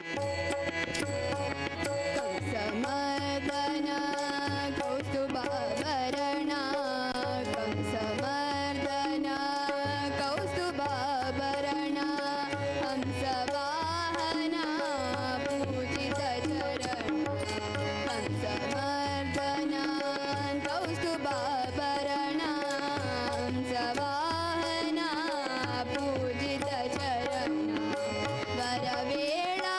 कंसमर्दन कौस्तुभाभरणा, कंसमर्दन कौस्तुभाभरणा, हंसवाहना पूजितचरण। कंसमर्दन कौस्तुभाभरणा, हंसवाहना पूजितचरण। वरवेळा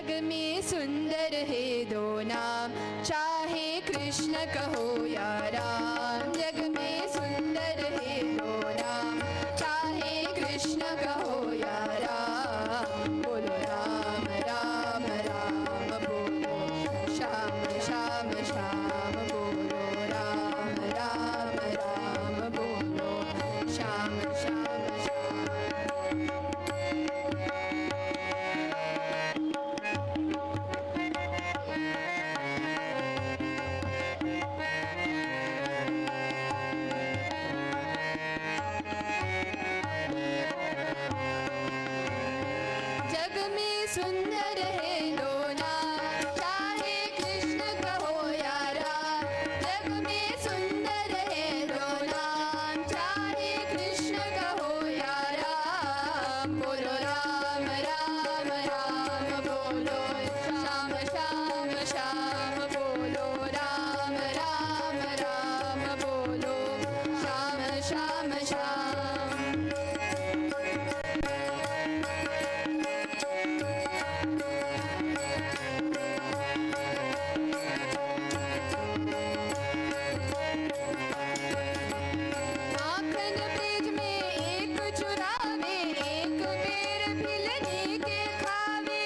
जग में सुंदर है दो नाम, चाहे कृष्ण कहो या राम। जग में सुंदर है दो नाम, चाहे कृष्ण कहो या राम। बोलो राम राम राम बोलो, श्याम श्याम श्याम बोलो, राम राम राम बोलो, श्याम श्याम श्याम। जग में सुंदर है दो नाम, चाहे कृष्ण कहो या राम। जग में सुंदर है दो नाम, चाहे कृष्ण कहो या राम। बोलो राम राम राम बोलो, श्याम श्याम श्याम बोलो, राम राम राम बोलो, श्याम श्याम श्याम। माखन ब्रिज में एक चुरावे, एक बेर भिलनी के खावे।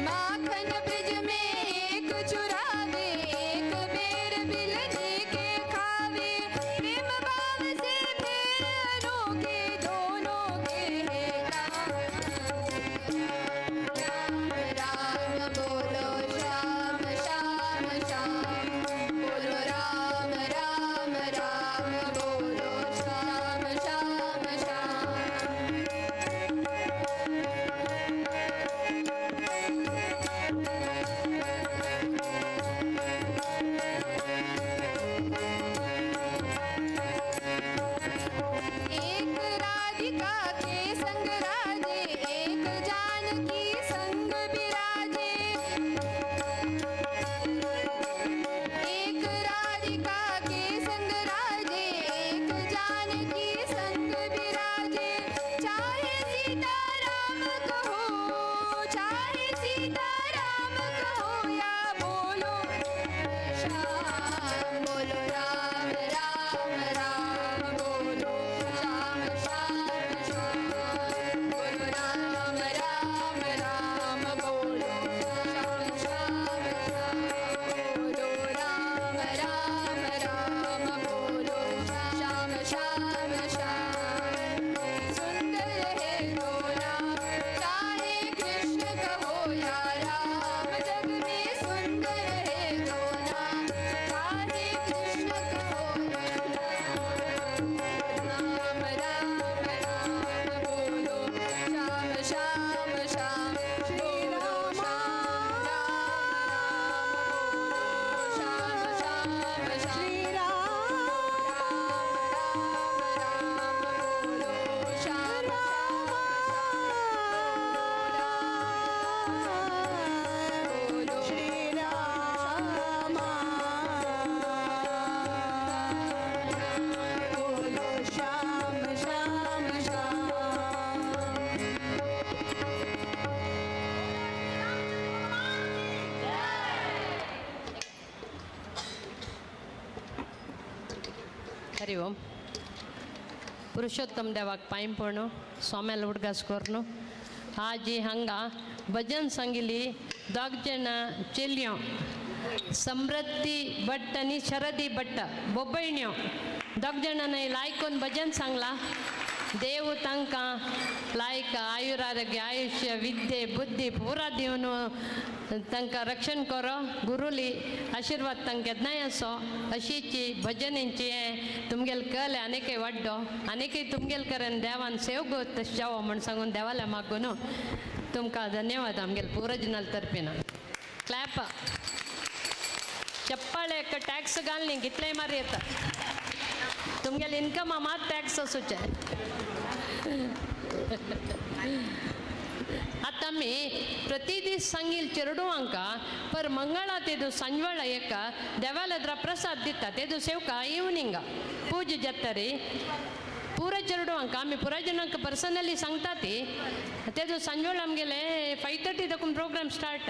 माखन ब्रिज में एक चुरावे, एक बेर भिलनी के खावे। प्रेम भाव से फेर अनोखे, दोनों के है काम। राम राम बोलो, श्याम श्याम श्याम बोलो, राम राम राम बोलो, श्याम श्याम श्याम। एक राधिका के संग राजे, एक जानकी संग बिराजे। एक राधिका के संग राजे, एक जानकी संग बिराजे। चाहे सीता राम कहो, चाहे सीता राम कहो या बोलो श्याम। बोलो राम राम राम बोलो, श्याम श्याम श्याम बोलो, राम राम राम बोलो, श्याम श्याम श्याम बोलो, राम राम राम बोलो, श्याम श्याम श्याम। सुंदर है दो नाम, चाहे कृष्ण कहो या राम। जग में सुंदर है दो नाम, चाहे कृष्ण कहो या राम। राम राम राम बोलो, श्याम श्याम श्याम बोलो, श्याम राम बोलो, श्याम श्याम श्याम। श्री राम राम राम बोलो, श्याम श्याम बोलो, श्री राम बोलो, श्याम श्याम श्याम। हरि ओम। पुरुषोत्तम देवाक पांय पडून स्वाम्याल उडगास करून आज हांगा भजन सांगिली दोग जाणां चेलयो, समृद्धी भट्ट आनी शरदी भट्ट बोबयण्यो, दोग जाणांनी लायकून भजन सांगलां। देव तांकां लायक आयुर आरोग्य आयुष्य विद्ये बुद्धी पुरा दिवन तांकां रक्षण करो। गुरुली आशिर्वाद तांकां केन्नाय आसो। अशीची भजनेंची हें तुमगेल कल आनीकय वाड्डो, आनीकय तुमगेल करेन देवान सेव गो तशें जावो म्हण सांगून देवाल्या मागून न्हू तुमकां धन्यवाद आमगेल पुरजनाल तर्फेन। क्लॅप चप्पल टॅक्स घाल न्ही, कितलेय मार येता तुमगेल इन्कमा मात टॅक्स आसूचें। आतां आमी प्रतिदीस सांगील चेरडुवांका पर मंगळा तेदू सांजवेळा एका देवालद्रा प्रसाद दिता। तेदू सेवका इवनिंगा पूजा जाता रे। पुरा चेडवांक आमी पुरा जणांक पर्सनली सांगता ती. ते सांजवेळ आमगेले 5:30 दाखून प्रोग्राम स्टार्ट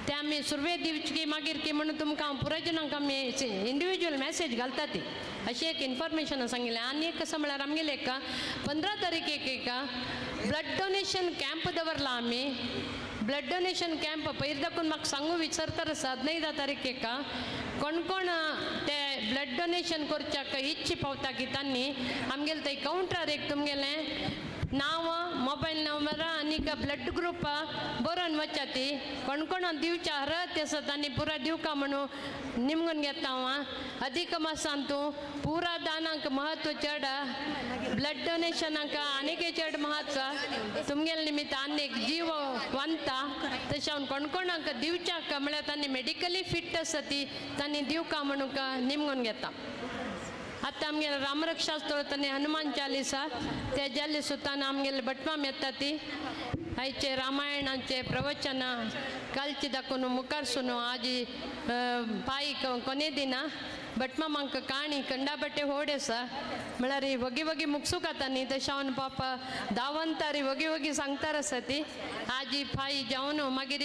ते आमी सुरवे दिवची मागीर की म्हणून तुमकां हांव पुरा जणांक आमी इंडिविज्युअल मॅसेज घालता ती. अशें एक इन्फॉर्मेशन सांगिल्लें. आनी एक कसं म्हळ्यार आमगेले एक 15 तारखेक एक ब्लड डोनेशन कॅम्प दवरला आमी. ब्लड डोनेशन कॅम्प पयर दाखून म्हाका सांगू विचारता आसा. 15 तारखेक कोण कोण ते ब्लड डोनेशन करच्याक इच्छी पावता की तांणी आमगेले थंय कावंटरार एक तुमगेलें नांव, मोबायल नंबर आनीक ब्लड ग्रुप बरोवन वचा ती. कोण कोण दिवच्या हरत आसा तांणी पुरा दिवका म्हणून निमगून घेता हांव. अधिक मासान तूं पुरा दानाक महत्व चड, ब्लड डोनेशनाक आनीक चड महत्व. तुमगेले निमित्त आनीक जीव वंता. तशें हांव कोण कोणाक दिवच्याक म्हळ्यार तांणी मेडिकली फिट आसा ती तांणी दिवका म्हणून निमगून घेता. आतां आमगेले रामरक्षा स्तोत्र आनी हनुमान चालिसा ते जाल्ले सुतान आमगेले भटमाम येता ती. आयचे रामायणाचे प्रवचन कालचे दाखोवन मुखार सुनो आजी पाई कोने दिना भटमामांक काणी कंडाबट्टे होड आसा. म्हळ्यार ही वगी वगी मुगसूक आता न्ही, तशें हांव पापा दावंतारी वगी वगी सांगतार आसा ती. आजी फाय जावन मागीर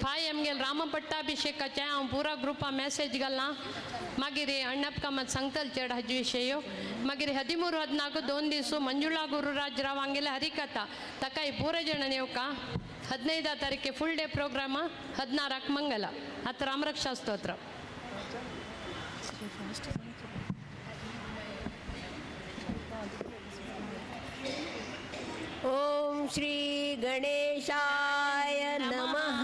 फाय आमगेले रामपट्टाभिषेकाचें हांव पुरा ग्रुपा मॅसेज घालना. मागीर अण्णप्प कामत सांगतल चड हाजे विशय. मागीर 13 14 2 दीस मंजुळा गुरुराज राव हांगेले हरिकथा ताकाय पुरा जण येवका. 15 तारीखे फुल डे प्रोग्राम, 16 मंगल. आतां रामरक्षा स्तोत्र. ॐ श्री गणेशाय नमः.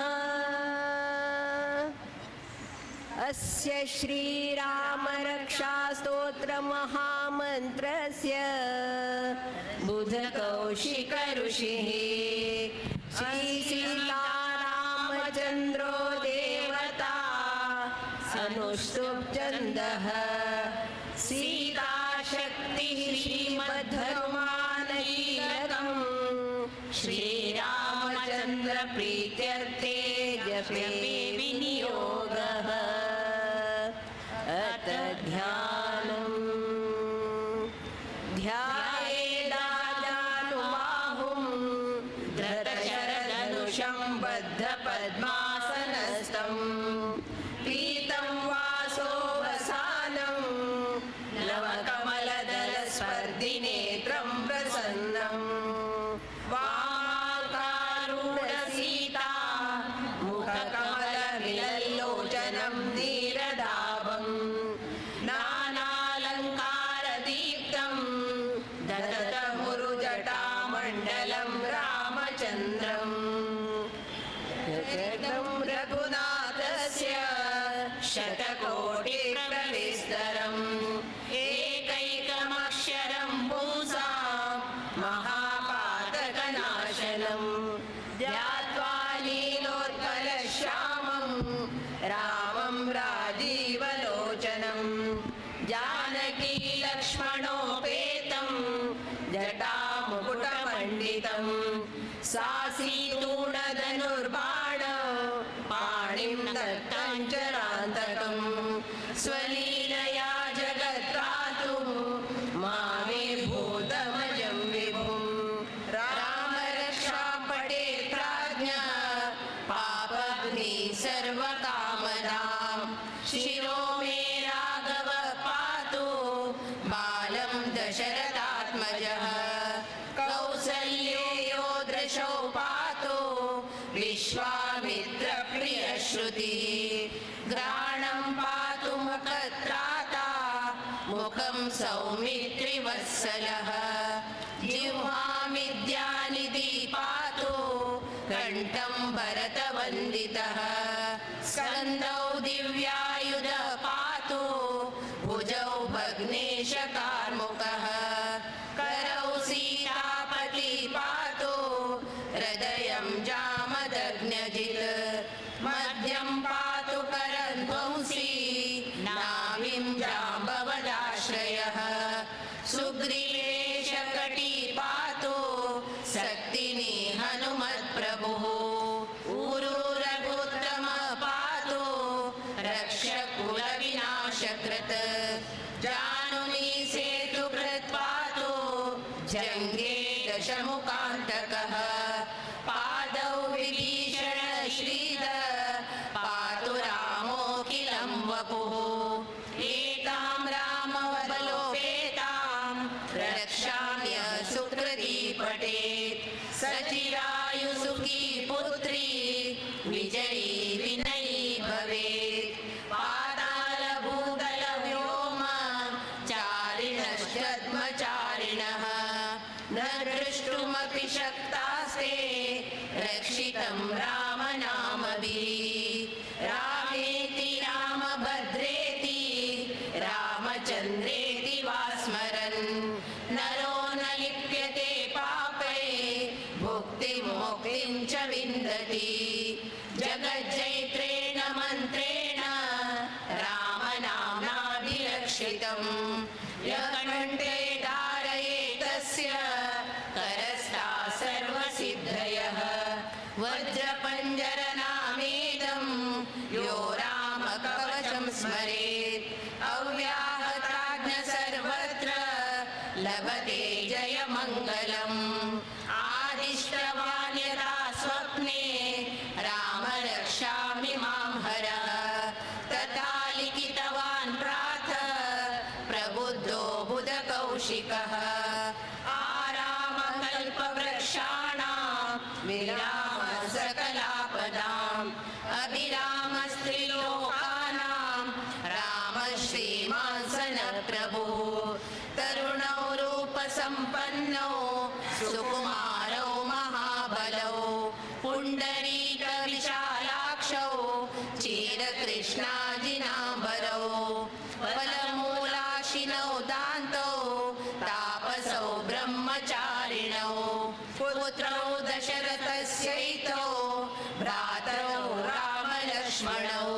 अस्य श्रीरामरक्षास्तोत्रमहामन्त्रस्य बुधकौशिकऋषिः श्रीसीतारामचन्द्रो देवता अनुष्टुप्छन्दः सीताशक्तिः श्रीमद्धनुमानकीलकम् श्रीरामचन्द्रप्रीत्यर्थे जपे विनियोगः. अत ध्यानम् ध्यायेदाजानुबाहुं धृतशरधनुषं बद्धपद्मासनस्थं पीतं वासोवसानं नवकमलदलस्पर्धिनेत्रं प्रसन्नं वामाकारूढसीता मुखकमलविलल्लोचनं नीरदाभं नानालङ्कारदीप्तं दत्तमुरुजटामण्डलं रामचन्द्रम् रघुनाथस्य शतकोटिप्रविस्तरम् एकैकमक्षरं पुंसां महापातकनाशनं ध्यात्वा लीलोत्पलश्यामं रामं राजीवलोचनं जानकी लक्ष्मणोपेतं जटामुकुटमण्डितं सासीतूणधनुर्बाण पाणिं दत्ताञ्चरान्तकं स्वलीलया जगत्रातु मामे भूतमजं विभुं. राम रक्षा पटे प्राज्ञा पापघ्नि सर्वकामदां शिरो मे राघव पातु बालं दशरथात्मजः. कौसल्येयो दृशौ पातु विश्वामित्रप्रियश्रुतिः. घ्राणं पातु मुखत्राता मुखं सौमित्रिवत्सलः. जिह्वां विद्यानिधि पातु कण्ठं भरतवन्दितः. स्कन्दौ दिव्यायुध पातु भुजौ भग्नेशकार्मुकः. करौ सीतापति पातु हृदयं जामदग्न्यजित्. मध्यं पातु करध्वंसी नाभिं जाम्बवदाश्रयः. सुग्रीवेशकटी पातु शक्तिनि हनुमत्प्रभुः. ऊरु रघुत्तम पातु रक्षकुलविनाशकृत्. जानुनी सेतुकृत् पातु वपुः। एतां रामबलोपेतां रक्षाम्य सुकृती पठेत् सचिरायुसुखी पुत्री विजयी विनयी भवेत्। पातालभूतलव्योम चारिणश्चद्मचारिणः न द्रष्टुमपि शक्तास्ते रक्षितं रामनामभिः। रामेति रामभद्रेति रामचन्द्रेति वा स्मरन् नरो न लिप्यते पापै भुक्तिं मुक्तिं च विन्दति। जगज्जैत्रेण मन्त्रेण रामनाम्नाभिरक्षितं यः कण्ठे धारयेतस्य करस्ता सर्वसिद्धयः। वज्रपञ्जरनामेदं यो रामकवचं स्मरेत् अव्याहताज्ञ सर्वत्र लभते जयमङ्गलम्। आदिष्टवान् यदा स्वप्ने राम रक्षामि मां हरः तथा लिखितवान् प्रातः प्रबुद्धो बुधकौशिकः। आरामकल्पवृक्षाणां विराम सकलापदाम् अभिरामस्त्रिलोकानां राम श्रीमान् प्रभुः। तरुणौ रूपसम्पन्नौ सुकुमारौ महाबलौ पुण्डरीकविशालाक्षौ चीरकृष्णाजिनाम्बरौ फलमूलाशिनौ दान्तौ तापसौ ब्रह्मचारिणौ पुत्रौ दशरथस्यैतौ भ्रातरौ रामलक्ष्मणौ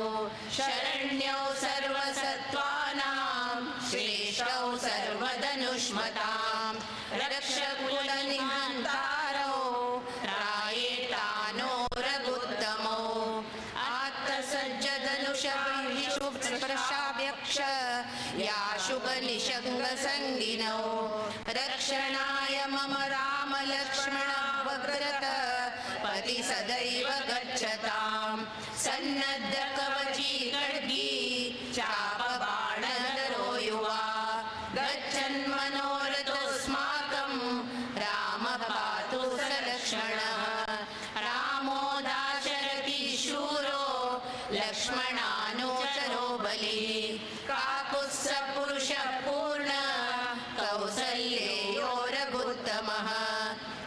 शरण्यौ सर्वसत्त्वानां श्रेष्ठौ सर्वधनुष्मतां रक्षकुलनिहन्तारौ त्रायेतानो रघुत्तमौ। आत्तसज्जधनुषाव्यक्ष याशुकनिषङ्गसङ्गिनौ रक्षणाय मम रामलक्ष्मणावग्रत पति सदैव गच्छतां। सन्नद्धकवची खड्गी चापबाणधरो युवा गच्छन् मनोरथोऽस्माकं रामः पातु स लक्ष्मणः। रामो दाशरथी शूरो लक्ष्मणानुचरो बलिः काकुत्स पुरुषः पूर्ण कौसल्येयो रघुत्तमः।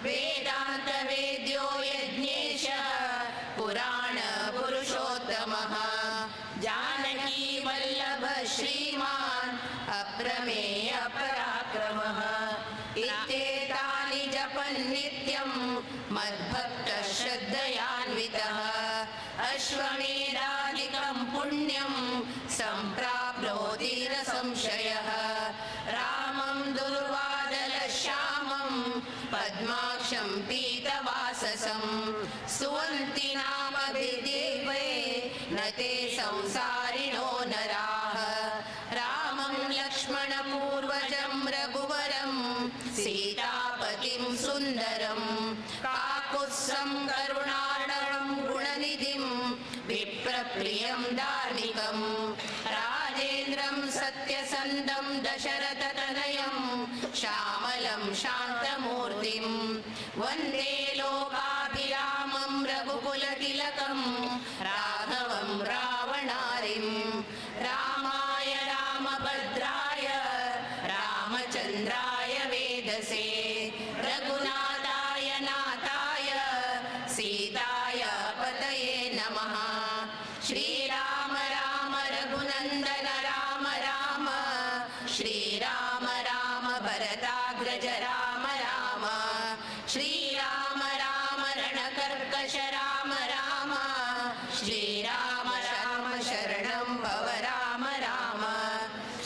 वेदान्तवेद्यो यज्ञेश पुराणपुरुषोत्तमः जानकी वल्लभ श्रीमान् अप्रमेयपराक्रमः। इत्येतानि जपन् नित्यं मद्भक्तः श्रद्धयान्वितः अश्वमेधादिकं पुण्यं सम्प्राप्नोति न संशयः। रामं दुर्वादलश्यामं पद्माक्षं पीतवाससं स्तुवन्ति नामभिदेवे न ते संसारिणो नराः। रामं लक्ष्मणपूर्वजं रघुवरं सीतापतिं सुन्दरं काकुत्सं करुणार्णवं गुणनिधिं विप्रप्रियं धार्मिकं राजेन्द्रं सत्यसन्धं दशरथतनयं श्यामलं शान्तमूर्तिं वन्दे लोकाभिरामं रघुकुलतिलकं राघवं रावणारिं। रामाय रामभद्राय रामचन्द्राय वेदसे रघुनाथाय नाथाय सीताय पतये नमः। श्रीराम राम रघुनन्दन राम राम श्रीराम राम भरताग्रज राम राम श्रीराम राम रणकर्कश राम राम श्रीराम राम शरणं भव राम राम।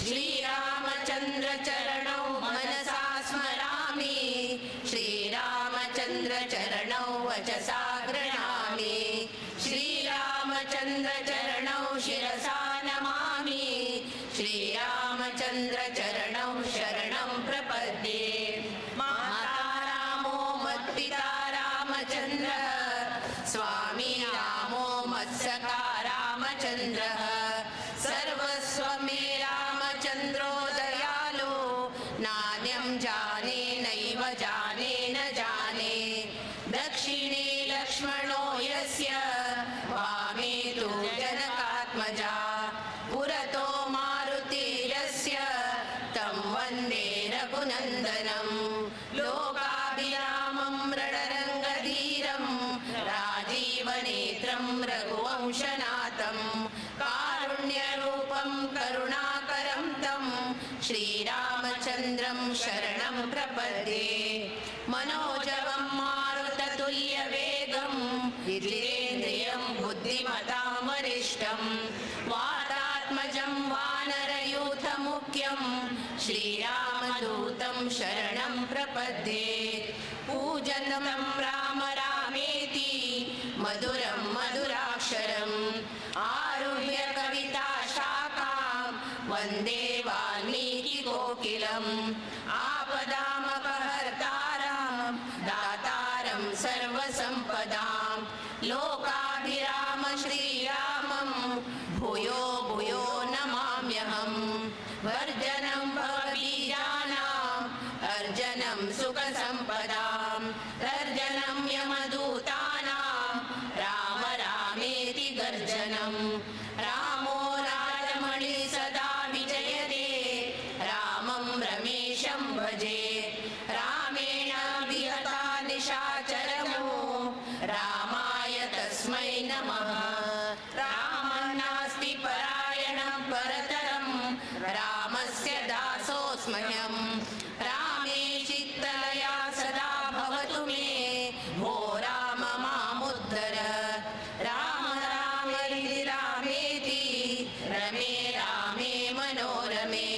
श्रीरामचन्द्र चरणौ मनसा स्मरामि श्रीरामचन्द्र चरणौ वचसा गृह्णामि श्रीरामचन्द्र चरणौ शिरसा नमामि श्रीरामचन्द्र चरणौ शरणं प्रपद्ये। माता रामो मत्पिता रामचन्द्रः स्वामी रामो मत्सखा रामचन्द्रः। सर्व करुणाकरं तं श्रीरामचन्द्रं शरणं प्रपद्ये। मनोजवं मारुततुल्यवेगं जितेन्द्रियं बुद्धिमतां वरिष्ठं वातात्मजं वानरयूथमुख्यं श्रीरामदूतं शरणं प्रपद्ये। पूजनं राम रामेति मधुरं मधुराक्षरम् आरुह्य कविता शाखां वन्दे वाल्मीकिकोकिलम्। आपदामपहर्तारं दातारं सर्वसम्पदां लोकाभिराम श्रीरामं भूयो भूयो नमाम्यहम्। वर्जनं भवबीजानाम् अर्जनं सुखसम्पदां तर्जनं यमदूतानां राम रामेति गर्जनं। रामो राजमणि सदा विजयते रामं रमेशं भजे। रामेण विहता निशाचरमो रामाय तस्मै नमः। रामं नास्ति परायणं परतरं रामस्य दासोऽस्म्यहम्। रामे चित्तलया सदा भवतु मे भो राम मामुद्धर। राम राम रामेति रमे रामे मनोरमे।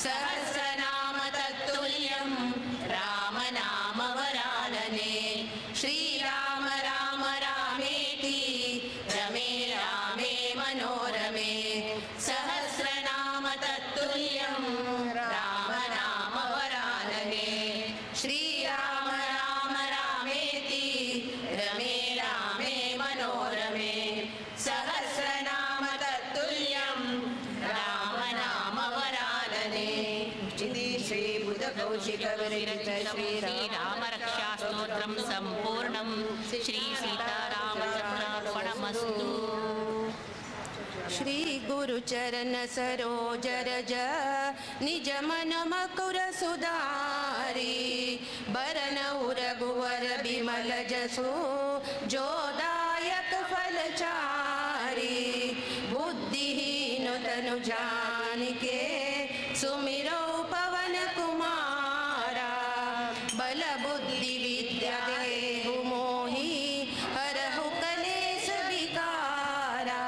सहस्रनाम तत्तुल्यं राम नाम वरानने। श्रीराम राम रामेति रमे रामे मनोरमे। सहस्रनाम तत्तुल्यं राम नाम वरानने। श्रीराम राम रामेति रमे रामे मनोरमे। सहस्रनाम तत्तुल्यं राम नाम वरानने। इति श्रीबुधकौशिकविरचित श्रीरामरक्षास्तोत्रं सम्पूर्णं श्री सीतारामचन्द्रार्पणमस्तु। श्री गुरु चरण सरोज रज निज मन मकुर सुधारी। बरनउँ रघुवर बिमल जसु जो दायक फल चारी। बुद्धिहीन तनु जानिके सुमिरो पवन कुमारा। बल बुद्धि विद्या देहु मोहि हरहु कलेस विकारा।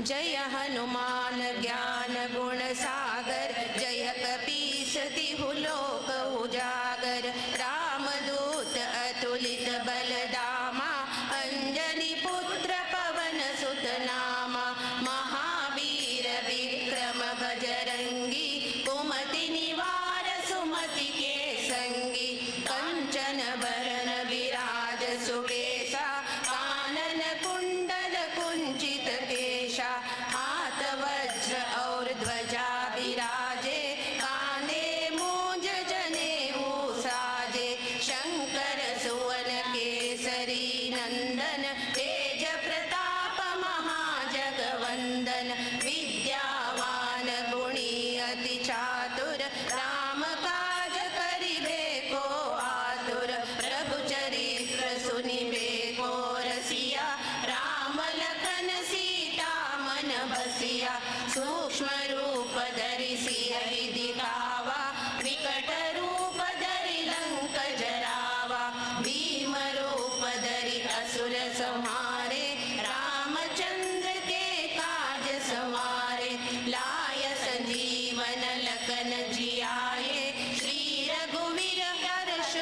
जय हनुमान ज्ञान गुण सागर जय कपीस तिहु लोक उजागर। रामदूत अतुलित बलधामा अंजनी पुत्र पवन सुत नामा। महावीर विक्रम बजरंगी कुमति निवार सुमति के संगी। कंचन बरन विराज सुबेसा कानन कुंडल कुंचित केशा। हाथ वज्र और ध्वजा विराजे कांधे मूंज जनेऊ साजे। शंकर सुवन केसरी नंदन तेज प्रताप महाजगवंदन। विद्यावान गुणी अति चातुर राम काज करिबे को आतुर। प्रभु चरित्र सुनिबे को रसिया राम लखन सीता मन बसिया। सूक्ष्म रूप धरि सियहि दिखावा विकट रूप धरि लंक जरावा। भीम रूप धरि असुर संहारे रामचंद्र के काज संवारे। लाय संजीवन लखन जियाए श्री रघुवीर हर्ष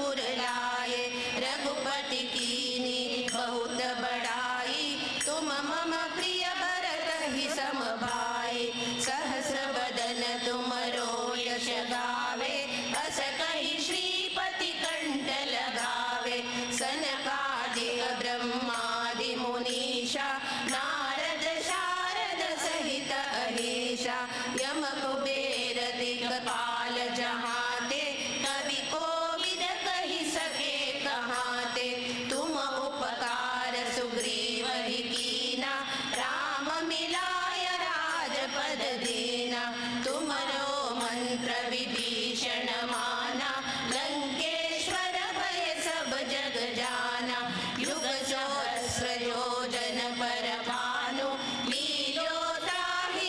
उर लाए। रघुपति कीन्ही बहुत बड़ाई तुम मम प्रिय भरत ही सम भाई। सहस्र बदन तुमरो यश गावे अस कहि श्रीपति कंठ लगावे। सनकादिक ब्रह्मादि मुनीषा नारद शारद सहित अहिषा। यम कुबेर दिगपाल जहाते कवि कोविद कहि सके कहाते। तुम उपकार सुग्रीव ही कीना राम मिलाय राजपद दीना। तुमरो मंत्र विभीषण माना लंकेश्वर भय सब जग जाना। युग सहस्र योजन पर भानु लील्योताहि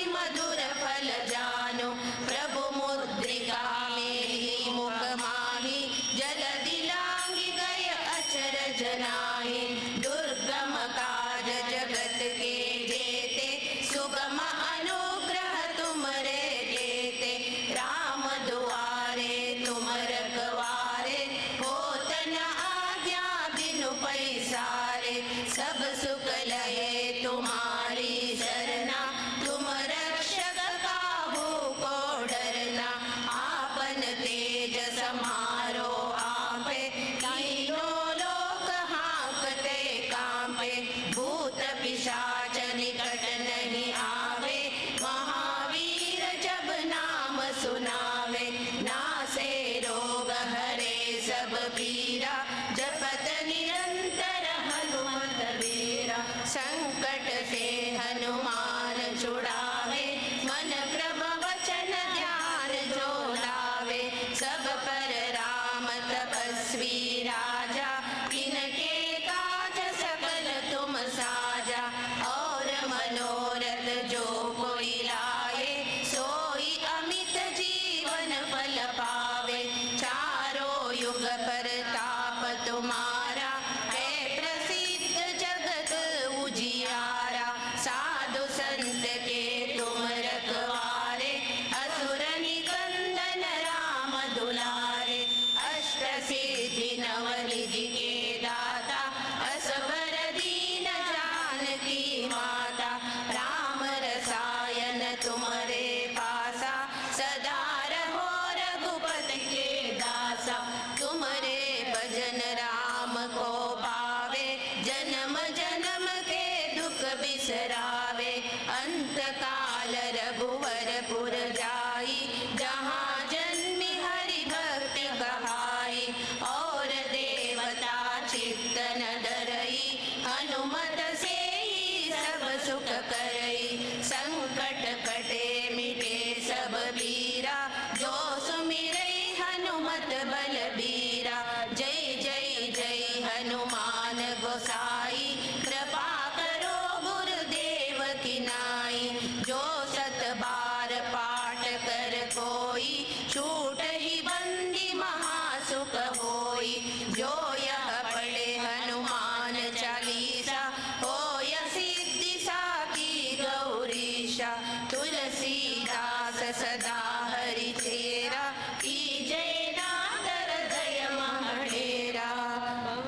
संकट नहीं आवे, महावीर जब नाम सुनावे। नासे रोग हरे सब पीरा, जपत निरंतर हनुमत बीरा। संकट से हनुमान छुड़ावे, मन क्रम वचन ध्यान जो लावे। सब पर राम तपस्वी राजा, तिनके काज सकल तुम साजा। और मनोरथ जो कोई लाए, सोई अमित जीवन फल पावे। चारों युग परताप तुम्हारा, है प्रसिद्ध जगत उजियारा। साधु संत के तुम रखवारे, असुर निकंदन राम दुलारे। अष्ट सिद्धि नवनिधि के दाता, असबर दीन जानकी माता। राम रसायन तुम्हारे पासा, सदा रहो रघुपति के दासा। तुम्हारे भजन राम को पावे, जन्म जन्म के दुख बिसरावे। अंत काल रघुवरपुर जाई, जहाँ जन्मि हरि भक्ति कहाई। और देवता चित्तन धरई, हनुमत से ही सब सुख करई। संकट कटे मिटे सब पीरा, जो सुमिरै हनुमत बलबीरा। जय जय जय हनुमान गोसाई, कृपा करो गुरुदेव की नाई। जो सत बार पाठ कर कोई, छूट ही बंदी महासुख होई। जो यह पढ़े हनुमान चालीसा, होय सिद्धि साकी गौरीशा। तुलसीदास सदा हरि चेरा, कीजय नाथ हृदय महडेरा।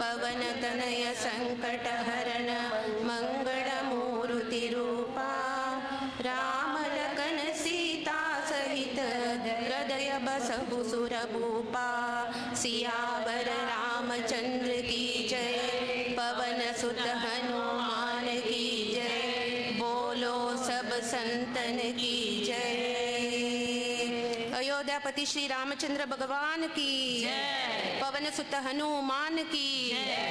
पवन तनय संकट हरण, मंगल मूर्ति रूपा। राम लखन सीता सहित, हृदय बसहु सुर भूपा। सियावर रामचंद्र की जय, पवन सुत हनुमान की जय। बोलो सब संतन की जय। अयोध्यापति श्री रामचंद्र भगवान की जय, पवन सुत हनुमान की जय।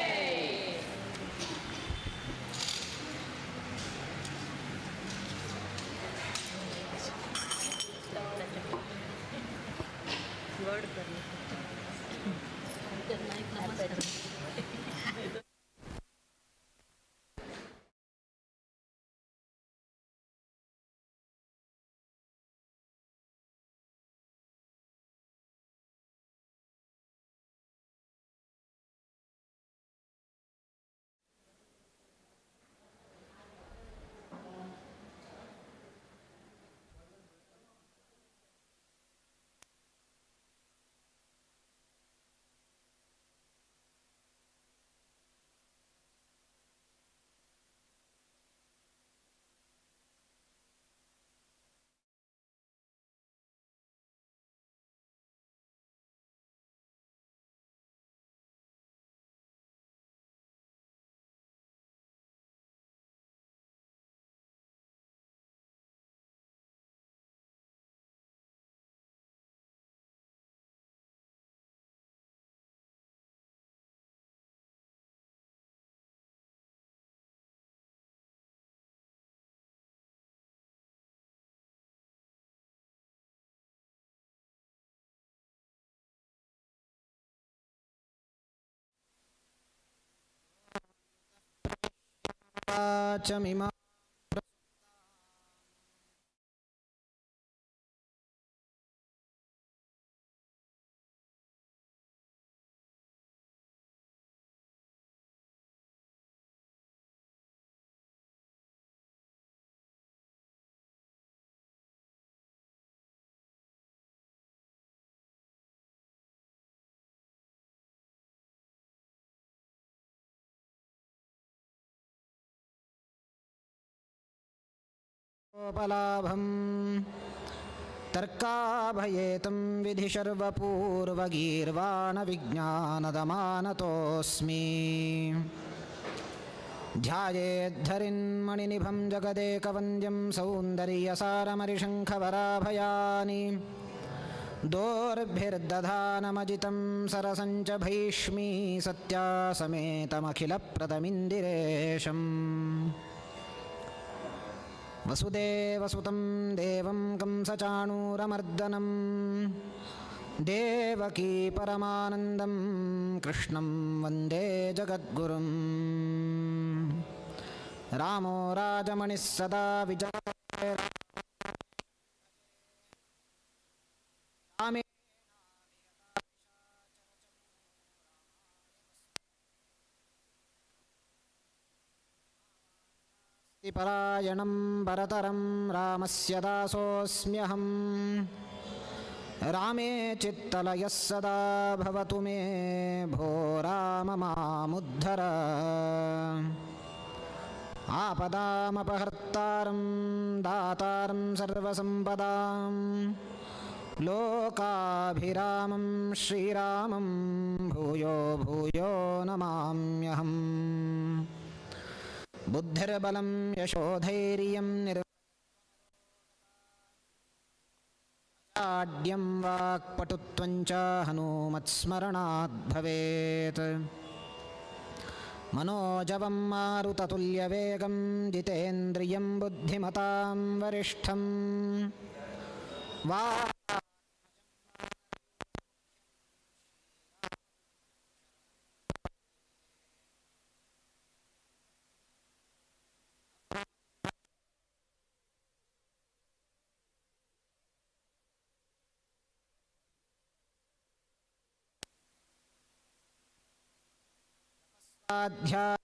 चमिमा गोपलाभं तर्काभयेतं विधि शर्वपूर्वगीर्वाणविज्ञानदमानतोऽस्मि। ध्यायेद्धरिन्मणिनिभं जगदेकवन्द्यं सौन्दर्यसारमरिशङ्खवराभयानि दोर्भिर्दधानमजितं सरसञ्च भैष्मी सत्यासमेतमखिलप्रदमिन्दिरेशम्। वसुदेवसुतं देवं कंसचाणूरमर्दनं देवकी परमानन्दं कृष्णं वन्दे जगद्गुरुं। रामो राजमणिः सदा विजय रामे परायणं परतरं रामस्य दासोऽस्म्यहम्। रामे चित्तलयः सदा भवतु मे भो राम मामुद्धर। आपदामपहर्तारं दातारं सर्वसम्पदां लोकाभिरामं श्रीरामं भूयो भूयो नमाम्यहम्। बुद्धिर्बलं यशोधैर्यं निर्वाड्यं वाक्पटुत्वं च हनुमत्स्मरणात् भवेत्। मनोजवं मारुततुल्यवेगं जितेन्द्रियं बुद्धिमतां वरिष्ठं वा ध्यारतं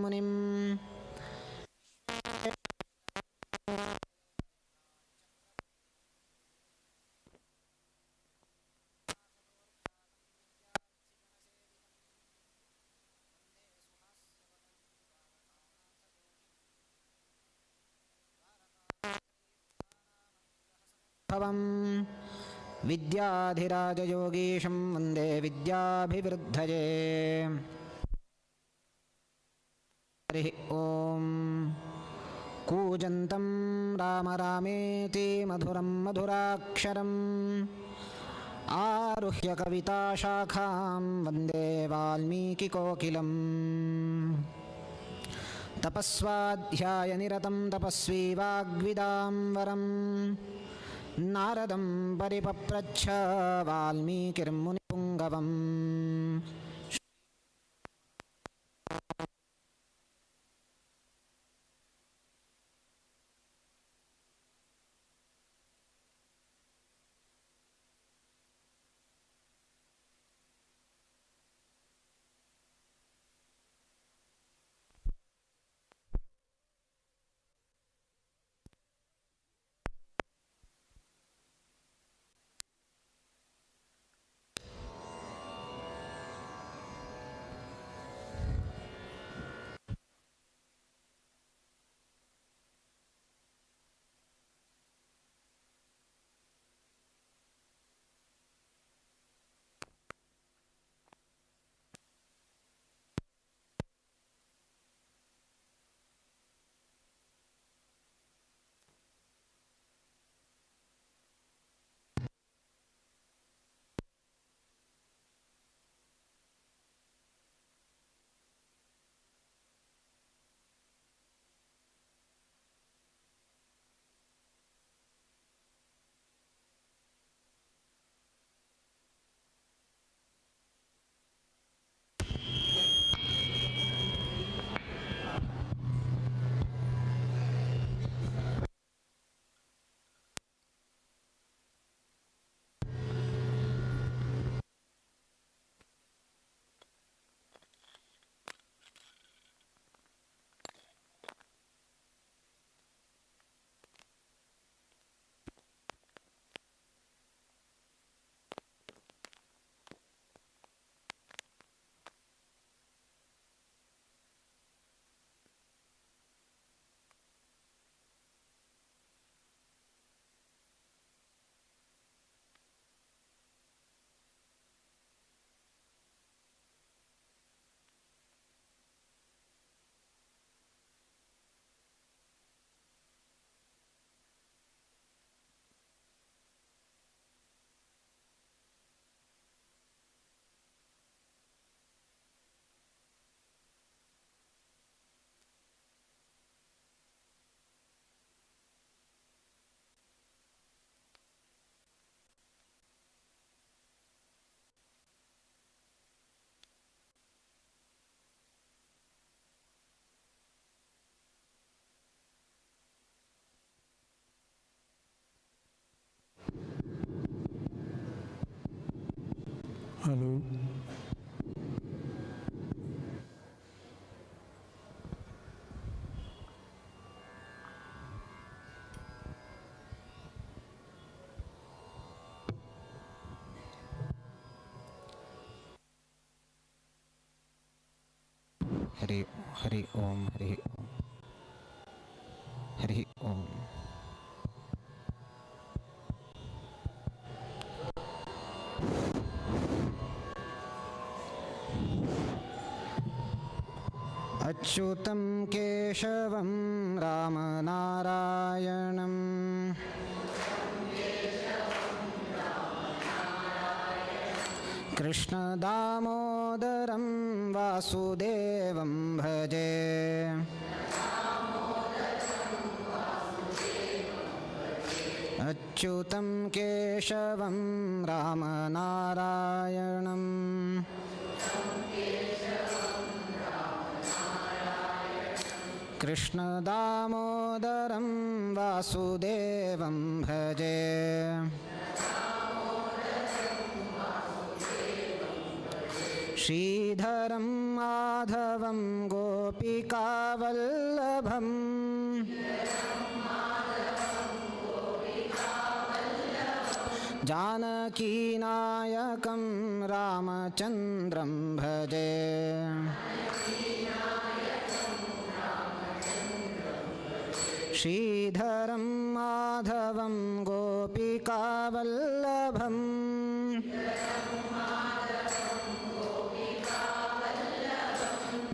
मुनिं भवं विद्याधिराजयोगीशं वन्दे विद्याभिवृद्धये। हरिः ॐ। कूजन्तं राम रामेति मधुरं मधुराक्षरम् आरुह्य कविताशाखां वन्दे वाल्मीकिकोकिलम्। तपस्वाध्यायनिरतं तपस्वी वाग्विदां वरं नारदं परिपप्रच्छ वाल्मीकिर्मुनिपुङ्गवम्। हॅलो. हरि हरि ओम हरि ओम हरि ओम. अच्युतं केशवं रामनारायणं कृष्णदामोदरं वासुदेवं भजे. अच्युतं केशवं रामनारायणं कृष्णदामोदरं वासुदेवं भजे. श्रीधरं माधवं गोपिकावल्लभं जानकीनायकं रामचन्द्रं भजे. श्रीधरं माधवं गोपिकावल्लभं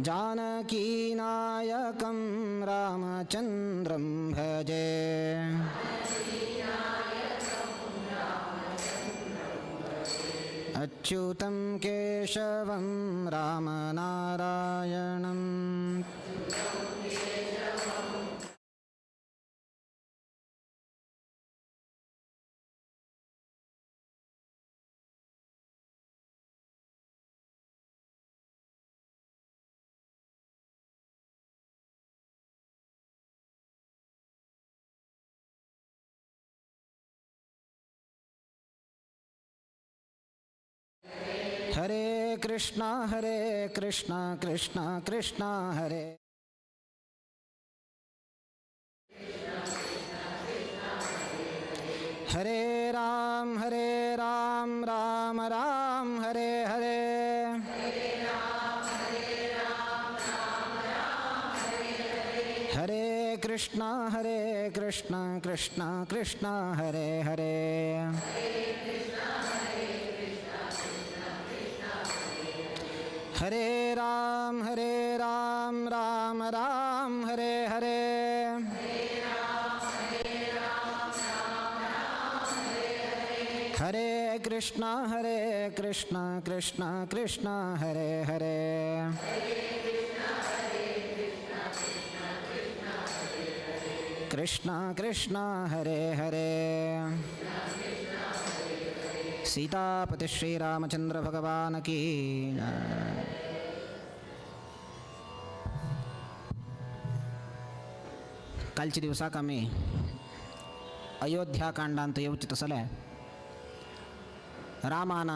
जानकीनायकं रामचन्द्रं भजे. अच्युतं केशवं रामनारायणं. हरे कृष्णा कृष्णा कृष्णा हरे. हरे राम राम राम हरे हरे. हरे कृष्णा कृष्णा कृष्णा हरे हरे. हरे राम राम राम हरे हरे. हरे कृष्णा कृष्णा कृष्णा हरे हरे. कृष्णा कृष्णा हरे हरे. सीतापति श्री रामचंद्र भगवान की. कालच्या दिवसाक आमी अयोध्याकांडांत येवचे तसले रामान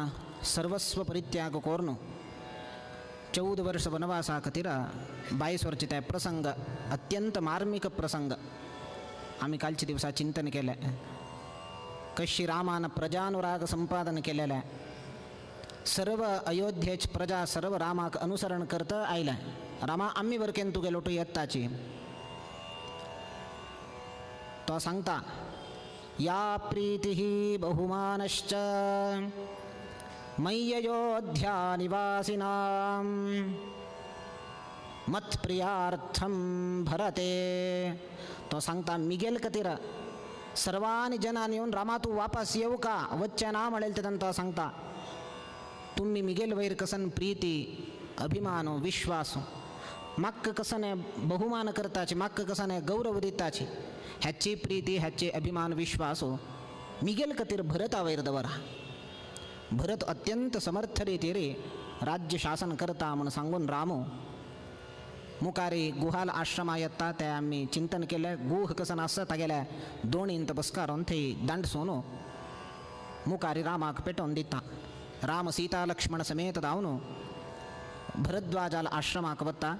सर्वस्व परित्याग करून 14 वर्ष वनवासा खातीर 22 वर्ष ते प्रसंग अत्यंत मार्मिक प्रसंग आमी कालच्या दिवसा चिंतन केलें. कशी रामान प्रजानुराग संपादन केलेलें, सर्व अयोध्येच प्रजा सर्व रामाक अनुसरण करत आयलें. रामा आम्ही वरकेन तुगे लोटू येताची तो सांगता या प्रीतिः बहुमानश्च मय्ययोध्या निवासिनां मत्प्रियार्थं भरते. तो सांगता मिगेल खातीर सर्वांनी जनांनी येवन रामा तूं वापस येवं का वच्चें ना म्हणलें तेन्ना तो सांगता तुमी मिगेल वयर कसन प्रीती अभिमान विश्वास म्हाका कसन बहुमान करताची म्हाका कसन गौरव दिताची ह्याची प्रीती ह्याची अभिमान विश्वास मिगेल खातीर भरता वयर दवरा. भरत अत्यंत समर्थ रितीर राज्य शासन करता म्हूण सांगून रामू मुखारी गुहाल आश्रमा येता ते आमी चिंतन केलें. गुह कसन आसा तागेल्या दोणींत बसकारून थंय दांडसून मुखारी रामाक पेटोवन दिता. राम सीता लक्ष्मण समेत धावन भरद्वाजाल आश्रमाक वता.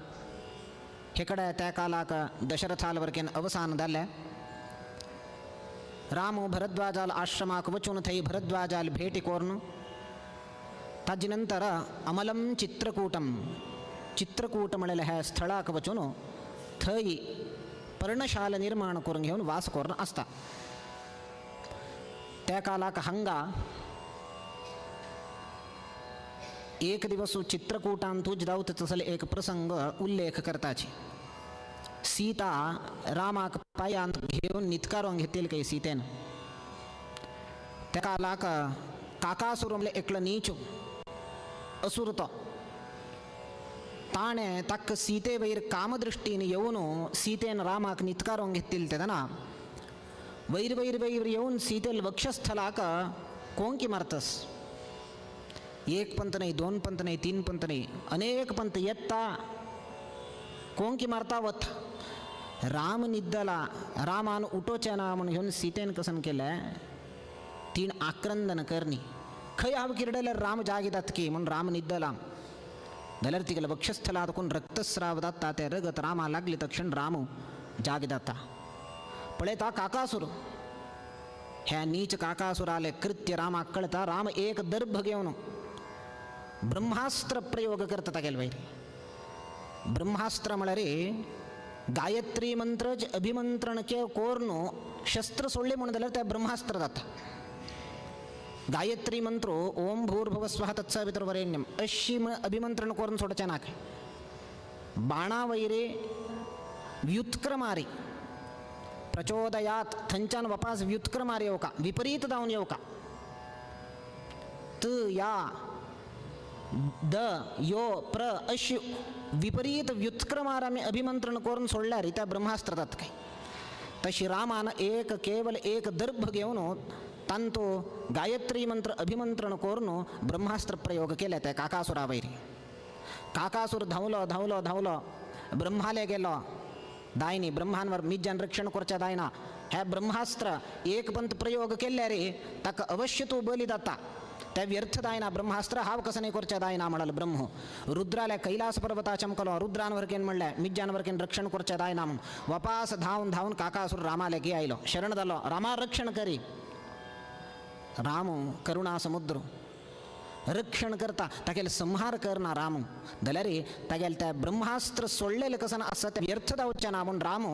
हे कडेन त्या कालाक दशरथाल वरकेन अवसान जालें. राम भरद्वाजाल आश्रमाक वचून थंय भरद्वाजाल भेटी कोर्न ताजे नंतर अमलम चित्रकूटम चित्रकूट म्हणलें ह्या स्थळाक वचून थंय पर्णशाला निर्माण करून घेवन वास करून आसता. त्या कालाक हांगा एक दिवस चित्रकूटांतूच जावत तसले एक प्रसंग उल्लेख करताची. सीता रामाक पायांत घेवन नितकारोंक घेतली काही सीतेन. त्या कालाक काकासुर म्हणले एकलो नीच असुर तो ताणें ताका सीते वयर कामदृष्टीन येवन सीतेन रामाक नितकारोंक घेतली तेन्ना वयर वयर वयर येवन सीतेल वक्षस्थलाक कोंकी मारतस. एक पंत नाही, दोन पंत नाही, तीन पंत नाही, अनेक पंत येता कोंकी मारता वता. राम निद्दला, रामान उठोचें ना म्हूण घेवन सीतेन कसन केलें तीण आक्रंदन करणी. खंय हांव किरडल्यार राम जागे जाता की म्हूण राम निद्दला. जाल्यार तिगेल्या वक्षस्थलात कोण रक्तस्राव जाता तें रगत रामा लागले तक्षण राम जागे जाता. पळयता काकासूर ह्या नीच काकासुराले कृत्य रामाक कळता. राम एक दर्भ घेवन ब्रह्मास्त्र प्रयोग करता तागेले वयर. ब्रह्मास्त्र म्हळ्यार गायत्री मंत्र अभिमंत्रण के कोर्न शस्त्र सोडले म्हणून जाल्यार ते ब्रह्मास्त्र जाता. गायत्री मंत्र ओम भूर्भुवस्वः तत्सवितुर्वरेण्यम अशी अभिमंत्रण करून सोडचें ना. बाणा वयरे व्युत्क्रमारी प्रचोदयात थंयच्यान वापास व्युत्क्रमार येवका, विपरीत जावन येवका. त या the यो प्र अशी विपरीत व्युत्क्रमार आमी अभिमंत्रण करून सोडल्यार त्या ब्रह्मास्त्र जाता काय. तशी रामान एक केवल एक दर्भ घेवन तांतो गायत्री मंत्र अभिमंत्रण करून ब्रह्मास्त्र प्रयोग केले त्या काकासुरा वयर. काकासूर धांवलो धांवलो धांवलो ब्रह्माले गेलो. दायनी ब्रह्मांवर मिज्जान रक्षण करच्या दायना ह्या ब्रह्मास्त्र एक पंत प्रयोग केल्ले रे ताका अवश्य तूं बली जाता. त्या व्यर्थ दायना ब्रह्मास्त्र हांव कसं नाही करच्या दायना म्हणाल ब्रह्म. रुद्राल्या कैलास पर्वता चमकलो. रुद्रान वरकेन म्हणलें मिज्जान वरकेन रक्षण करच्या दायना म्हूण. वापास धांवन धांवन काकासूर रामाले गे आयलो, शरण जालो, रामा रक्षण करी. राम करुणा समुद्र रक्षण करता, तागेले संहार करना राम. जाल्यार तागेले त्या ब्रह्मास्त्र सोडलेलें कसन आसा तें व्यर्थ जावचें ना म्हूण राम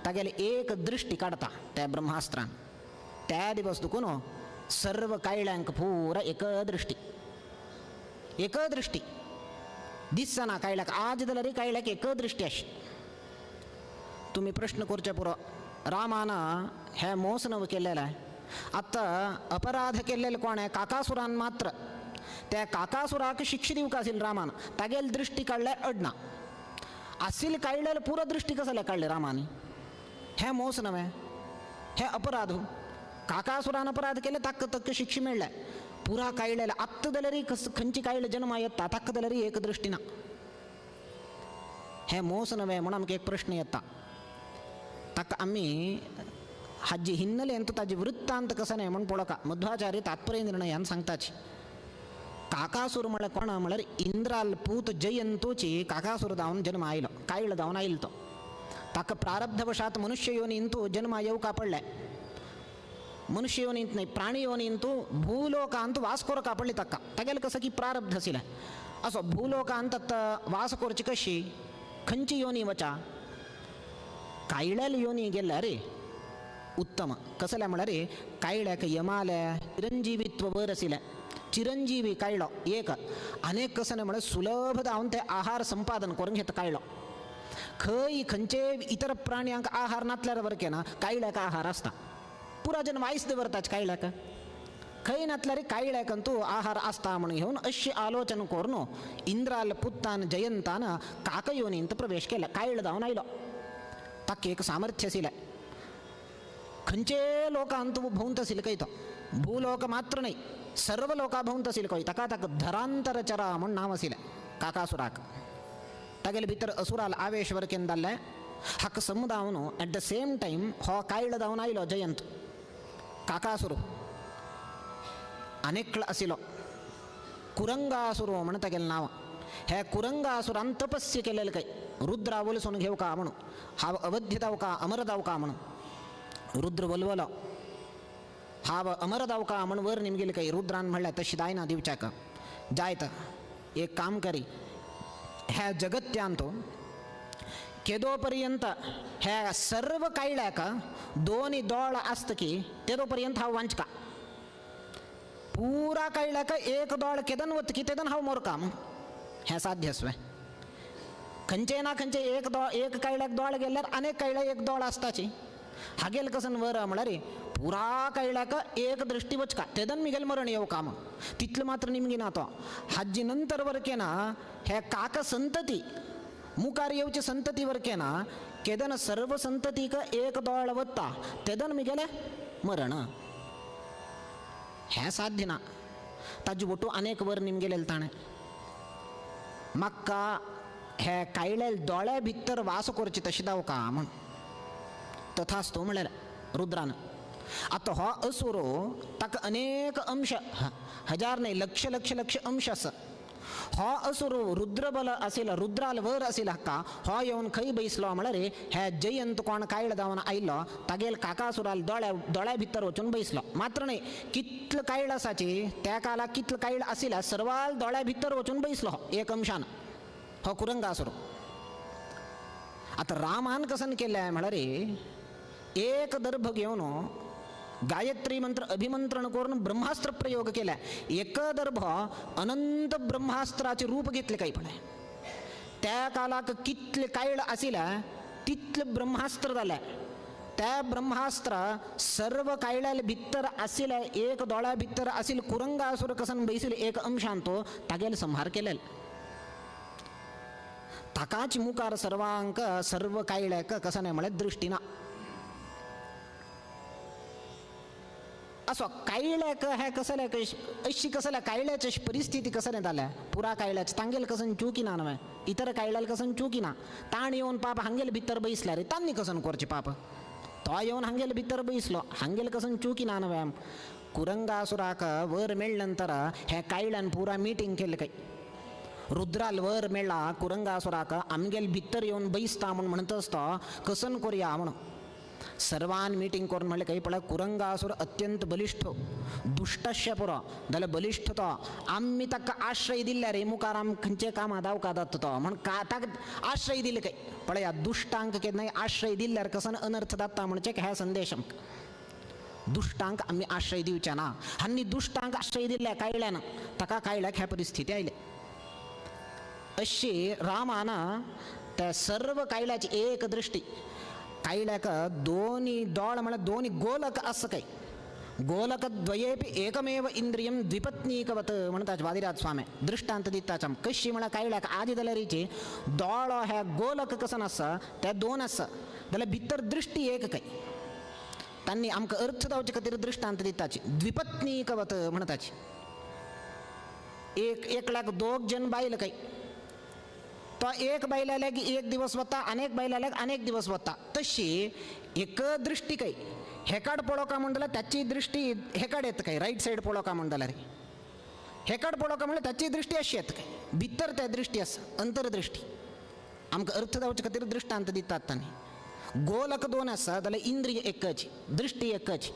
तागेले एक दृश्टी काडता त्या ब्रह्मास्त्रान. त्या दिवस दुखून सर्व कायल्यांक पुरा एक दृश्टी, एक दृश्टी दिसना कायल्याक. आज जाल्यार कायल्याक एक दृश्टी आशी. तुमी प्रश्न करचे पुरो रामान हें मोस नव केलेलें. आतां अपराध केल्लेले कोण आहे? काकासुरान मात्र. त्या काकासुराक शिक्षा दिवंक आशिल्ली रामान. तागेली दृश्टी काडल्यार अडना आशिल्ली काडल्यार पुरो दृश्टी कसले काडले रामान? हें मोस नवें, हें अपराध. काकासुरान अपराध केले ताका तक्क शिक्षा मेळ्ळ्या. पुरा काडलेले आत्तां जाल्यार कस खंयची काडले जन्मा येता ताका जाल्यार एक दृश्टी ना. हें मोस नवें म्हूण आमकां एक प्रश्न येता. ताका आमी हाजी हिन्नलेंत ताजी वृत्तांत कसो न्हय म्हूण पळोवका. मध्वाचार्य तात्पर्य निर्णयान सांगताची काकासूर म्हळ्यार कोण म्हळ्यार इंद्राल पूत जयंतोची काकासूर जावन जन्म आयलो, कायल जावन आयलो तो. ताका प्रारब्धवशात मनुष्य योनींतू जन्मा येवका पडलें. मनुष्य योनींत न्हय, प्राणी योनींतू भूलोकांत वास करका पडली ताका. तागेलें कसो की प्रारब्ध आशिल्लें. असो भूलोकांत वास करची कशी, खंयची योनी वचा, कायल्याल योनी गेल्यार रे उत्तम. कसलें म्हळ्यार कायल्याक यमाले चिरंजीवित्व वर आशिल्लें. चिरंजीवी कायलो एक अनेक कसं म्हळ्यार सुलभ जावन ते आहार संपादन करून घेता कायलो. खंय खंयचे इतर प्राण्यांक आहार नातल्यार वरकें ना कायल्याक आहार आसता. पुरा जन वायस दवरताच कायल्याक. खंय नातल्यार कायल्याक तूं आहार आसता म्हूण घेवन अशी आलोचन करून इंद्राल पुत्तान जयंतान काकयोनींत प्रवेश केला. कायल जावन आयलो. ताका एक सामर्थ्य आशिल्लें. खंयचे लोकांत भोंवत आशिल्लें खंय तो, भूलोक मात्र न्हय सर्व लोका भोंवत आशिल्लें खंय. ताका ताका धरांतर चरा म्हूण नांव आशिल्लें काकासुराक. तागेले भितर असुराल आवेश वरकेन जाल्लें. हाका समुदावन एट the same time हो कायल जावन आयलो जयंत काकासुर. आनेकलो आशिल्लो. कुरंगासुरो म्हण तागेलें नांव. हे कुरंगासुरान तपस्य केलेलें काय रुद्रा वलसून घेवका म्हणून, हांव अवध्य जावका अमर जावका म्हणून. रुद्र वलवलो हांव अमर जावका म्हण वर निमगेले काय. रुद्रान म्हणल्यार तशी जायना दिवच्याक, जायत एक काम करी ह्या जगत्यान तो केदो पर्यंत ह्या सर्व कायल्याक दोनी दोळ आसत की तेदो पर्यंत हांव वांचका. पुरा कायल्याक एक दोळ केदन वत की तेदन हांव मोरका. हें साध्य आसवें खंयचे ना खंयचे एक दोळ एक कायल्याक दोळ गेल्यार अनेक कायल्या एक दोळ आसताची. हागेल कसन वर म्हळ्यार पुरा कायल्याक एक दृष्टी वचका तेदन मिगेल मरण येवका म्हण. तितलें मात्र निमगिना तो हाजी नंतर वरकेना हे काक संतती मुखार येवचे संतती वरकेना केदन सर्व संततीक एक दोळ वता तेदन मिगेले मरण. हें साध्य ना. ताजे वटू अनेक वर निमगेलेले ताणें म्हाका हे कायले दोळे भितर वास करचे तशें जावका म्हण. तथास्तु म्हणलें रुद्रान. आतां हो असुरो ताका अनेक अंश, हजार न्हय लक्ष लक्ष लक्ष अंश आसा. हो असुरो रुद्रबल आशिल्लो, रुद्राल वर आशिल्लो हाका हो येवन खंय बैसलो म्हळ्यार हे जयंत कोण कायल जावन आयलो तागेल काकासुराल दोळ्या दोळ्या भितर वचून बैसलो. मात्र न्हय कितलो कायल आसाची त्या काळाक कितलो कायल आशिल्ल्या सर्वाल दोळ्या भितर वचून बैसलो हो एक अंशान हो कुरंगासुरो. आतां रामान कसन केलें म्हळ्यार एक दर्भ घेवन गायत्री मंत्र अभिमंत्रण करून ब्रह्मास्त्र प्रयोग केला. एक दर्भ अनंत ब्रह्मास्त्राचे रूप घेतले काही पण त्या कालाक कितले कायल आशिल्ल्या तितले ब्रह्मास्त्र जाले. त्या ब्रह्मास्त्र सर्व कायल्या भितर आशिल्ल्या एक दोळ्या भितर आशिल्ले कुरंगासुर कसन बैसिल्ले एक अंशान तो तागेले संहार केले. ताकाच मुखार सर्वांक सर्व कायल्याक कसन म्हळ्यार दृष्टी ना. असो कायल्याक हें कसलें अशी कसल्या कायल्याची अशी परिस्थिती कसलें जाल्या पुरा कायल्याच तांगेल कसन चुकी ना न्हय इतर कायल्याल कसन चुकी ना. ताण येवन पाप हांगेल भितर बैसल्या रे तांणी कसन करचें पाप. तो येवन हांगेल भितर बैसलो हांगेल कसन चुकी ना न्हय. कुरंगासुराक वर मेळ्ळे नंतर हे कायल्यान पुरा मिटींग केलें काय रुद्राल वर मेळ्ळा कुरंगासुराक आमगेल भितर येवन बैसता म्हूण म्हणटच तो कसन करया म्हणून. सर्वान मीटिंग करून म्हणलें काही पळय कुरंगासुर अत्यंत बलिश्ठ दुश्टस्य पुरो जाल्यार बलिश्ठ तो आमी ताका आश्रय दिल्ल्या रे मुखार आम खंयचे कामां दावका जाता तो म्हण का ताका आश्रय दिले काय पळया दुश्टांक केन्नाय आश्रय दिल्यार कसन अनर्थ जाता म्हणचे ह्या संदेश आमकां. दुश्टांक आमी आश्रय दिवचे ना. आनी दुश्टांक आश्रय दिल्ल्या कायल्यान ताका कायल्याक ह्या परिस्थिती आयले. अशी रामान त्या सर्व कायल्याची एक दृष्टी कायल्याक दोनी दोळ म्हळ्यार दोनी गोलक आसा काय गोलक द्वयेपी एकमेव इंद्रियं द्विपत्नीकवत म्हणटाच वादिराज स्वामी दृष्टांत दिताच आमकां. कशी म्हळ्यार कायल्याक आदी जाल्यारीची दोळो हे गोलक कसन आसा ते दोन आसा जाल्यार भितर दृष्टी एक काय तांणी आमकां अर्थ जावचे खातीर दृष्टांत दिताची द्विपत्नीकवत म्हणटाची. एक एकल्याक दोग जण बायल काय तो एक बायल आल्या की एक दिवस वता अनेक बायल आल्याक अनेक दिवस वता. तशी एक दृष्टी काय हेकाड पळोवका म्हण जाल्यार त्याची दृष्टी हेकाड येता काय रायट सायड पळोवका म्हण जाल्यार हेकाड पळोवका म्हणल्यार त्याची दृष्टी अशी येता काय भितर त्या दृष्टी आसा अंतर्दृष्टी. आमकां अर्थ जावचे खातीर दृष्टांत दितात तांणी. गोलक दोन आसा जाल्यार इंद्रिय एकच दृष्टी एकच.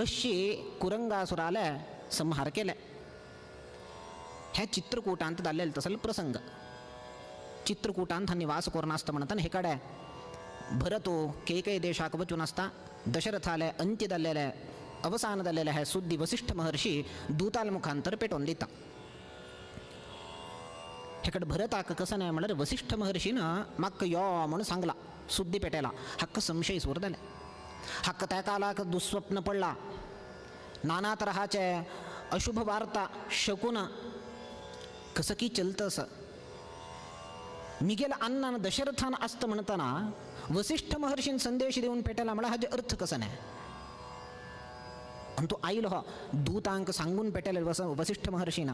अशी कुरंगासुराले संहार केले. हे चित्रकूटांत जाल्लेले तसलो प्रसंग. चित्रकूटांत हांणी वास करून आसता म्हणटा हे कडेन भरतो केकय देशाक वचून आसता दशरथाले अंत्य जाल्लेले अवसान जाल्लेले हे सुद्दी वसिष्ठ महर्षी दूताल मुखांतर पेटोवन दिता. हेकडे भरताक कसं नाही म्हळ्यार वसिष्ठ महर्षीन म्हाका यो म्हणून सांगला सुद्दी पेटयला. हाका संशय सुर जाले. हाका त्या कालाक दुस्वप्न पडला नाना तराचे अशुभ वार्ता शकून कसं की चलतं असं मिगेल अन्नान दशरथान असतं म्हणताना वसिष्ठ महर्षीन संदेश देऊन पेटला म्हळ्यार हाजे अर्थ कसं नाही. आणि तो आयलो हो दूतांक सांगून पेटले वसिष्ठ महर्षीन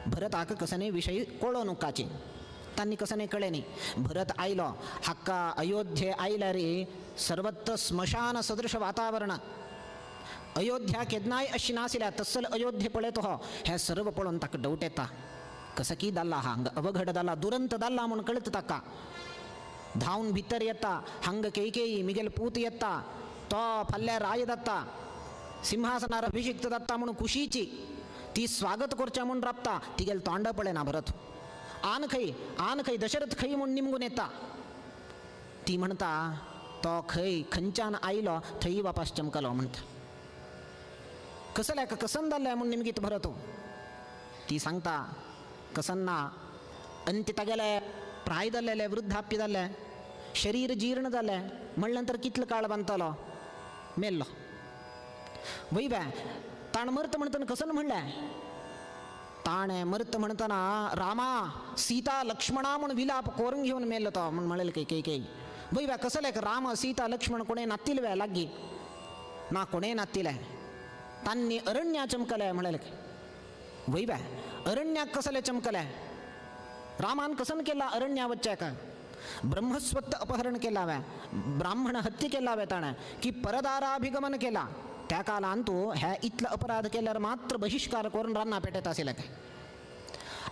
भरताक कसने विषयी कळो नुकाचे तांणी कसने कळ्ळें न्ही. भरत आयलो हाका अयोध्ये आयल्यार सर्वत्र स्मशान सदृश वातावरण. अयोध्या केन्नाय अशी नाशिल्ल्या तसल अयोध्ये पळयत हो हें सर्व पळोवन ताका डवट येता. कसं की जाल्ला हा हांगा अवघड जाल्ला दुरंत जाल्ला म्हूण कळटा ताका. धांवन भितर येता हांग कैकेयी मिगेल पूत येता तो फाल्यां राय जाता सिंहासनार अभिषिक्त जाता म्हणून कुशीची ती स्वागत करच्या म्हूण राबता. तिगेल तोंड पळयना भरत. आन खंय आन खंय दशरथ खंय म्हूण निमगून येता. ती म्हणटा तो खंय खंयच्यान आयलो थंय वापस चमकलो म्हणटा. कसल्या कसन जाल्लें म्हूण निमगीत भरत. ती सांगता कसन ना अंत्य तागेले प्राय जाल्लें वृद्धाप्य जाल्लें शरीर जीर्ण जालें म्हणलें नंतर कितलो काळ बांदतलो मेल्लो. वय ताण मर्त म्हणटना कसन म्हणलें ताणें मर्त म्हणटना रामा सीता लक्ष्मणा म्हूण विलाप कोरून घेवन मेल्लो तो म्हूण म्हणलें कैकेयी केई. वय कसलें राम सीता लक्ष्मण कोणें नातिल वे लागीं ना कोणें नातिलें तांणी अरण्या चमकलें म्हणलें. वय अरण्याक कसलें चमकलें रामान कसन केला अरण्या वच्च्याक ब्रह्मस्वत्त अपहरण केला वे ब्राह्मण हत्या केला वे ताणें की परदाराभिगमन केला. त्या कालान तूं हे इतलो अपराध केल्यार मात्र बहिष्कार करून रान्ना पेटयता आशिल्लें काय.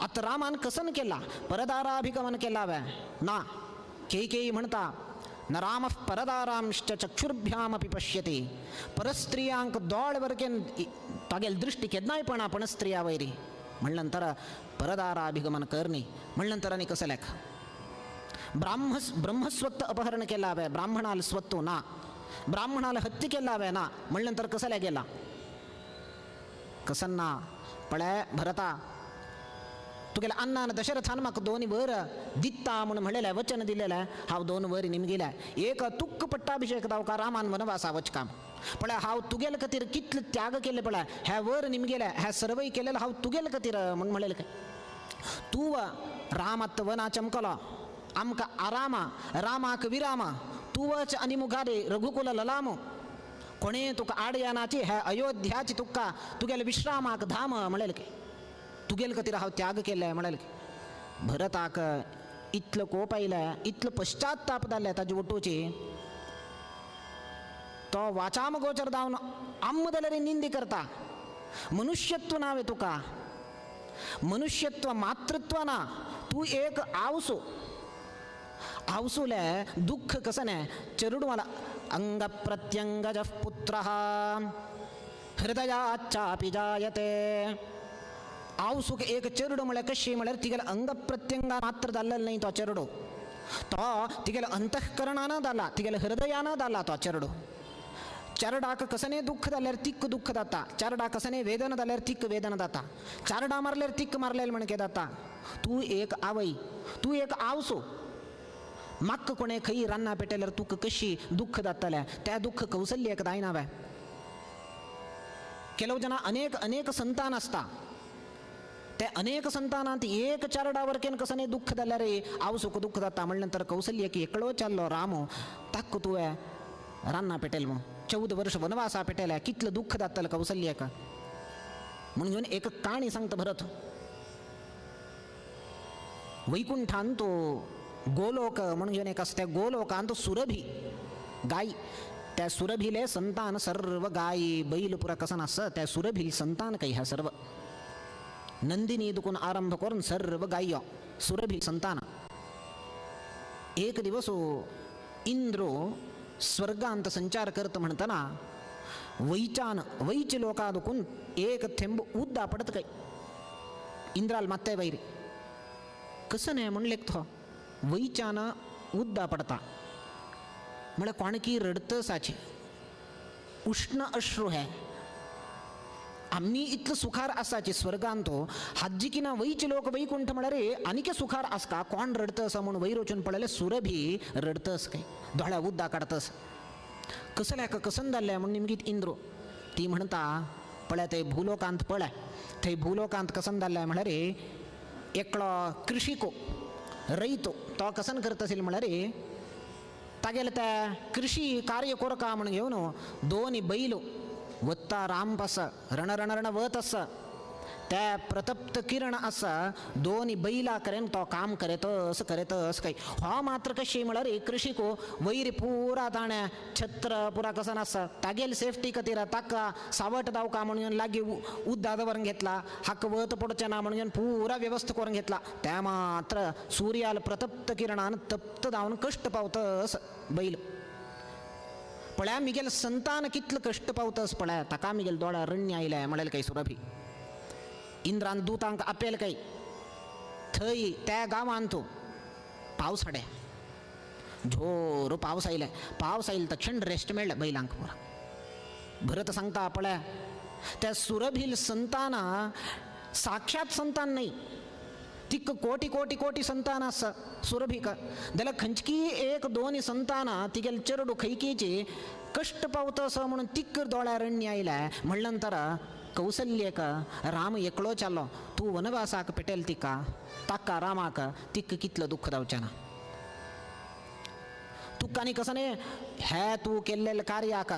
आतां रामान कसन केला परदाराभिगमन केला वे ना. कैकेयी म्हणटा न राम परदारांश्च चक्षुर्भ्यामपि पश्यति परस्त्रियांक दोळ वरकेन तागेल दृष्टी केन्नाय पण पण स्त्रिया वैरी म्हणलं नंतर परदाराभिगमन करणी म्हणलं नंतर आनी कसं लेख ब्रह्मस्वत्त अपहरण केला वे ब्राह्मणाल स्वत्व ना ब्राह्मणाला हत्या केला वे ना म्हणलं नंतर कसं गेला कसन ना. पळय भरता तुगेले अन्नान दशरथान म्हाका दोन वर दित्ता म्हूण म्हणलेलें वचन दिलेलें हांव दोन वर निमगिलें एक तुक्क पट्टाभिषेक दावका रामान वनवासा वचकाम. पळय हांव तुगेले खातीर कितले त्याग केले पळय ह्या वर निमगेले ह्या सर्वय केलेलें हांव तुगेले खातीर म्हूण म्हणलेलें काय. तूं रामात वना चमकलो आमकां आरामा रामाक विरामा तूं वच आनी मुखार रघुकुल ललाम कोणें तुका आडयानाची ह्या अयोध्याची तुका तुगेले विश्रामाक धाम म्हणलेलें काय. तुगेले खातीर हांव त्याग केले म्हणलें. भरताक इतलो कोप आयलें इतलो पश्चाताप जालें ताजे वटूची तो वाचाम गोचर जावन आम्म जाल्यार निंदी करता. मनुष्यत्व नावे तुका मनुष्यत्व मातृत्व ना तूं एक आवसो आवसुले दुःख कसं न्हय चेरडुवाला अंग प्रत्यंगज पुत्र हृदयाच्चापि जायते. आवसूक एक चेरडो म्हळ्यार कशी म्हळ्यार तिगेले अंग प्रत्यंगा मात्र जाल्लेलो न्हय तो चेरडो तो तिगेले अंतःकरणान जाला तिगेले हृदयान जाला तो चेरडो. चेरडाक कसने दुःख जाल्यार तिक्क दुःख जाता चेरडा कसने वेदना जाल्यार तिक्क वेदना जाता चारडा मारल्यार तिक्क मारलेले म्हणके जाता. तूं एक आवय तूं एक आवसो म्हाका कोणें खंय रान्ना पेटल्यार तुका कशी दुःख जातलें त्या दुःख कौसल्येक जायना वे. ಕೆಲವು ಜನ अनेक अनेक संतान आसता ते अनेक संतानांत एक चारडा वरकेन कसने दुःख जाल्यार आवसूक दुःख जाता. म्हणलें नंतर कौसल्येक एकळो चाललो राम ताक्क तुवें रान्ना पेटेल मग 14 वर्ष वनवासा पेटेल्या कितलं दुःख जातलें कौसल्येक म्हणून घेवन एक काणी सांगता भरत. वैकुंठान तो गोलोक म्हणून घेवन एक आसा त्या गोलोकांत सुरभी गाय त्या सुरभिले संतान सर्व गायी बैल पुरा कसन आसा त्या सुरभी संतान काही ह्या सर्व नंदिनी दुकून आरंभ करून सर्व गाय्य सुरभी संतान. एक दिवस इंद्रो स्वर्गांत संचार करत म्हणताना वैचान वैच लोका दुकून एक थेंब उद्दा पडत काय इंद्राल मात्ते वैरी कसं नाही म्हणले तो वैचान उद्दा पडता म्हळ्यार कोणकी रडतसाचे उष्ण अश्रू हे आम्ही इतलं सुखार आसाचे स्वर्गान तो हाजी ना वैचे लोक वैकुंठ म्हळ्यार आनीक सुखार आसका कोण रडतस म्हूण वयर वचून पळयलें सुरभी रडतस काय दोळ्या उद्दा काडतस कसल्या कसन जाल्लें म्हूण निमगीत इंद्रो. ती म्हणटा पळय थंय भूलोकांत पळय थंय भूलोकांत कसन जाल्लें म्हळ्यार एकलो कृषिको रयतो तो कसन करता आशिल्लो म्हळ्यार तागेले त्या कृषी कार्य कोरका म्हूण घेवन दोन बैल वत्ता रामपास रण रण रण वत आसा. त्या प्रतप्त किरण आसा दोन बैला करेन तो काम करेत असं करेत असं काही हो मात्र कशी म्हळ्यार एक कृषिको वैर पुरा ताणें छत्र पुरा कसं आसा तागेल सेफ्टी खातीर ताका सावट दावका म्हणून लागीं उद्दा दवरून घेतला हाका वत पडचें ना म्हणून पुरा व्यवस्था करून घेतला. त्या मात्र सूर्याल प्रतप्त किरणान तप्त जावन कश्ट पावतस बैल पळया मिगेल संतान कितलं कश्ट पावतस पळया ताका मिगेल दोळ्या रण्य आयल्या म्हणलें काही सुरभी इंद्रान दूतांक आपेल काही थंय त्या गांवांत पावस हाडे झोर पावस आयले पावस आयले तक्षण रेस्ट मेळ्ळें बैलांक पुरा. भरत सांगता पळया त्या सुरभील संताना साक्षात संतान नाही तिक कोटी कोटी कोटी संतान आसा सुरभीक जाल्यार खंयची एक दोन संतानां तिगेले चेरडू खंयकीची कश्ट पावता असो म्हणून तिक दोळ्या रण्य आयल्या म्हणल्या नंतर कौसल्येक राम एकलो चालो तूं वनवासाक पेटेल तिका ताका रामाक तिक कितलो दुख्ख जावचें ना तुका आनी कसने हे तूं केल्लेले कार्याक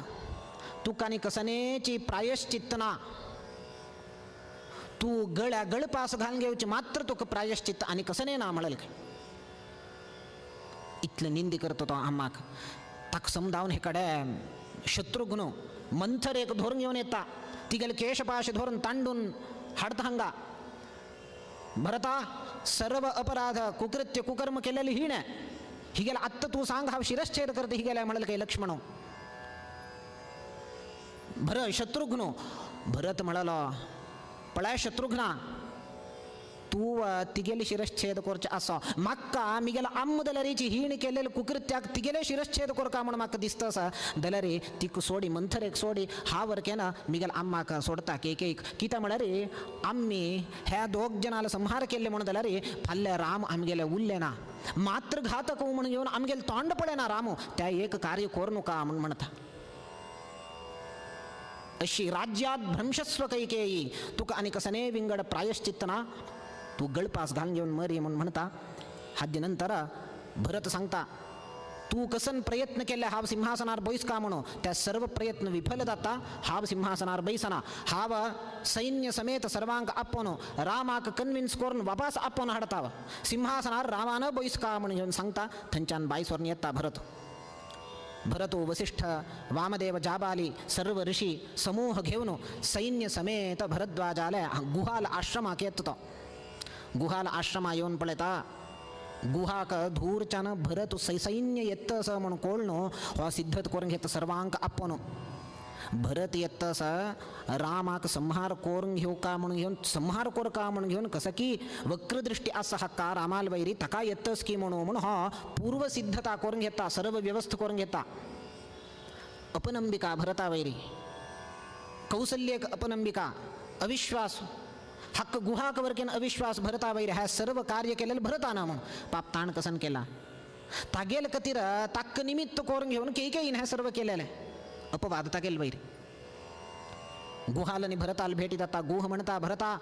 तुका आनी कसनेची प्रायश्चित्त ना तूं गळ्या गळपास घालून घेवचे मात्र तुका प्रायश्चित्त आनी कसने ना म्हणलें काय इतलें निंदी करता तो आम्माक. ताका समजावन हे कडे शत्रुघ्न मंथर एक धरून घेवन येता तिगेले केशपाश धरून तांडून हाडता हांगा. भरता सर्व अपराध कुकृत्य कुकर्म केलेले हिणें हिगेले आत्तां तूं सांग हांव शिरश्छेद करता हिगेले म्हणलें काय लक्ष्मण भर शत्रुघ्न. भरत म्हणलो पळय शत्रुघ्ना तूं तिगेले शिरश्छेद करचें आसा म्हाका मिगेले आम्म जाल्यारीची हीण केलेले कुकृत्याक तिगेले शिरश्छेद करका म्हूण म्हाका दिसता आसा जाल्यार तिका सोडी मंथरेक सोडी हांव केना मिगेले आम्माक सोडता केकेक कित्याक म्हळ्यार आमी ह्या दोग जणांलो संहार केल्ले म्हणून जाल्यार फाल्यां राम आमगेले उरले ना मात्र घातक म्हणून येवन आमगेले तोंड पळयना रामू त्या एक कार्य करूं नका म्हूण म्हणटा. अशी राज्यात भ्रंशस्व कैकेयी तुका आनी कसने विंगड प्रायश्चित्त ना तूं गळपास घालून घेवन मरी म्हूण म्हणटा. हाजे नंतर भरत सांगता तूं कसन प्रयत्न केले हांव सिंहासनार बैसका म्हणून त्या सर्व प्रयत्न विफल जाता हांव सिंहासनार बैसना हांव सैन्य समेत सर्वांक आपोवन रामाक कन्विन्स करून वापास आपोवन हाडता सिंहासनार रामान बैसका म्हणून घेवन सांगता. थंयच्यान बायसोरून येता भरत. भरत वसिष्ठ वामदेव जाबाली सर्व ऋषी समूह घेवन सैन्य समेत भरद्वाजाले गुहाल आश्रमाक येता तो. गुहाल आश्रमा येवन पळयता गुहाक धूरच्यान भरत सैन्य येता असो म्हूण कळ्ळो हो सिद्धत करून घेता सर्वांक आपोवन भरत येता आसा रामाक संहार करून घेवका म्हणून घेवन संहार करका म्हणून घेवन कसं की वक्रदृष्टी आसा हाका रामाल वैरी ताका येतस की म्हणून म्हूण हो पूर्वसिद्धता करून घेता सर्व व्यवस्था करून घेता. अपनंबिका भरता वैरी कौसल्येक अपनंबिका अविश्वास हक्क गुहाक वरकेन अविश्वास भरता वैर ह्या सर्व कार्य केलेलं भरता ना म्हणून पाप ताण कसन केला तागेल कतीर ताक्क निमित्त करून घेवन केकेयीन हें सर्व केलेलें अपवाद तागेल वैर. गुहाल आनी भरताल भेटी जाता. गुह म्हणता भरता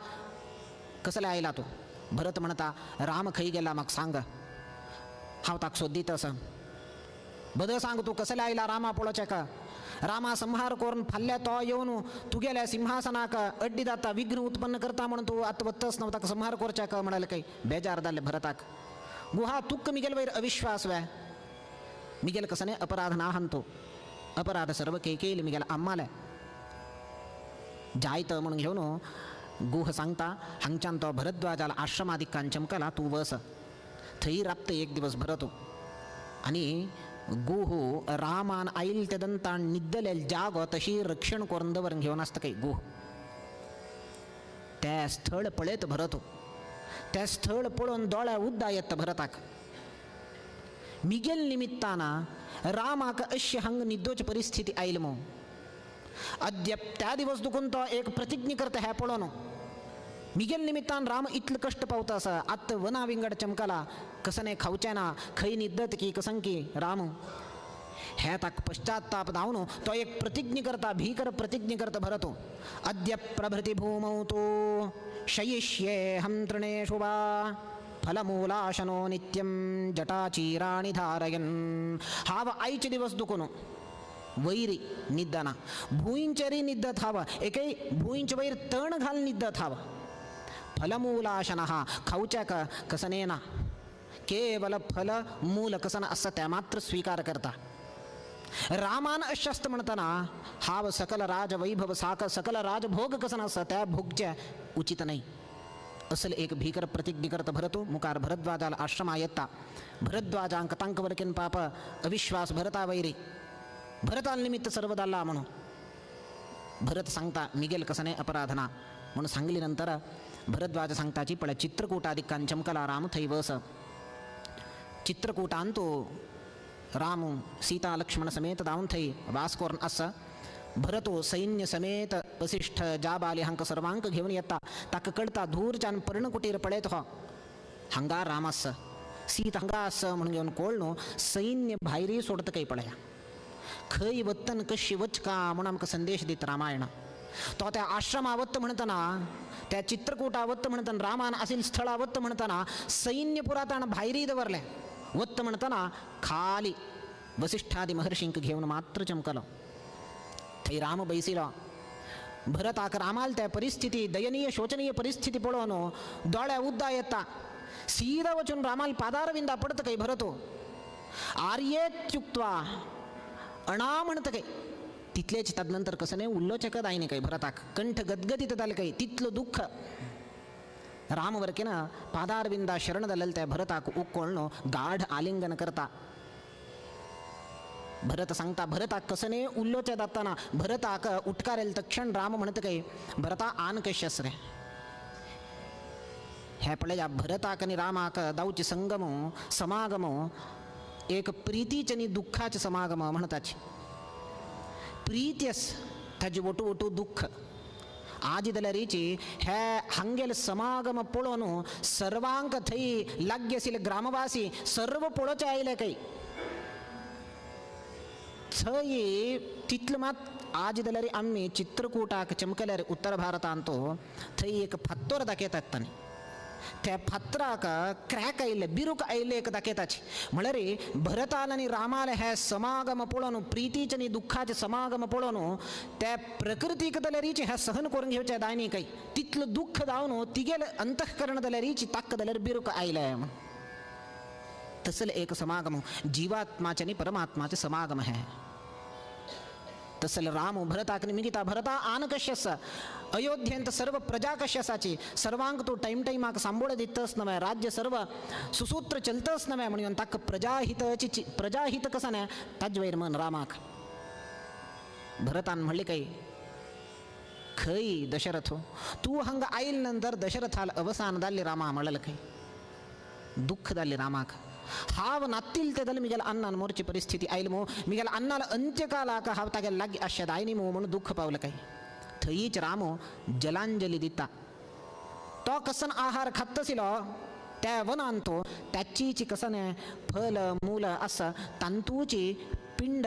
कसले आयला तूं. भरत म्हणता राम खंय गेला म्हाका सांग हांव ताका सोदीत आसा. बद सांग तूं कसले आयला रामा पळोवचेका रामा संहार करून फाल्यां तो येवन तुगेल्या सिंहासनाक अड्डी जाता विघ्न उत्पन्न करता म्हणून तूं आतां वत्तच न्हू ताका संहार करच्याक म्हणाले काही बेजार जाल्ले भरताक. गुहा तुक्क मिगेल वयर अविश्वास वे मिगेल कसने अपराध ना हंतो अपराध सर्व केकेल मिगेल आम्माले जायत म्हणून घेवन गुह सांगता हांगच्यान तो भरद्वाजाल आश्रमादिकान चमकला तूं वस थंय राबता एक दिवस भरत आनी गुह रामान आयल ते दंतान निद्दले जागो तशी रक्षण करून दवरून घेवन आसता काही गुह. त्या स्थळ पळयत भरत त्या स्थळ पळोवन दोळ्या उद्दा येता भरताक. मिगेल निमित्ताना रामाक अशी हांग निद्दोची परिस्थिती आयल मू अद्याप त्या दिवस दुखून तो एक प्रतिज्ञा करता ह्या पळोवन मिगेल निमित्तान राम इतले कश्ट पावता आसा आत्तां वना विंगड चमकला कसने खावचें ना खंय निद्दत की कसं की राम हे ताका पश्चाताप जावन तो एक प्रतिज्ञा करता भीकर प्रतिज्ञा करता भरत. अद्य प्रभृति भूमौ तु शयिष्येऽहं तृणेषु वा फलमूलाशनो नित्यं जटाचीराणि धारयन्. हांव आयचे दिवस दुखून वैरी निद्दना भुंयचेरय निद्दत हांव एकय भुंयचे वयर तण घालून निद्दत हांव फलमूलाशनः खावच्याक कसने ना, केवल फल मूल कसन आसता त्या मात्र स्वीकार करता. रामान अशस्त्र म्हणताना हाव सकल राजवैभव साक सकल राजभोग कसन आसता त्या भोगच्या उचित नाही. असल एक भीकर प्रतिज्ञ करत भरतो मुकार भरद्वाजाला आश्रमा येता. भरद्वाजांक तांक वरकेन पाप अविश्वास भरता वैरी भरताल निमित्त सर्वदाला म्हणून भरत सांगता मिगेल कसने अपराधना म्हणून सांगली. नंतर भरद्वाज सांगताची पळ चित्रकूटादिकान चमकला राम थै वस. चित्रकूटान तो राम सीता लक्ष्मण समेत दावन थै वास करून अस. भरतो सैन्य समेत वसिष्ठ जाबाली हांका सर्वांक घेवन येता. ताका कळता धूरच्यान पर्णकुटीर पळयत हो हांगा राम आस सीत हांगा आस म्हणून घेवन कोळ सैन्य भायरी सोडत काही पळया खंय वत्तन कशी वचका म्हणून आमकां संदेश दित रामायण. तो त्या आश्रमावत्त म्हणतना त्या चित्रकूटावत्त म्हणतना रामान आसील स्थळावत्त म्हणतना सैन्य पुरा ताण भायरी दवरलें. वत्त म्हणतना खाली वसिष्ठादी महर्षींक घेवन मात्र चमकलो. थंय राम बैसिलो. भरताक रामाल त्या परिस्थिती दयनीय शोचनीय परिस्थिती पळोवन दोळ्या उद्दा येता. सीदा वचून रामाल पादारविंदा पडत काही भरतो आर्येत्युक्त्वा अणा म्हणत काही तितलेच. तदनंतर कसं नाही उल्लोचे कद आयने काही भरताक कंठ गदगदित जाले काही तितलो दुःख. रामवर्केन पादारविंदा शरण जालेल त्या भरताक उक्कोळनो गाढ आलिंगन करता. भरत सांगता भरताक कसने उल्लोचे जाताना भरताक उटकारेल तक्षण राम म्हणत काही भरता आन कश्यस रे. हे पळया भरताक आणि रामाक दावची संगम समागम एक प्रीतीचे आणि दुःखाचे समागम म्हणताची. प्रीत्यस ताजे वटू वटू दुःख आजी जाल्यारीची हे हांगेल समागम पळोवन सर्वांक थंय लागीं आशिल्ले ग्रामवासी सर्व पळोवचे आयले काही थंय तितलो मात आज जाल्यार आमी चित्रकूटाक चमकल्यार उत्तर भारतांत तो थंय एक फात्तोर दाखयतात तांणी. त्या फातराक क्रॅक आयिल्ले बिरूक आयिल्ले एक दाखयताची. म्हळ्यार भरताल आनी रामाल हे समागम पळोवन प्रितीचे आनी दुख्खाचे समागम पळोवन त्या प्रकृतीक जाल्यारीचे हे सहन करून घेवचे दायनी काही तितलो दुख्ख जावन तिगेले अंतःकरण जाल्यारीची ताक्क जाल्यार बिरूक आयले. तसले एक समागम जीवात्माचे आनी परमात्माचे समागम हे. तसल राम भरताक निमिता भरता आन कश्यस अयोध्येंत सर्व प्रजा कश्यसाची सर्वांक तो टाईम टाईमाक सांबोळ दितस नव्हे राज्य सर्व सुसूत्र चलतस नव्हे म्हणून ताक प्रजाहितची प्रजाहित कसा नाही ताजवैर मन रामाक. भरतान म्हणले काही खय दशरथ तू हंग आईल नंतर दशरथाल अवसान दाल्ले रामा म्हणलं काही दुःख दाल्ले रामाक. हाव नातील ते दल मिगेल अन्नान मोरची परिस्थिती आईल मो मिगेल अन्नाला अंत्यकालाक हाव तागेल लागी आश्या दायनी मो म्हणून दुःख पावलं काही. थंयच रामो जलांजली दिता. तो कसन आहार खातसिलो त्या वनान तो त्याचीची कसन फल मूल असं तांतूची पिंड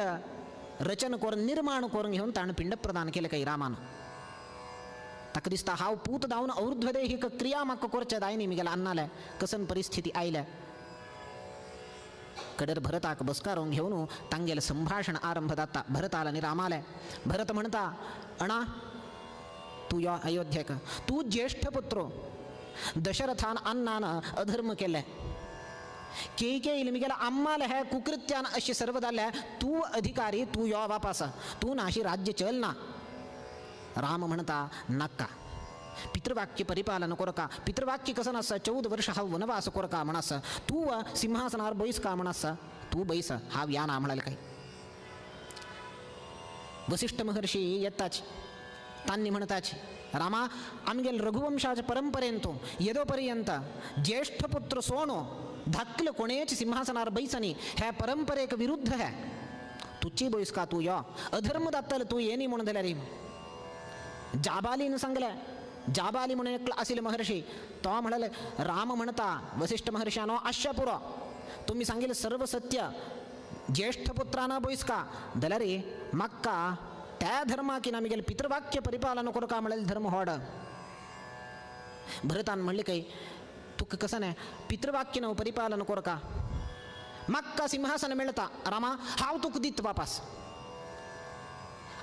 रचन करून निर्माण करून घेऊन ताण पिंड प्रदान केलं काही रामान. ताका दिसता हाव पूत दावन और्ध्वदेहिक क्रिया म्हाका करच्या दायनी मिगेल अन्नाले कसन परिस्थिती आयल्या. कडर भरताक बसकारून घेऊन तांगेल संभाषण आरंभ जाता भरताला आणि रामाले. भरत म्हणता अणा तू यो अयोध्येक तू ज्येष्ठ पुत्रो दशरथान अन्नान अधर्म केले केई मिगेला आम्हाला हे कुकृत्यान अशी सर्व जाल्ले तू अधिकारी तू यो वापास तू नाशी राज्य चल ना. राम म्हणता नक्का पितृवाक्य परिपालन कोरका पितृवाक्य कसं नस 14 वर्ष हा वनवास कोरका म्हणस तू सिंहासनावर बैस का म्हणस तू बैस हा या ना म्हणाल काही. वसिष्ठ महर्षी येताच तांनी म्हणताच रामा आमगेल रघुवंशाच्या परंपरेन तो येदोपर्यंत ज्येष्ठ पुत्र सोनो धाकलं कोणेच सिंहासनावर बैसनी ह्या परंपरेक विरुद्ध है तुची बैस का तू यो अधर्म दातल तू येनी म्हणून जाल्यार जाबालीन सांगले जाबाली म्हणून एकलो आशिल्ले महर्षी तो म्हणाले राम म्हणता वसिष्ठ महर्षानो आश्या पुरो तुम्ही सांगितलं सर्व सत्य ज्येष्ठ पुत्राना बैसका जाल्यार म्हाका त्या धर्माकी ना मिगेल पितृवाक्य परिपालन करका म्हळेल धर्म होड. भरतान म्हणले काही तुका कसं नाही पितृवाक्य नव परिपालन करका म्हाका सिंहासन मेळता रामा हांव तुका दित वापास.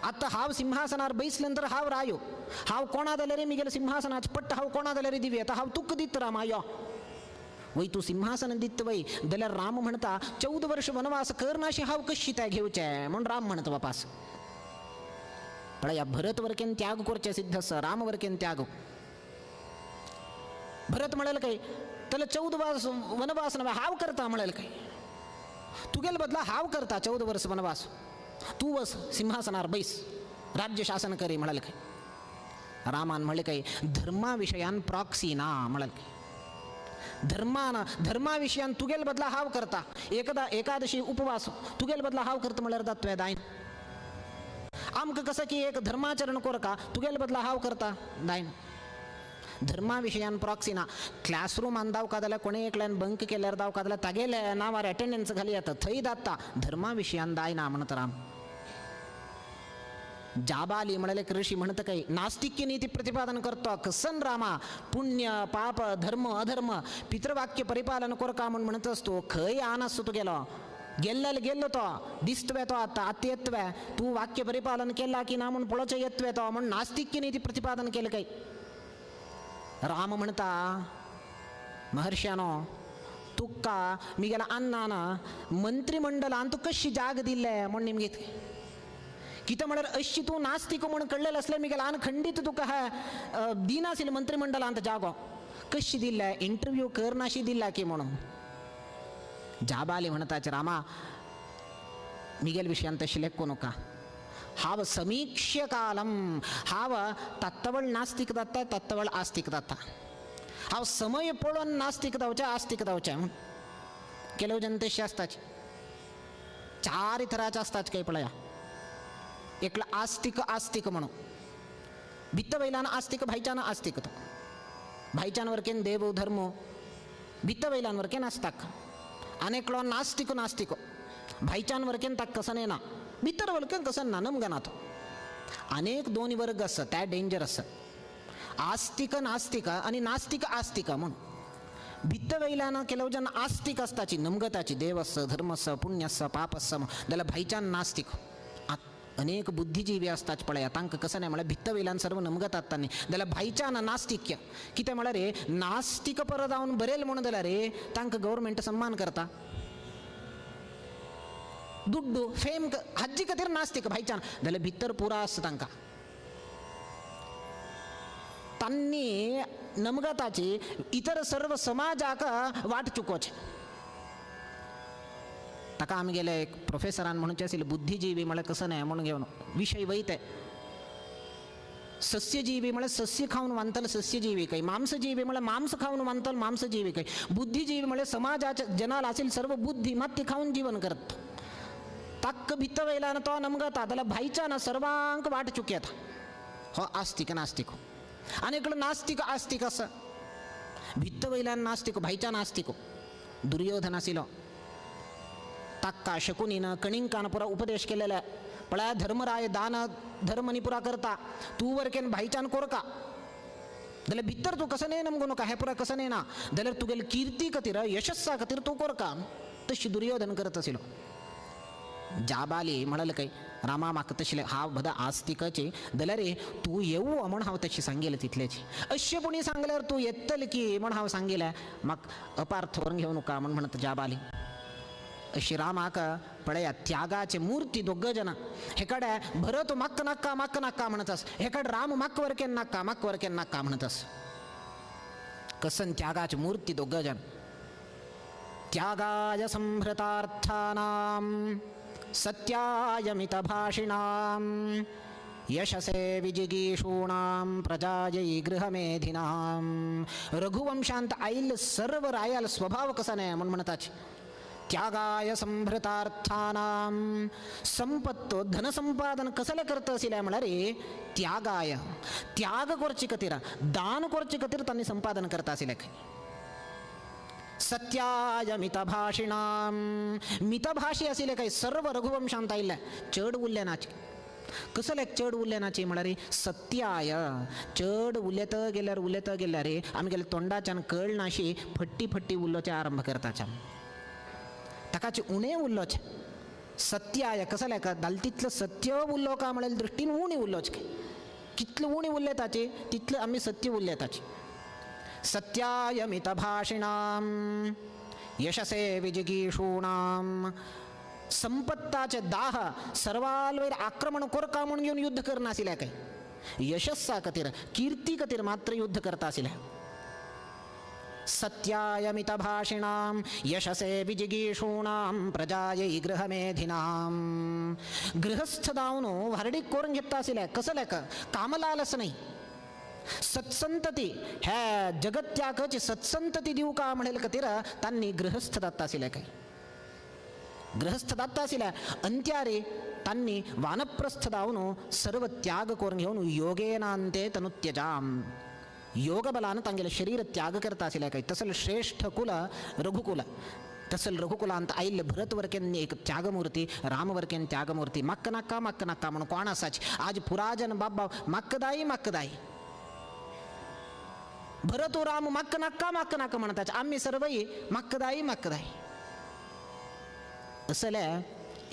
आतां हांव सिंहासनार बैसले नंतर हांव रायो, हांव कोणा जाल्यार मिगेले सिंहासनाच पट्ट हांव कोणा जाल्यार दिवी, आतां हांव तुका दित रामा यो. वय तूं सिंहासन दित वय जाल्यार राम म्हणटा 14 वर्ष वनवास करनाशी हांव कशी तें घेवचें म्हूण राम म्हणटा वापास. पळया भरत वरकेन त्याग करचें सिद्ध आसा, राम वरकेन त्याग. भरत म्हणेल काय त्याला 14 वर्स वनवास नव्हे हांव करता म्हणेल काय, तुगेल बदला हांव करता 14 वर्स वनवास, तूं वस सिंहासनार बैस राज्य शासन करी म्हणेल काय. रामान म्हणले काय धर्मा विशयान प्रॉक्सी ना म्हणेल काय, धर्मान धर्मा विशयान तुगेल बदला हांव करता, एकदा एकादशी उपवास तुगेल बदला हांव करता म्हळ्यार जाता दायन. आमकां कसं की एक धर्माचरण कोरका तुगेल बदला हांव करता दायन. धर्मा विशयान प्रॉक्सी ना. क्लासरूमान दावका जाल्यार कोणें एकल्यान बंक केल्यार दावका जाल्यार तागेले नांवार अटेंडन्स घाली येता थंय जाता, धर्मा विशयान दायना म्हणत राम. जाबाली म्हळ्यार एक ऋषी म्हणत काय नास्तिक्य नीती प्रतिपादन करतो कसन रामा, पुण्य पाप धर्म अधर्म पितृवाक्य परिपालन कोरका म्हूण म्हणत असतो. खंय आन आसतो तूं गेलो गेल्ल्याल गेल्लो तो दिसतवे तो आतां आतां येतवे तूं वाक्य परिपालन केला की ना म्हूण पळोवचें येतवे तो म्हूण नास्तिक्य नीती प्रतिपादन केलें काय. राम म्हणता महर्ष्यानो तुका मिगेला अन्नान मंत्रिमंडलान तूं कशी जाग दिल्ले म्हूण निमगीत कितें म्हळ्यार अशी तूं नास्तिक म्हूण कळ्ळेलें आसलें मिगेला आन खंडीत तुका हे दिनाशिल्लें मंत्रिमंडलांत जागो कशी दिल्ले इंटरव्यू करनाशी दिल्ला की म्हणून. जाबाली म्हणताच रामा मिगेल विशयान तशें लेखू नका, हांव समीक्ष्य कालम, हांव तत्वळ नास्तिक जाता तत्वळ आस्तिक जाता, हांव समय पळोवन नास्तिक जावचें आस्तिक जावचें म्हूण. ಕೆಲವು जन तशे आसताच, चार थराचे आसताच काय पळया. एकलो आस्तिक आस्तिक म्हणून भित्त वयल्यान आस्तिक भायच्यान आस्तिक, तो भायच्यान वरकेन देव धर्म भित्त वयल्यान वरकेन आसताक. आनी एकलो नास्तिक नास्तिक भायच्यान वरकेन ताका कसन येना भितर वरकेन कसन ना नमगना तो. अनेक दोन वर्ग आसा त्या डेंजर आसा, आस्तिक नास्तिक आनी नास्तिक आस्तिक म्हणून. भित्त वयल्यान ಕೆಲವು जन आस्तिक आसताची नमगताची देव आसा धर्म आसा पुण्य आसा पाप आसा जाल्यार भायच्यान नास्तिक. अनेक बुद्धिजीवी आसताच पळया तांकां कसं नाही म्हळ्यार भित्त वयल्यान सर्व नमगतात तांणी, जाल्यार भायच्यान नास्तिक्य कितें म्हळ्यार रे नास्तिक परत जावन बरेल म्हणून जाल्यार रे तांकां गव्हर्मेंट सन्मान करता, दुड्डू फेम हाजी खातीर नास्तिक भायच्यान, जाल्यार भितर पुरा आसता तांकां. तांणी नमगताची इतर सर्व समाजाक वाट चुकोवचें. ताका आमी गेले एक प्रोफेसरान म्हणचें आशिल्लें बुद्धिजीवी म्हळ्यार कसं न्हय म्हणून घेवन विशय वयते. सस्यजीवी म्हळ्यार सस्य खावन वांतल सस्यजीवी काही, मांसजीवी म्हळ्यार मांस खावन वांतल मांसजीवी काही, बुद्धिजीवी म्हळ्यार समाजाच्या जनाला असेल सर्व बुद्धी मात ती खावन जीवन करत. ताक्क भित्त वयल्यान तो नमगता जाल्यार भायच्यान सर्वांक वाट चुकयता. हो आस्तिक नास्तिक. आनी एकलो नास्तिक आस्तिक आसा, भित्त वयल्यान नास्तिक भायच्यान आस्तिक. दुर्योधन आशिल्लो ताक्का शकुनीन कणिंकान पुरा उपदेश केलेला पळया धर्मराय दान धर्म नी पुरा करता तूं वरकेन भायच्यान कोरका जाल्यार भितर तूं कसं न्हय नमगू नका हें पुरा कसं न्हय ना जाल्यार तुगेली किर्ती खातीर यशस्सा खातीर तूं कोरका. तशी दुर्योधन करत आशिल्लो. जाबाली म्हळें काय रामा म्हाका तशें हांव बदा आस्तिकाचे जाल्यार रे तूं येवं म्हूण हांव तशें सांगेलें तितलेंच. अशें कोणी सांगल्यार तूं येतलें की म्हूण हांव सांगेलें म्हाका अपार्थ व्हरून घेवं नका म्हूण म्हणटा जाबाली. अशी रामाक पळया त्यागाचे मूर्ती दोग जण हेकडे भरत माक्क नाक्का माक्क नाक्का म्हणत आस, हेकडे राम माक्क वरकेन नाक्का माक्क वरकेन नाक्का म्हणत आस. कसन त्यागाचे मूर्ती दोग जण. त्यागाय संभृतार्थानां सत्याय मितभाषिणां यशसे विजिगीषूणां प्रजायै गृहमेधिनां. रघुवंशांत आयिल्ले सर्व रायाल स्वभाव कसा न्हय म्हूण म्हणटाच. त्यागाय संभृतार्थानां संपत्तो धनसंपादन कसले करता आशिल्लें म्हळ्यार त्यागाय त्याग करचे खातीर दान करचे खातीर तांणी संपादन करता आशिल्लें. सत्याय मितभाषिणां मितभाषी आशिल्ले काय सर्व रघुवंशांत आयिल्ले चड उरले नाचे. कसले चड उरले नाचे म्हळ्यार सत्याय चड उलयत गेल्यार उलयत गेल्यार आमगेले तोंडाच्यान कळनाशी फट्टी फट्टी उलोवचें आरंभ करताच्या ताकाचे उणें उलोवचें. सत्याय कसलें का जालें तितलें सत्य उरलो का म्हणल्यार दृश्टीन उणी उरलोच कितलें उणी उरलें ताचे तितलें आमी सत्य उरलें ताचें. सत्याय मितभाषिणां यशसे विजिगीषूणां संपत्ताचे दाह सर्वालवयर आक्रमण कोरका म्हणून घेवन युद्ध करनाशिल्ल्या काय यशस्सा खातीर कीर्ती खातीर मात्र युद्ध करता आशिल्ल्या. सत्याय मितभाषिणां यशसे विजिगीषूणां प्रजायै गृहमेधिनां गृहस्थ जावन व्हारडीक करून घेता आशिल्ल्या कसलें कामलालस नाही सत्संतती ह्या जगत्याकची सत्संतती दिवका म्हणेल खातीर तांणी गृहस्थ जाता आशिल्ल्या काय गृहस्थ जाता आशिल्ल्या अंत्यारे तांणी वानप्रस्थ जावन सर्व त्याग करून घेवन योगेनांते तनुत्यजाम योगबलान तांगेले शरीर त्याग करता आशिल्ल्या काय. तसल श्रेष्ठ कुल रघुकुल तसल रघुकुलांत आयिल्ले भरतवर्केन एक त्यागमूर्ती रामवर्केन त्यागमूर्ती माक्क नाका माक्क नाका म्हणून कोण आसाची आज पुराजन बाबा माक्कदाई माक्कदाई भरतो राम माक्क नाका माक्क नाका म्हणतात आम्ही सर्वही माक्कदाई माक्कदाई. असल्या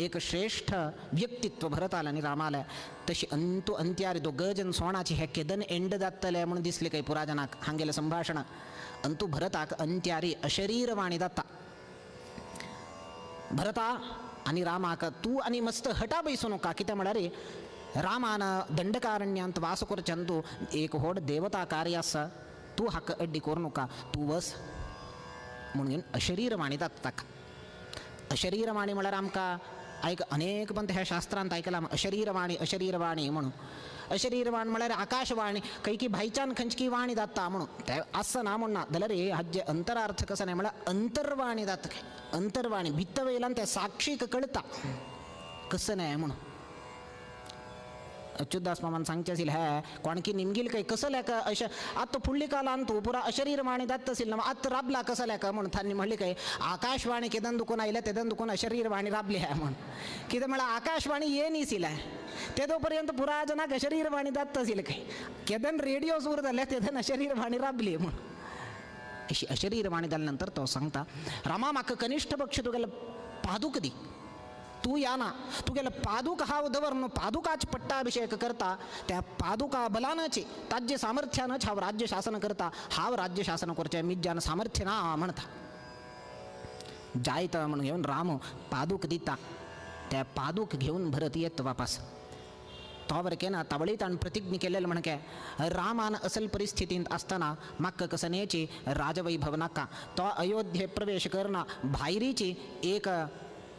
एक श्रेष्ठ व्यक्तित्व भरताला आनी रामाला तशी अंतु अंत्यार दोग जन सोणाची हे केदन एंड जातले म्हणून दिसले काही पुराजनाक हांगेलें संभाषण. अंतु भरताक अंत्यारी अशरीरवाणी जाता भरता आनी रामाक तूं आनी मस्त हटा बैसू नका कितें म्हळ्यार रामान दंडकारण्यांत वास करच्यान तूं एक व्हड देवता कार्य आसा तूं हाका अड्डी करूं नका तूं वस म्हणून अशरीरवाणी जाता ताका. अशरीरवाणी म्हळ्यार आमकां आयक अनेक पंत ह्या शास्त्रांत आयकलां अशरीरवाणी अशरीरवाणी म्हणून. अशरीरवाणी म्हळ्यार आकाशवाणी खंयकी भायच्यान खंयची वाणी जाता म्हणून ते आसना म्हूण ना जाल्यार हाजे अंतरार्थ कसो न्हय म्हळ्यार अंतर्वाणी जाता काय अंतर्वाणी भित्त वयल्यान त्या साक्षीक कळटा कसं न्हय म्हणून. अच्युतदास मामान सांगचें आशिल्लें हे कोणकी निमगील काय कसं लेका अशें आतां फुडली कालान तूं पुरा अशरीरवाणी जाता आशिल्लें आतां राबला कसं लेका म्हूण तांणी म्हणलें काय आकाशवाणी केदन दुखून आयल्या तेदन दुखून अशरीरवाणी राबली आहे म्हूण कितें म्हळ्यार आकाशवाणी ये न्ही तेदो पर्यंत पुरा जनाक अशरीरवाणी जाता आशिल्लें काय केदन रेडियो सुरू जाले तेदन अशरीरवाणी राबली म्हूण. अशी अशरीरवाणी जाल्या नंतर तो सांगता रामा म्हाका कनिश्ठ पक्ष तुगेलो पादूक दी तूं या ना तुगेले पादुक हांव दवर न्हू पादुकाच पट्टाभिषेक करता त्या पादुका बलानच ताज्य सामर्थ्यानच हांव राज्य शासन करता हांव राज्य शासन करचें मिज्जान सामर्थ्य ना म्हणटा. जायत म्हणून घेवन राम पादूक दिता त्या पादूक घेवन भरत येत वापस. तो वरकेन तावळीत आनी प्रतिज्ञा केलेलं म्हणके रामान असल परिस्थितींत आसतना म्हाका कसनेची राजवैभव नाका तो अयोध्ये प्रवेश करना भायरीची एक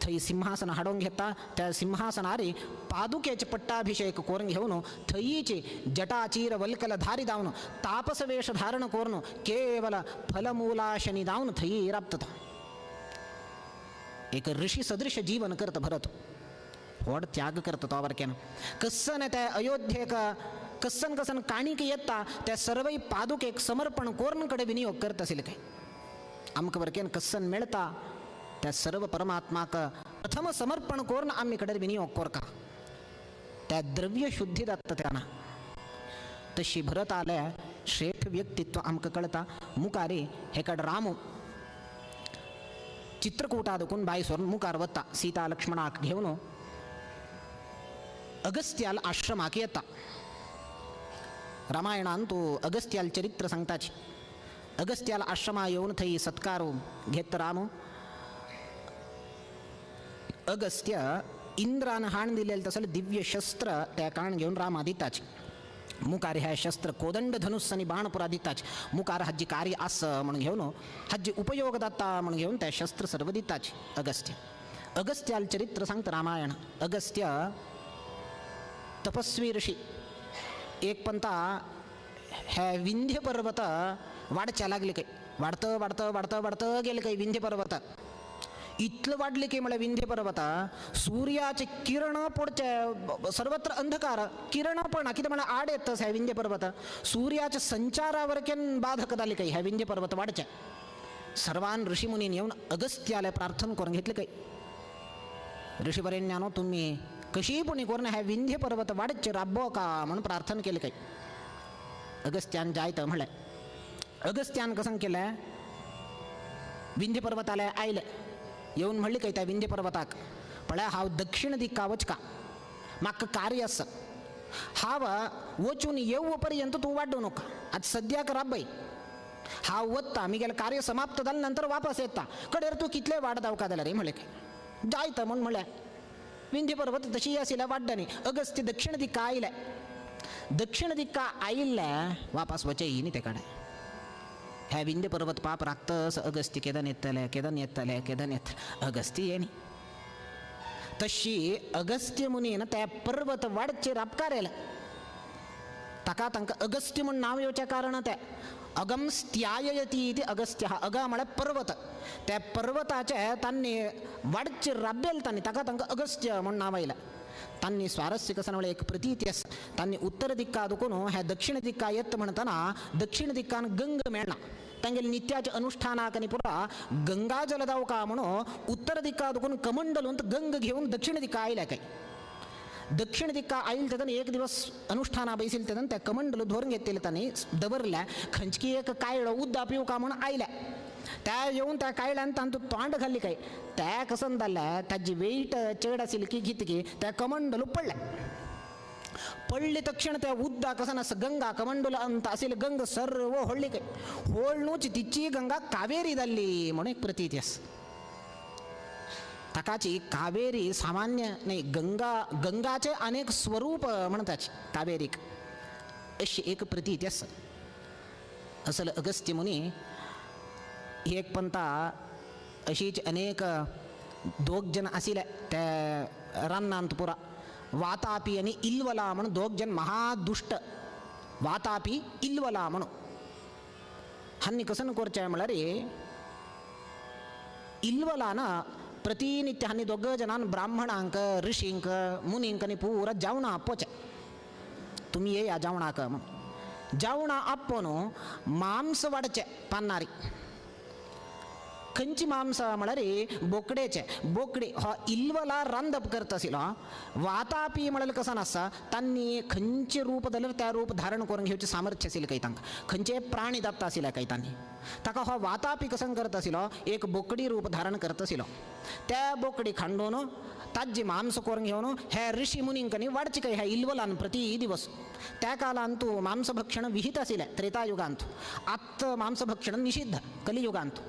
थंय सिंहासन हाडून घेता त्या सिंहासनारी पादुकेचे पट्टाभिषेक करून घेवन थंयची जटाचीर वल्कल धारी जावन तापस वेश धारण करून केवल फलमूलाशनी जावन थंय राबता. एक ऋषी सदृश जीवन करत भरत व्हड त्याग करता तो वरकेन कसन त्या अयोध्येक कसन कसन काणीक येता त्या सर्वय पादुकेक समर्पण करून कडेन विनियोग करत आशिल्ले काय आमकां वरकेन कसन मेळटा त्या सर्व परमात्माक प्रथम समर्पण करून आमी कडेन विनियोग करका त्या द्रव्य शुद्धी जाता त्यांना. तशी भरत आल्या श्रेष्ठ व्यक्तित्व आमकां कळटा. मुखारी हेकड राम चित्रकूटा दुखून बाय सोरून मुखार वता सीता लक्ष्मणाक घेवन अगस्त्याल आश्रमाक येता. रामायणान तो अगस्त्याल चरित्र सांगताची. अगस्त्याल आश्रमा येवन थंय सत्कार घेत राम अगस्त्य इंद्रान हाण दिलेलं तसं दिव्य शस्त्र त्या काण घेवन रामा दिताच. मुखार ह्या शस्त्र कोदंड धनुस आनी बाण पुरा दिताच. मुखार हाजी कार्य आस म्हणून घेवन हाजी उपयोग जाता म्हणून घेवन त्या शस्त्र सर्व दिताच अगस्त्य. अगस्त्याल चरित्र सांगता रामायण. अगस्त्य तपस्वी ऋषी एक पंता ह्या विंध्य पर्वत वाडच्या लागले काही वाढतं वाढतं वाढतं वाढतं गेले काही विंध्य पर्वत इतलं वाढले की म्हळ्यार विंध्य पर्वत सूर्याचे किरण पडचे सर्वत्र अंधकार किरण पण कितें म्हळ्यार आड येतच ह्या विंध्य पर्वत सूर्याच्या संचारावर केन बाधक जाले काही ह्या विंध्य पर्वत वाडच्या. सर्वान ऋषीमुनीन येवन अगस्त्याला प्रार्थना करून घेतले काही ऋषीवरेण्यानो तुम्ही कशी पुणी करून ह्या विंध्य पर्वत वाडचे राबो का म्हणून प्रार्थना केले काही. अगस्त्यान जायत म्हणलें. अगस्त्यान कसं केलं विंध्य पर्वताला आयले येवन म्हणले काय त्या विंध्य पर्वताक पळय हांव दक्षिण दिक्का वचका म्हाका कार्य आसा हांव वचून येव पर्यंत तूं वाड्डू नका आतां सद्याक राबय हांव वता मिगेलें कार्य समाप्त जालें नंतर वापस येता कडेर तूं कितलें वाड दावका जाल्यार रे म्हणलें काय जायत म्हूण म्हणलें विंध्य पर्वत तशी आशिल्ल्या वाड्डांनी अगस्त्य दक्षिण दिक्का आयले दक्षिण दिक्का आयिल्ले वापस वचे न्ही ते कडेन ह्या विंध्य पर्वत पाप राखतस अगस्त्य केदन येतले केदन येतले केदन येतले अगस्त्य येनी तशी अगस्त्य मुनीन त्या पर्वत वाडचेर अपकार येयले ताका तांकां अगस्त्य म्हूण नांव येवचें कारण तें अगमस्त्यायती इति अगस्त्य अग म्हळ्यार पर्वत त्या पर्वताचे तांणी वाडचेर राबेल तांणी ताका तांकां अगस्त्य म्हूण नांव आयलें. तांणी स्वारस्य कसं म्हळ्यार एक प्रतीती आसा तांणी उत्तर दिक्का दुखून ह्या दक्षिण दिक्का येत म्हणटना दक्षिण दिक्कान गंग मेळना तांगेले नित्याच्या अनुष्ठानाक आनी पुरा गंगा जलदावका म्हणून उत्तर दिक्का दुखून कमंडलूंत गंग घेवन दक्षिण दिक्का आयल्या काय दक्षिण दिक्का आयल तेदन एक दिवस अनुष्ठाना बैसील तेदन त्या कमंडल धरून घेतलेले तांणी दवरल्या खंचकी एक कायळो उद्दा पिवका म्हणून आयल्या त्या येवन त्या कायल्यान तांतू तोंड घाल्ली काय त्या कसन जाल्या ताजी वेट चड आशिल्ली की कितकी त्या कमंडल पडल्या पडले तक्षण त्या उद्दा कसन असं गंगा कमंडल अंत आशिल्ली गंग सर्व होडली काय होळणूच तिची गंगा कावेरी जाल्ली म्हणून एक प्रतीती आसा. ताकाची कावेरी सामान्य नाही गंगा गंगाचे अनेक स्वरूप म्हणताची कावेरीक अशी एक प्रतीती आसा. असल अगस्त्य मुनी ही एक पंथा अशीच अनेक दोग जण आशिल्ले त्या रानांत पुरा वातापी आनी इल्वला म्हणून दोग जण महादुश्ट वातापी इल्वला म्हणून हांणी कसन करचें म्हळ्यार इल्वलान प्रतिनित्य हांणी दोग जणान ब्राह्मणांक ऋषींक मुनींक आनी पुरा जेवणां आपोवचें तुमी येया जेवणाक म्हणून जेवणां आपोवन मांस वाडचें पान्नारी खंयची मांस म्हळ्यार बोकडेचे बोकडे हो इल्वला रांदप करता आशिल्लो वातापी म्हळ्यार कसो आसता तांणी खंयचें रूप जाल्यार त्या रूप धारण करून घेवचें सामर्थ्य आशिल्लें काय तांकां खंयचे प्राणी दाबता आशिल्ले काय तांणी ताका हो वातापी कसो करता आशिल्लो एक बोकडी रूप धारण करता आशिल्लो त्या बोकडी खांडून ताजी मांस करून घेवन हे ऋषी मुनींक वाडचे काय ह्या इल्वलान प्रति दिवस त्या कालांतु मांसभक्षण विहित आशिल्लें त्रेतायुगांत आत्त मांसभक्षण निषिद्ध कलियुगांत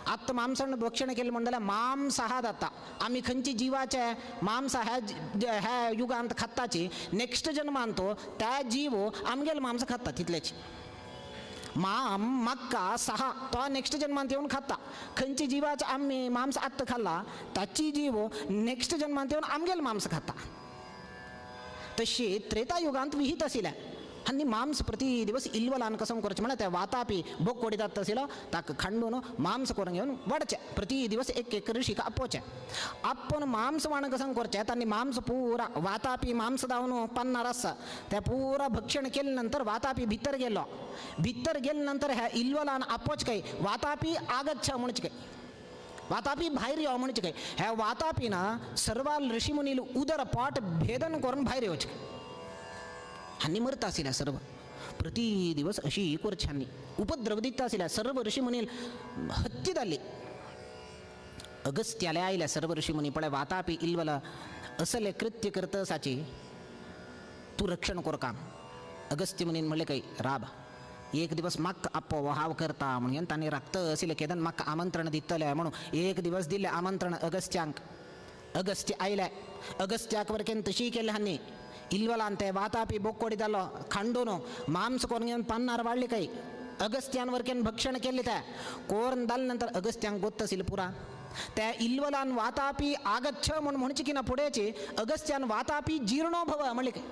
आत्ता मांसाण भक्षण केलें म्हणल्यार मांस हा जाता आमी खंयची जिवाचे मांस ह्या ह्या युगांत खाताची नेक्स्ट जन्मांत त्या जीव आमगेले मांस खाता तितल्याची माम मक्का सहा तो नेक्स्ट जन्मांत येवन खाता खंयची जिवाचे आमी मांस आत्ता खाल्ला ताची जीव नेक्स्ट जन्मांत येवन आमगेले मांस खाता. तशी त्रेतायुगांत विहित आशिल्लें आनी मांस प्रति दिवस इल्वलान कसं करचें म्हळ्यार त्या वातापी बोकोडी जाता आशिल्लो ताका खांडून मांस करून घेवन वाडचें प्रति दिवस एक एक ऋषीक आपोवचें आपोवन मांस वाण कसं करचें तांणी मांस पुरा वातापी मांस दावन पन्नार आसा त्या पुरा भक्षण केले नंतर वातापी भितर गेलो भितर गेले नंतर ह्या इल्वलान आपोवचें काय वातापी आगच्छ म्हणचें काय वातापी भायर यो म्हणचें काय ह्या वातापीन सर्वाल ऋषीमुनील उदर पोट भेदन करून भायर येवचें हांणी मरता आशिल्ल्या सर्व प्रति दिवस अशी करच्यांनी उपद्रव दिता आशिल्ल्या सर्व ऋषीमुनी हत्ती जाल्ली. अगस्त्याले आयल्या सर्व ऋषीमुनी पळय वातापी इल्वल असले कृत्य करतसाची तूं रक्षण कर काम. अगस्त्य मुनीन म्हणलें काय राब एक दिवस म्हाका आपो हांव करता म्हणून तांणी राखत आशिल्लें केदन म्हाका आमंत्रण दितलें म्हणून एक दिवस दिलें आमंत्रण अगस्त्यांक. अगस्त्य आयले अगस्त्याक वरकेन तशी केलें हांणी इल्वलान ते वातापी बोकोडी जालो खांडून मांस करून घेवन पन्नार वाडली काय अगस्त्यान वरकेन भक्षण केले त्या कोरून जाले नंतर अगस्त्यांक गोत्त आशिल्लें पुरा त्या इल्वलान वातापी आगच्छ म्हूण म्हणचे की ना फुडेंची अगस्त्यान वातापी जीर्णो भव म्हणले काय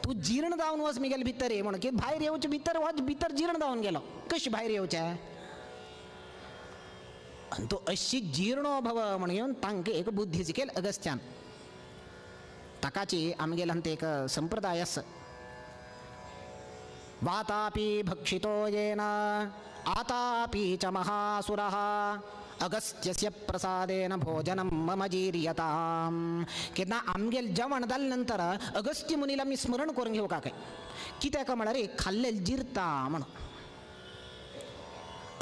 तूं जीर्ण जावन वच मिगेले भितर ये म्हणून की भायर येवचें भितर वच भितर जीर्ण जावन गेलो कशें भायर येवचें आनी तो अशी जीर्णो भव म्हणून घेवन तांकां एक बुद्धी शिकयल अगस्त्यान. ताकाची आमगेल्यान ते एक संप्रदाय आसा वातापी भक्षितो येन आतापी च महासुरः अगस्त्यस्य प्रसादेन भोजनं मम जीर्यतां. केन्ना आमगेल जेवण जाले नंतर अगस्त्य मुनीला मी स्मरण करून घेवका काय कित्याक म्हळ्यार खाल्लेल जिरता म्हणून.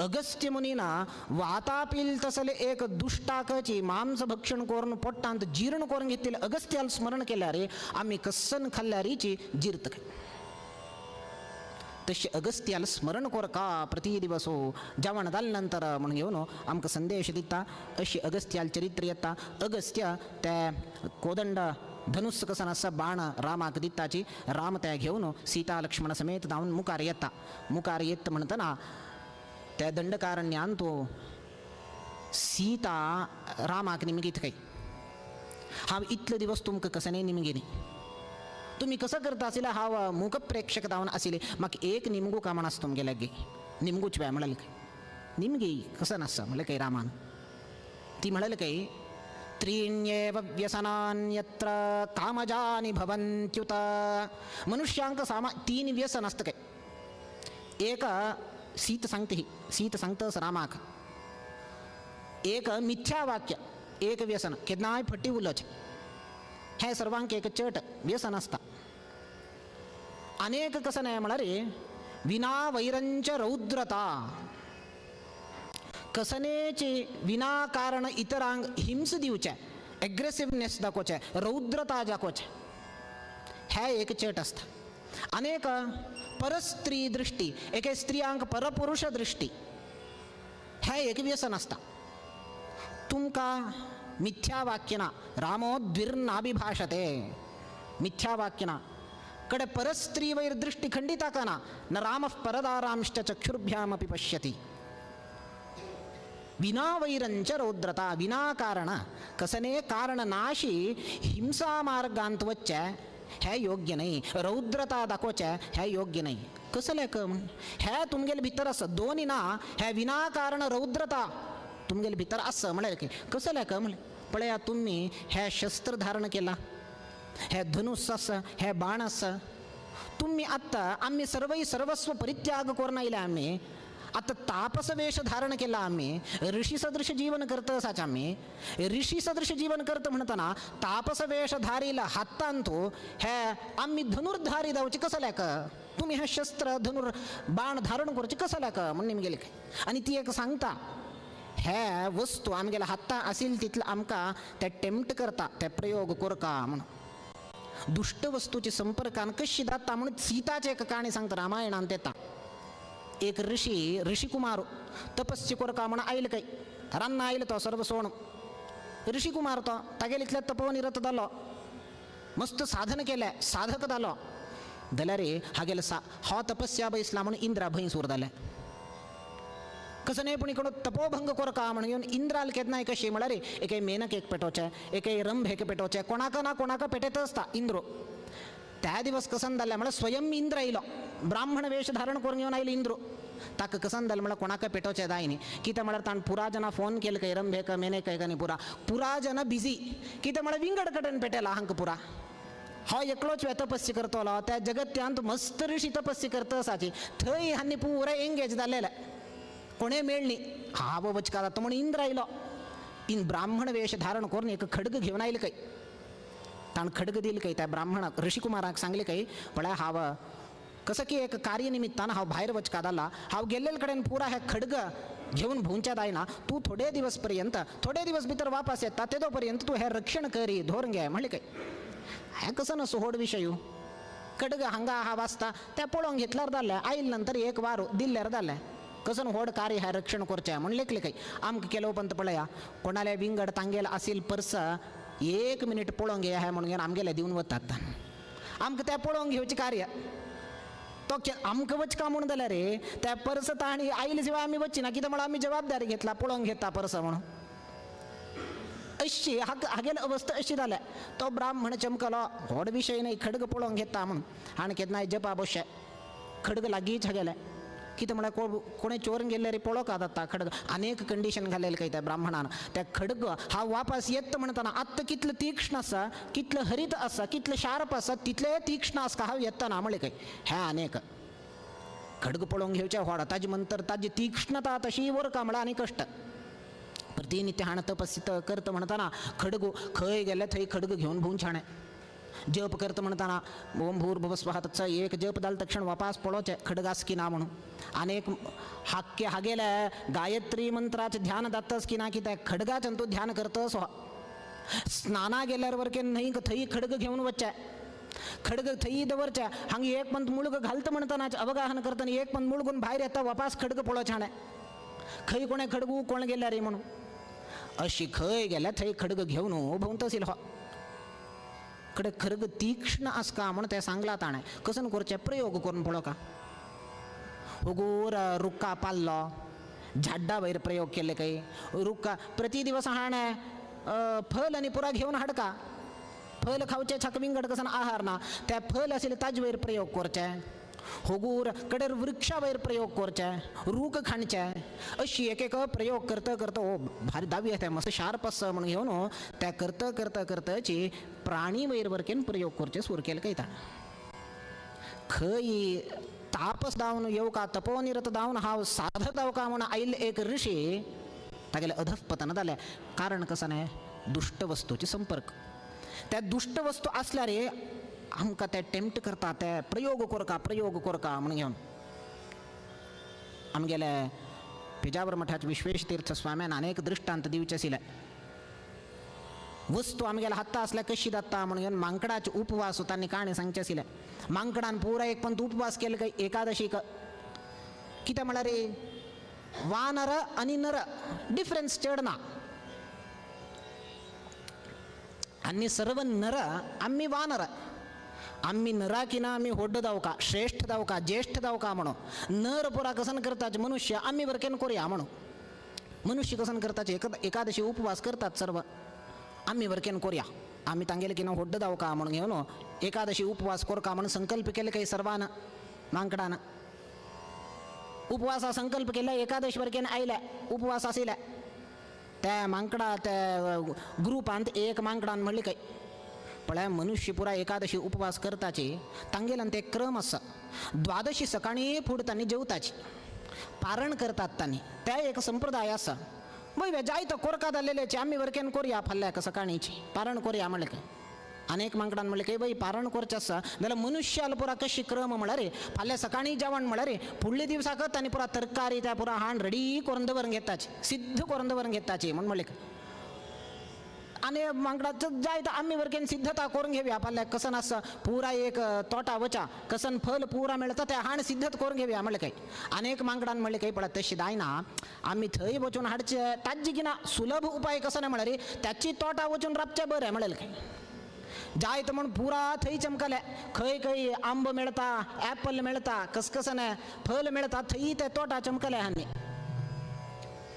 अगस्त्य मुनीना वातापील तसले एक दुष्टाकची मांस भक्षण करून पोट्टांत जीर्ण करून घेतलेले अगस्त्याला स्मरण केल्यारे आम्ही कस्सन खाल्ल्यारीची जिर्त काय. तशे अगस्त्याला स्मरण कोर का प्रति दिवसो जेवण जाल्यानंतर म्हणून घेऊन आमकां संदेश दिता. अशी अगस्त्याल चरित्र येता. अगस्त्य त्या कोदंड धनुष्य कसन आसा बाण रामाक दिताची राम त्या घेवन सीता लक्ष्मण समेत धांवन मुखार येता. मुखार येत म्हणटना त्या दंडकारण्यान तो सीता रामाक निमगीत काय हांव इतले दिवस तुमकां कसने निमगिनी तुमी कसं करता आशिल्ले हांव मूकप्रेक्षक जावन आशिल्ले म्हाका एक निमगू का म्हण आसा तुमगे लागीं निमगूच वेळ म्हणलें काय निमगी कसं नासता म्हणलें काय रामान ती म्हणलें काय त्रीण्येव व्यसनान्यत्र कामजानि भवन्त्युत. मनुष्यांक सामा तीन व्यसन आसता काय. एक सीत सांगता ही सीत सांगता रामाक एक मिथ्या वाक्य एक व्यसन केन्नाय फटी उलोवचें हें सर्वांक एक चट व्यसन आसता. अनेक कसं न्हय म्हळ्यार विना वैरंच रौद्रता कसनेची विनाकारण इतरांक हिंस दिवचें एग्रेसिवनेस दाखोवचें रौद्रता दाखोवचें हें एक चट आसता. अनेक परस्त्री दृश्टी एके स्त्रियांक परपुरुष दृश्टी हें एक व्यसन आसता. तुमकां मिथ्या वाक्यना रामो द्विर्नाभिभाषते मिथ्या वाक्यना कडे परस्त्री वैर दृष्टी खंडिता का ना न रामः परदारांश्च चक्षुर्भ्यामपि पश्यति. विना वैरंच रौद्रता विना कारण कसने कारण नाशी हिंसा मार्गांत वच्चे हे योग्य न्हय रौद्रता दाखोवचें हें योग्य न्हय. कसलें कम हे तुमगेले भितर आसा दोनी ना हे विनाकारण रौद्रता तुमगेले भितर आसा म्हळ्यार की कसलें कम पळया तुमी हे शस्त्र धारण केला हे धनुष आसा हे बाण आसा तुमी आत्तां आमी सर्वय सर्वस्व परित्याग करून आयले आमी आतां तापस वेश धारण केला आमी ऋषी सदृश जीवन करत आसाच आमी ऋषी सदृश जीवन करत म्हणटना तापस वेश धारीला हातांतू हे आमी धनुर्धारी जावचे कसल्याक तुमी हे शस्त्र धनुर बाण धारण करचे कसल्याक म्हण निमगेले काय. आनी ती एक सांगता हे वस्तू आमगेल्या हाता आशिल्ले तितले आमकां ते टेम्प्ट करता ते प्रयोग करका म्हण दुश्ट वस्तूचे संपर्कान कशी जाता म्हणून सीताचे एक काणी सांगता रामायणांत येता. एक ऋषी ऋषिकुमार तपस्या करका म्हण आयले काय रान्ना आयलो तो सर्व सोण ऋषिकुमार तो तागेले इतले तपोनिरत जालो मस्त साधन केलें साधक जालो जाल्यार हागेले सा हो तपस्या बैसला म्हणून इंद्रा भंय सूर जालें कसं न्हय पूण इकडं तपोभंग करका म्हणून येवन इंद्राल केन्नाय कशी म्हळ्यार एके मेनकेक पेटोवचें एके रंभेक पेटोवचें कोणाक ना कोणाक पेटयत आसता इंद्रो. त्या दिवस कसन जालें म्हळ्यार स्वयं इंद्र आयलो ब्राह्मण वेश धारण करून घेवन आयलो इंद्रो ताका कसन जालें म्हळ्यार कोणाक पेटोवचें जाय न्ही कितें म्हळ्यार ताणें पुरा जना फोन केले काय रंभेक मेनेक न्ही पुरा पुरा जना बिजी कितें म्हळ्यार विंगड कडेन पेटयला हांकां पुरा हो एकलोच तपस्या करतलो त्या जगत्यांत मस्त ऋषी तपस्या करता आसाची थंय हांणी पुरा एंगेज जालेलें कोणें मेळ्ळी हांव वचका जाता म्हणून इंद्र आयलो इन ब्राह्मण वेश धारण करून एक खडग घेवन आयले काय ताणें खडग दिले काय त्या ब्राह्मणाक ऋषिकुमाराक सांगले काय पळय हांव कसं की एक कार्यनिमित्तान हांव भायर वचका जाला हांव गेल्ले कडेन पुरा हे खडग घेवन भोंवच्या जायना तूं थोडे दिवस पर्यंत थोडे दिवस भितर वापस येता तेदो पर्यंत तूं हें रक्षण करी धोर घे म्हणलें काय. हें कसो ना सोड विशय खडग हांगा आहा वाचता तें पळोवंक घेतल्यार जालें आयले नंतर एक वारो दिल्ल्यार जालें कसं व्हड कार्य हें रक्षण करचें म्हण लेखलें काय. आमकां केलो पंत पळया कोणाले विंगड तांगेल आसील पर्स एक मिनीट पळोवंक घेया हें म्हणून आमगेले दिवन वतात आमकां तें पळोवंक घेवचें कार्य तो आमकां वचका म्हूण जाल्यार रे त्या पर्स ताणी आयले शिवाय आमी वचची ना कितें म्हळ्यार आमी जबाबदारी घेतला पळोवंक घेता पर्स म्हणून अशी हागेली अवस्था अशी जाल्या. तो ब्राह्मण चमकलो व्हड विशय न्हय खडग पळोवंक घेता म्हणून आनी केन्नाय जपा बशे खडग लागींच हागेलें कितें म्हळ्यार कोणें चोरून गेल्ले रे पळोवंक जाता खडग अनेक कंडिशन घालेलें काय त्या ब्राह्मणान त्या खडग हा वापस येत म्हणटना आत्तां कितलें तीक्ष्ण आसा कितलें हरीत आसा कितलें शार्प आसा तितलें तीक्ष्ण आसता हांव येतना म्हणलें काय हें अनेक खडग पळोवंक घेवचें व्हड ताजे मंतर ताजी तीक्ष्णता तशी वरका म्हळ्यार आनी कश्ट प्रतिनित्य हाण तपस्या करता म्हणटना खडग खंय गेले थंय खडग घेवन भोंवचें हाणें जप करता म्हणताना ओम भूर्भुवस्वः तत्स एक जप जाल तक्षण वापास पळोवचें खडग आस की ना म्हणून. आनी एक हाक्य हागेले गायत्री मंत्राचें ध्यान जातास की ना की त्या खडगाच्यान तूं ध्यान करतस. स्नाना गेल्यार वरके न्हंय थंय खडग घेवन वचचें, खडग थंय दवरचें, हांगा एक पंत मुळग घालता म्हणटना अवगाहन करतना एक पंत मुळगून भायर येता वापास खडग पळोवचें हाणें खंय कोणें खडगू कोण गेल्यार रे म्हणून. अशी खंय गेल्या थंय खडग घेवन भोंवतसील हो कडे खडग तीक्ष्ण आसका म्हूण तें सांगलां ताणें. कसन करचें प्रयोग करून पळोवका. उगूर रुक्का पाल्लो झाड्डा वयर प्रयोग केले काही रुक्का प्रति दिवस हाणें फल आनी पुरा घेवन हाडका. फल खावचें छाक विंगड कसन आहार ना त्या फल आशिल्लें ताजे वयर प्रयोग करचें. होगूर कडेर वृक्षा वयर प्रयोग करचें, रूख खाणचें. अशी एक एक प्रयोग करता करता ओ भारी दावी येता मस्त शार्प आसा म्हणून घेवन त्या करता करता करताची प्राणी वयर वरकेन प्रयोग करचें सुरू केलें काय ताणें. खंय तापस दावन येवका तपोनिरत दावन हांव साधक जावका म्हूण आयिल्ले एक ऋषी तागेलें अधःपतन जालें. कारण कसं न्हय दुश्ट वस्तूचे संपर्क. त्या दुश्ट वस्तू आसल्यार आमकां ते टेम्प्ट करता, ते प्रयोग करका प्रयोग करका म्हणून घेवन आमगेले पेजावर मठाचे विश्वेश तीर्थ स्वाम्यान अनेक दृष्टांत दिवचे आशिल्ले. वस्तू आमगेल्या हाता आसल्यार कशी जाता म्हणून घेवन मांकडाचे उपवास तांणी काणी सांगचे आशिल्ले. मांकडान पुरा एक पंत उपवास केले काय एकादशीक. कितें म्हळ्यार वानर आनी नर डिफरन्स चड ना. आनी सर्व नर आमी वानर. आमी नरा की ना आमी होड्ड जावका, श्रेष्ठ जावका, ज्येष्ठ जावका म्हणून. नर पुरा कसन करताचे मनुष्य आमी वरकेन करुया म्हणून. मनुष्य कसन करताचे एकादशी उपवास करतात सर्व आमी वरकेन करुया, आमी तांगेले किना होड्ड जावका म्हणून घेवन एकादशी उपवास करका म्हणून संकल्प केले काही सर्वान मांकडान. उपवासा संकल्प केला एकादशी वरकेन आयल्या उपवास आशिल्ल्या त्या मांकडा त्या ग्रुपांत एक मांकडान म्हणले काय पळय मनुष्य पुरा एकादशी उपवास करताची तांगेल्यान ते क्रम आसा. द्वादशी सकाळी फुडें तांणी जेवताची पारण करतात तांणी त्या एक संप्रदाय आसा. वय जायतो कोरका जाल्लेल्याची आमी वरकेन करुया फाल्यां सकाळीची पारण करुया म्हणलें काय. अनेक मांकडान म्हणलें काय बाई पारण करचें आसा जाल्यार मनुष्याल पुरा कशी क्रम म्हळ्यार रे फाल्यां सकाळी जेवण म्हळ्यार रे फुडले दिवसाक तांणी पुरा तरकारी त्या पुरा हाण रेडी करून दवरून घेताची सिद्ध करून दवरून घेताची म्हूण म्हणलें. आनी मांकडाचो जाय तर आमी वरकेन सिद्धता करून घेवया फाल्यां कसन आसा पुरा एक तोटा वचा कसन फल पुरा मेळटा तें हाण सिद्धत करून घेवया म्हणलें काय. अनेक मांकडान म्हणलें काय पळय तशें जायना आमी थंय वचून हाडचें ताजी किना सुलभ उपाय कसो न्हय म्हळ्यार त्याची तोटा वचून राबचें बरें म्हणलें काय. जायत म्हूण पुरा थंय चमकले खंय खंय आंबो मेळटा ॲपल मेळटा कसकसन फल मेळटा थंय ते तोटा चमकले. आनी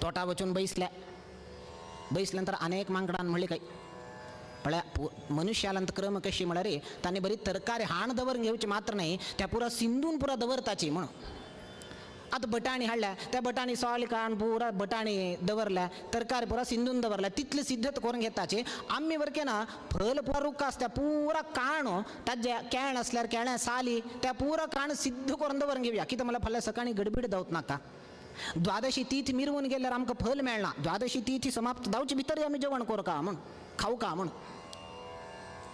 तोटा वचून बैसले. बैसल्यानंतर अनेक मांकडान म्हणले काय पळय मनुष्यालांत क्रम कशी म्हळ्यार रे तांणी बरी तरकारी हाण दवर घेवची मात्र नाही त्या पुरा सिंधून पुरा दवरताची म्हणून. आतां बटाणी हाडल्या त्या बटाणी सोल काण पुरा बटाणी दवरल्या तरकारी पुरा सिंधून दवरल्या तितली सिद्धत करून घेताची. आमी वरके ना फल पुरा रुख आसता पुरा काण ताजे केळ आसल्यार केळ्या साली त्या पुरा काण सिद्ध करून दवरून घेवया कितें म्हणल्यार फाल्यां सकाळी गडबीड जावत नाका. द्वादशी तीथ मिरवून गेल्यार आमकां फल मेळना. द्वादशी तीथ समाप्त जावचे भितर आमी जेवण करका म्हूण खावका म्हूण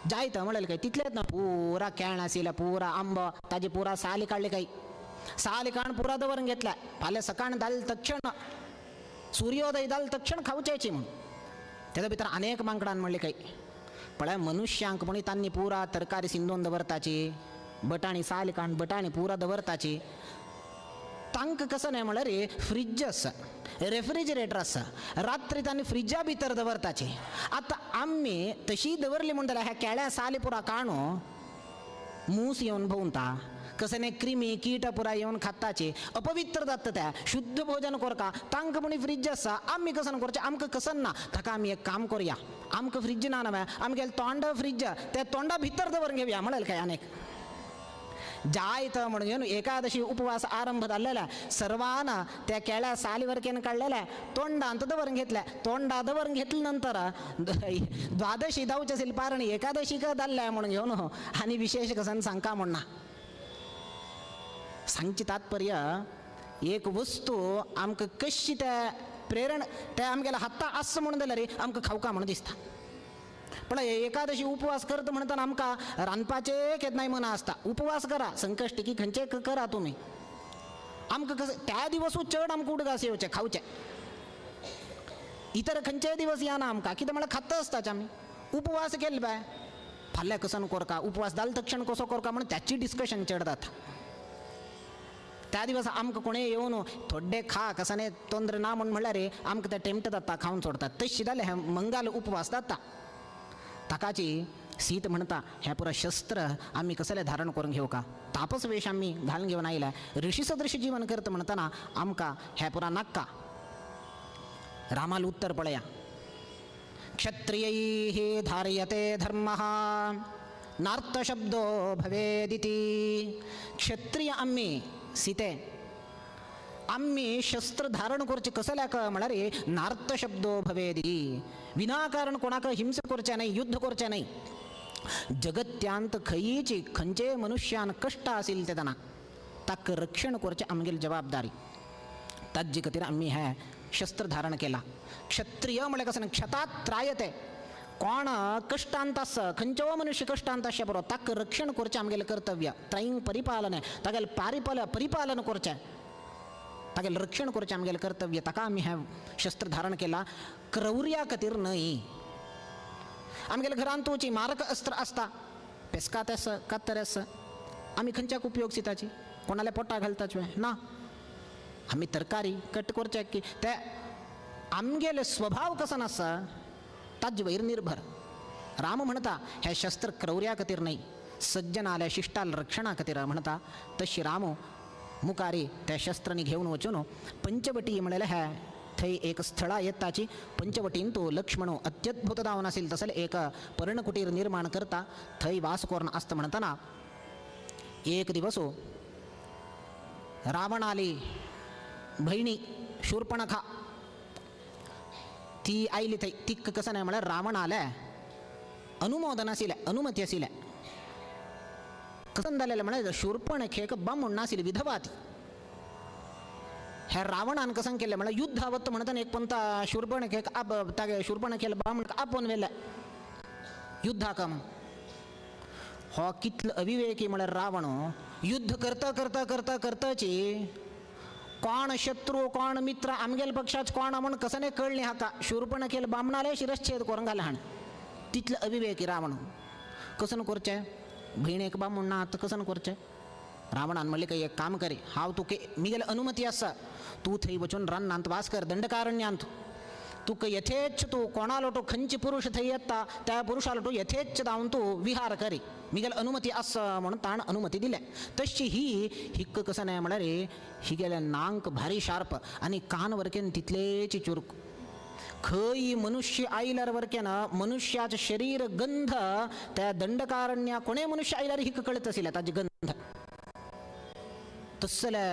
जायत म्हणलें काय. तितलेंच ना पुरा केळ आशिल्ल्या पुरा आंबो ताजी पुरा साली काडली काय साली काण पुरा दवरून घेतल्या फाल्यां सकाळ जाल तक्षण सूर्योदय जाल तक्षण खावच्याची म्हूण. तेच्या भितर अनेक मांकडान म्हणलें काय पळय मनुष्यांक म्हण तांणी पुरा तरकारी सिंदून दवरताची बटाणी साली काण बटाणी पुरा दवरताची. तांकां कसं न्हय म्हळ्यार फ्रिज आसा रेफ्रिजरेटर आसा रात्री तांणी फ्रिजा भितर दवरताची. आतां आमी तशी दवरली म्हूण जाल्यार ह्या केळ्या साली पुरा काणू मूस येवन भोंवता कसं न्हय क्रिमी कीट पुरा येवन खाताची अपवित्र जाता त्या शुद्ध भोजन करका. तांकां म्हण फ्रिज आसा आमी कसन करचें आमकां कसन ना. ताका आमी एक काम करुया आमकां फ्रिज ना न्हय आमगेलें तोंड फ्रिज त्या तोंडा भितर दवरून घेवया म्हणलें काय. अनेक जायत म्हणून घेवन एकादशी उपवास आरंभ जाल्लेला सर्वांना त्या केळ्या सालीवरकेन काडलेल्या तोंडांत दवरून घेतल्या. तोंडा दवरून घेतल्या नंतर द्वादशी जावचे असेल पारणी एकादशी का जाल्ल्या म्हणून घेवन आनी विशेष कसन सांगका म्हण ना. सांगचे तात्पर्य एक वस्तू आमकां कशी त्या प्रेरण त्या आमगेल्या हाता आस म्हणून जाल्यार आमकां खावका म्हणून दिसता. पण एकादशी उपवास करता म्हणताना आमकां रांदपाचें केन्नाय मना आसता. उपवास करा संकश्टी की खंयचे करा तुमी, आमकां कसं त्या दिवसूच चड आमकां उडगास येवचें खावचें, इतर खंयचेय दिवस येना आमकां, कितें म्हळ्यार खाता आसताच आमी. उपवास केले बाय फाल्यां कसन कोरका, उपवास जाल तक्षण कसो कोरका म्हणून त्याची डिस्कशन चड जाता. त्या दिवस आमकां कोणें येवन थोडे खा कसाने तोंद्र ना म्हूण म्हणल्यार रे आमकां ते टेम्प्ट जाता खावन सोडतात. तशी जाल्यार हें मंगाल उपवास जाता. ताकाची सीत म्हणटा हें पुरो शस्त्र आमी कसलें धारण करून घेवका, तापस वेश आमी घालून घेवन आयल्या, ऋषी सदृश जीवन करता म्हणटना आमकां हें पुरा नाक्का. रामाल उत्तर पळया, क्षत्रियैः धार्यते धर्मः नार्थशब्दो भवेदिति. क्षत्रिय आमी सीते आमी शस्त्र धारण करचे कसल्याक म्हळ्यार नार्थ शब्दो भवेदी, विनाकारण कोणाक हिंसा करचें न्हय, युद्ध करचें न्हय. जगत्यांत खंयची खंयचे मनुष्यान कश्ट आशिल्ले तेन्ना ताका रक्षण करचें आमगेली जबाबदारी. ताजे खातीर आमी हें शस्त्र धारण केलां. क्षत्रिय म्हळ्यार कसं क्षतात त्रायते, कोण कश्टांत आसा, खंयचो मनुष्य कश्टांत आसचे बरो ताका रक्षण करचें आमगेलें कर्तव्य. त्रयींक परिपालन, तागेलें परिपालन करचें, तागेलें रक्षण करचें आमगेलें कर्तव्य. ताका आमी हें शस्त्र धारण केलां, क्रौर्या खातीर न्हय. आमगेल्या घरांत तुची मारक अस्त्र आसता, पेस्कात आसा, कातर आसा, आमी खंयच्याक उपयोग ताची, कोणाल्या पोटा घालताच ना, आमी तरकारी कट करचे की ते आमगेले स्वभाव कसो आसा ताजे वयर निर्भर. राम म्हणटा हें शस्त्र क्रौर्या खातीर न्हय, सज्जनाल्या शिश्टाल रक्षणा खातीर म्हणटा. तशी राम मुखारी त्या शस्त्रांनी घेवन वचून पंचवटी म्हणलें हें थंय एक स्थळा येताची पंचवटीन तो लक्ष्मण अत्यद्भुत जावन आशिल्लें तसलें एक पर्णकुटीर निर्माण करता, थंय वास करून आसता म्हणटना एक दिवस रावणाली भयणी शूर्पणखा ती आयली थंय. तिका कसं नाही म्हळ्यार रावणाले अनुमोदन आशिल्लें, अनुमती आशिल्लें. कसं जालेलें म्हळ्यार शूर्पणखेक बामूण नाशिल्ली, विधवा ती. ह्या रावणान कसं केलें म्हळ्यार युद्धावत म्हणटना एक पंता शूर्पणखेक आप तागे शूर्पणखेल बामण आपोवन व्हेलें युद्धाक. हो कितलो अविवेकी म्हळ्यार रावण युद्ध करता करता करता करताची कोण शत्रू कोण मित्र आमगेल पक्षाच कोण म्हूण कसं नाही कळ्ळें हाका. शूर्पणखेल बामणाले शिरश्छेद करून घाला हाण, तितलो अविवेकी रावण. कसं करचें, भयणेक बामूण ना आतां कसं करचें. रावणान म्हणलें काय एक काम करे, हांव तुका मिगेले अनुमती आसा, तूं थंय वचून रानांत वास कर, दंडकारण्यांत. तुका यथेच्छ तूं कोणालो तो खंयचे पुरुष थंय येता त्या पुरुषालो तूं यथेच्छ जावन तूं विहार करी, मिगेले अनुमती आसा म्हणून ताण अनुमती दिल्या. तशी ही हिक्क कसं नाही म्हळ्यार ही गेल्या नांक भारी शार्प आनी कान वरकेन तितलेच चुरक. खंय मनुष्य आयल्यार वरकेन मनुष्याचे शरीर गंध त्या दंडकारण्या कोणे मनुष्य आयल्यार हिक कळत आशिल्लें ताजे गंध तसले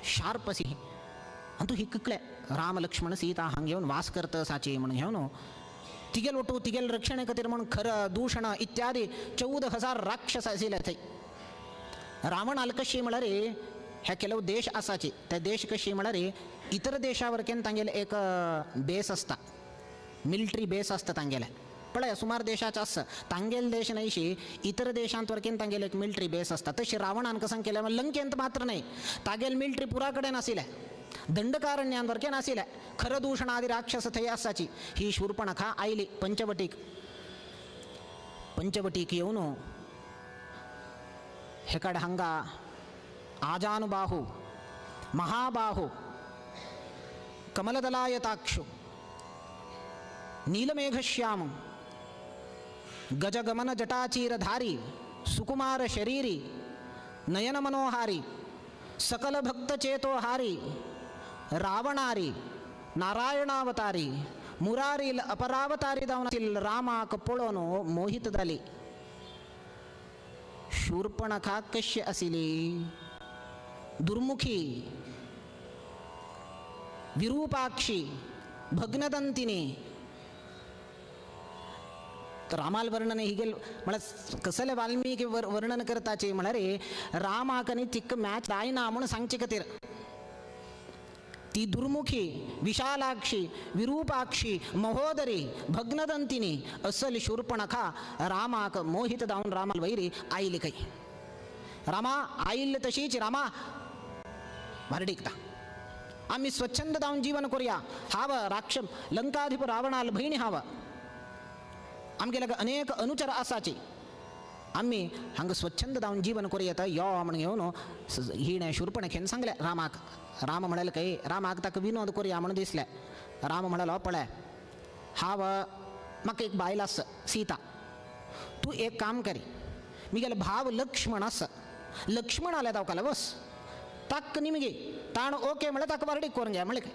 शार्प आसी. आनी तूं हिकले राम लक्ष्मण सीता हांग घेवन वास करता साची म्हणून घेवन तिगेल ओटू तिगेल रक्षणे खातीर म्हणून खर दूषण इत्यादी 14,000 राक्षस आशिल्ले थंय. रावणाल कशी म्हळ्यार हे ಕೆಲವು देश आसाची, ते देश कशी म्हळ्यार इतर देशा वरकेन तांगेले एक बेस आसता, मिलिटरी बेस आसता तांगेले. पळय सुमार देशाचे आसता, तांगेले देश न्हयशी इतर देशांत वरकेन तांगेले एक मिलिटरी बेस आसता. तशी रावणान कसं केलें लंकेंत मात्र न्हय, तागेले मिलिटरी पुरा कडेन आशिल्लें, दंडकारण्यांत वरकेन आशिल्लें. खरदूषणादी राक्षस थंय आसाची. ही शूर्पणखा आयली पंचवटीक. पंचवटीक येवन हेकड हांगा आजानुबाहु महाबाहु कमलदलायताक्षु नीलमेघश्याम गजगमन जटाचीरधारी सुकुमार शरीरी नयन मनोहारी सकल भक्त चेतोहारी रावणारी नारायणावतारी मुरारील अपरावतारी जावन रामाक पळोवन मोहित जाली. शूर्पणखा कशी आशिल्ली, दुर्मुखी विरूपाक्षी भग्नदंतिनी. तर रामाल वर्णन हिगेल म्हळ्यार कसले वाल्मीकी वर्णन करताचे म्हळ्यार रामाक आनी तिका मॅच जायना म्हणून सांगचे खातीर. ती दुर्मुखी विशालाक्षी विरूपाक्षी महोदरी भग्नदंतिनी असल शूर्पणखा रामाक मोहित जावन रामाल वैरी आयली खंय. रामा आयिल्ले तशीच रामा व्हारडीकता आमी स्वच्छंद जावन जीवन करुया. हांव राक्ष लंकाधिप रावणाल भयणी हांव, आमगेले अनेक अनुचर आसाची, आमी हांगा स्वच्छंद जावन जीवन करूं येता यो म्हण घेवन हिणें शूर्पणखेन सांगलें रामाक. राम म्हणलें खंय रामाक ताका विनोद करुया म्हण दिसलें. राम म्हणलो पळय हांव म्हाका एक बायल आसा सीता, तूं एक काम करी मिगेलो भाव लक्ष्मण आसा, लक्ष्मण आल्या दावकाला वस ताक निमगे ताण ओके म्हणलें ताका वारडीक करून घे म्हणलें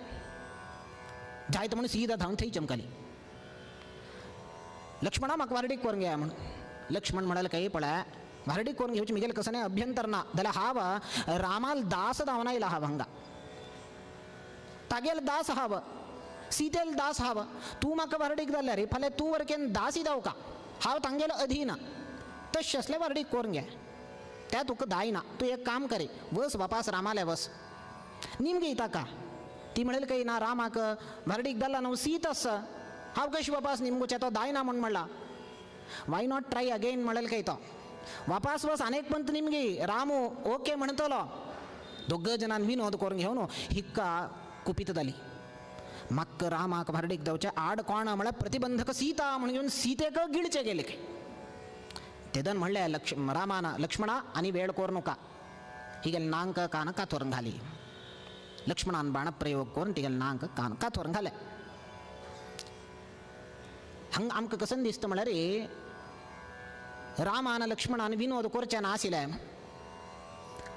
जायत म्हणून सीधा धांवन थंय चमकाली. लक्ष्मणा म्हाका वारडीक करून घे म्हण. लक्ष्मण म्हणाले काही पळय व्हारडीक करून घेवची मिगेल कसं नाही अभ्यंतर ना जाल्यार हांव रामाल दास धांवन आयला हांव हांगा, तागेल दास हांव सीतेल दास हांव, तूं म्हाका व्हारडीक जाल्यार रे फाल्यां तूं वरकेन दासी जावका, हांव तांगेलो अधीन, तशें आसल्यार व्हारडीक करून घे, त्या तुका दायना, तूं एक काम करे वस वापास रामाले वस निमगे ताका. ती म्हणेल काही ना रामाक व्हारडीक जाला न्हू सीत आसा, हांव कशी वापास निमगोचें तो दायना म्हण म्हणला. Why not try again म्हणेल काय तो वापास वस अनेक पंत निमगी रामू ओके म्हणटलो. दोग जणान विनोद करून घेवन हिक्का कुपीत जाली. म्हाका रामाक व्हारडीक जावचें आड कोण म्हळ्यार प्रतिबंधक सीता म्हण घेवन सीतेक गिळचे गेले काय. तेदन म्हणलें रामान लक्ष्मणा आनी वेळ करूं नका, ही गेले नांक कान कातोरून घाली. लक्ष्मणान बाण प्रयोग करून तिगेले नांक कान कातोरून घाले. हांगा आमकां कसं दिसता म्हळ्यार रामान लक्ष्मणान विनोद करचे ना आशिल्ले.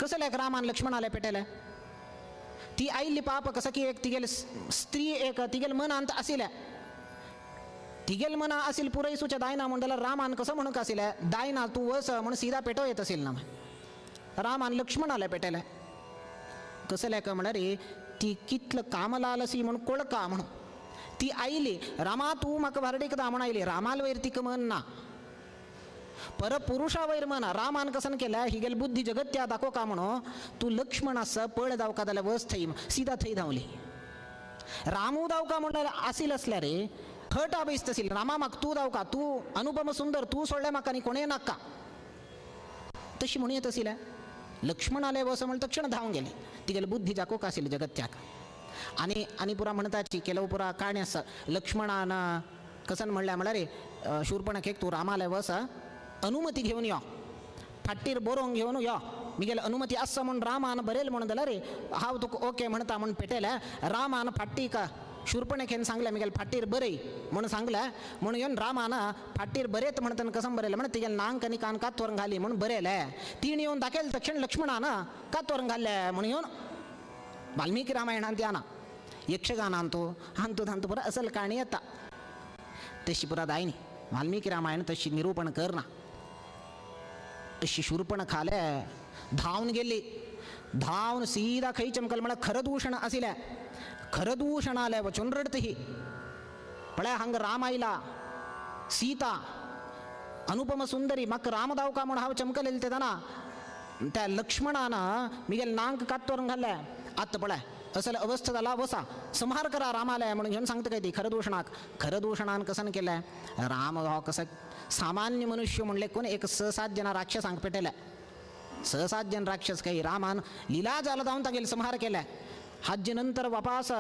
कसले रामान लक्ष्मणाले पेटेले ती आयिल्ली पाप कसं की एक तिगेले स्त्री एक तिगेले मनांत आशिल्ले, तिगेल मना आशिल पुरय सुच्या दायना म्हण जाल्यार रामान कसं म्हणूंक आशिल्लें दायना तूं वस म्हण सीधा पेटो येत आशिल्लें ना. रामान लक्ष्मणाले पेटेले कसले काय म्हळ्यार ती कितलं कामलालसी म्हण कोळका म्हणून ती आयली रामा तूं म्हाका व्हारडीक दा म्हण आयली. रामाल वयर तिका मन ना, परपुरुषा वयर मन. रामान कसन केल्या हिगेल बुद्धी जगत्या दाखो का म्हणून तूं लक्ष्मण आसा पळ जावका जाल्यार वस थंय सीधा थंय धांवली. रामू दावका म्हणल्यार आसील आसल्यार रे हट आबयस तसील रामा म्हाका तूं दावका, तूं अनुपम सुंदर, तूं सोडलें म्हाका आनी कोणें नाका तशी म्हणूं येत आशिल्लें. लक्ष्मणाले वस म्हण तक्षण धांवन गेले तिगेले बुद्धी जाकोक आशिल्ली जगत्याक. आनी आनी पुरा म्हणटाची केलो पुरा काणी आसा लक्ष्मणान कसन म्हणलें म्हळ्यार रे शूर्पणखेक तूं रामाले वस अनुमती घेवन यो, फाटीर बरोवंक घेवन यो, मिगेले अनुमती आसा म्हूण रामान बरयल म्हणून जाल्यार रे हांव तुका ओके म्हणटा म्हूण पेटेलें. रामान फाटीक शूर्पणखेन सांगलें मिगेले फाटीर बरय म्हणून सांगलें म्हणून येवन रामान फाटीर बरयत म्हणटना कसं बरयलें म्हण तिगेले नांक आनी कान कातवरून घाली म्हणून बरयलें. तिणें येवन दाखयलें तक्षण लक्ष्मणान कातवरून घाल्लें म्हणून येवन वाल्मिकी रामायणांत याना यक्षगानांतू हांतू धांतू पुरा असल काणी येता तशी पुरा दायनी वाल्मिकी रामायण तशी निरूपण करना. अशी शूर्पणखाले धांवन गेली, धांवन सीधा खंय चमकल म्हळ्यार खरदूषण आशिल्लें. खरदूषणाले वचून रडत ही पळय हांगा राम आयला सीता अनुपम सुंदरी म्हाका राम दावका म्हूण हांव चमकलेलें तेन्ना त्या लक्ष्मणान मिगेले नांक कातोरून घाल्लें. आतां पळय असले अवस्था जाला वसा संहार करा रामाले म्हणून घेवन सांगता काय ती खरदूषणाक. खरदूषणान कसन केलें राम हो कसं सामान्य मनुष्य म्हणले कोण एक 6-7 जणां राक्षसांक पेटेले, 6-7 जण राक्षस काही रामान लिला जाला जावन तागेले संहार केले. हाजे नंतर वापास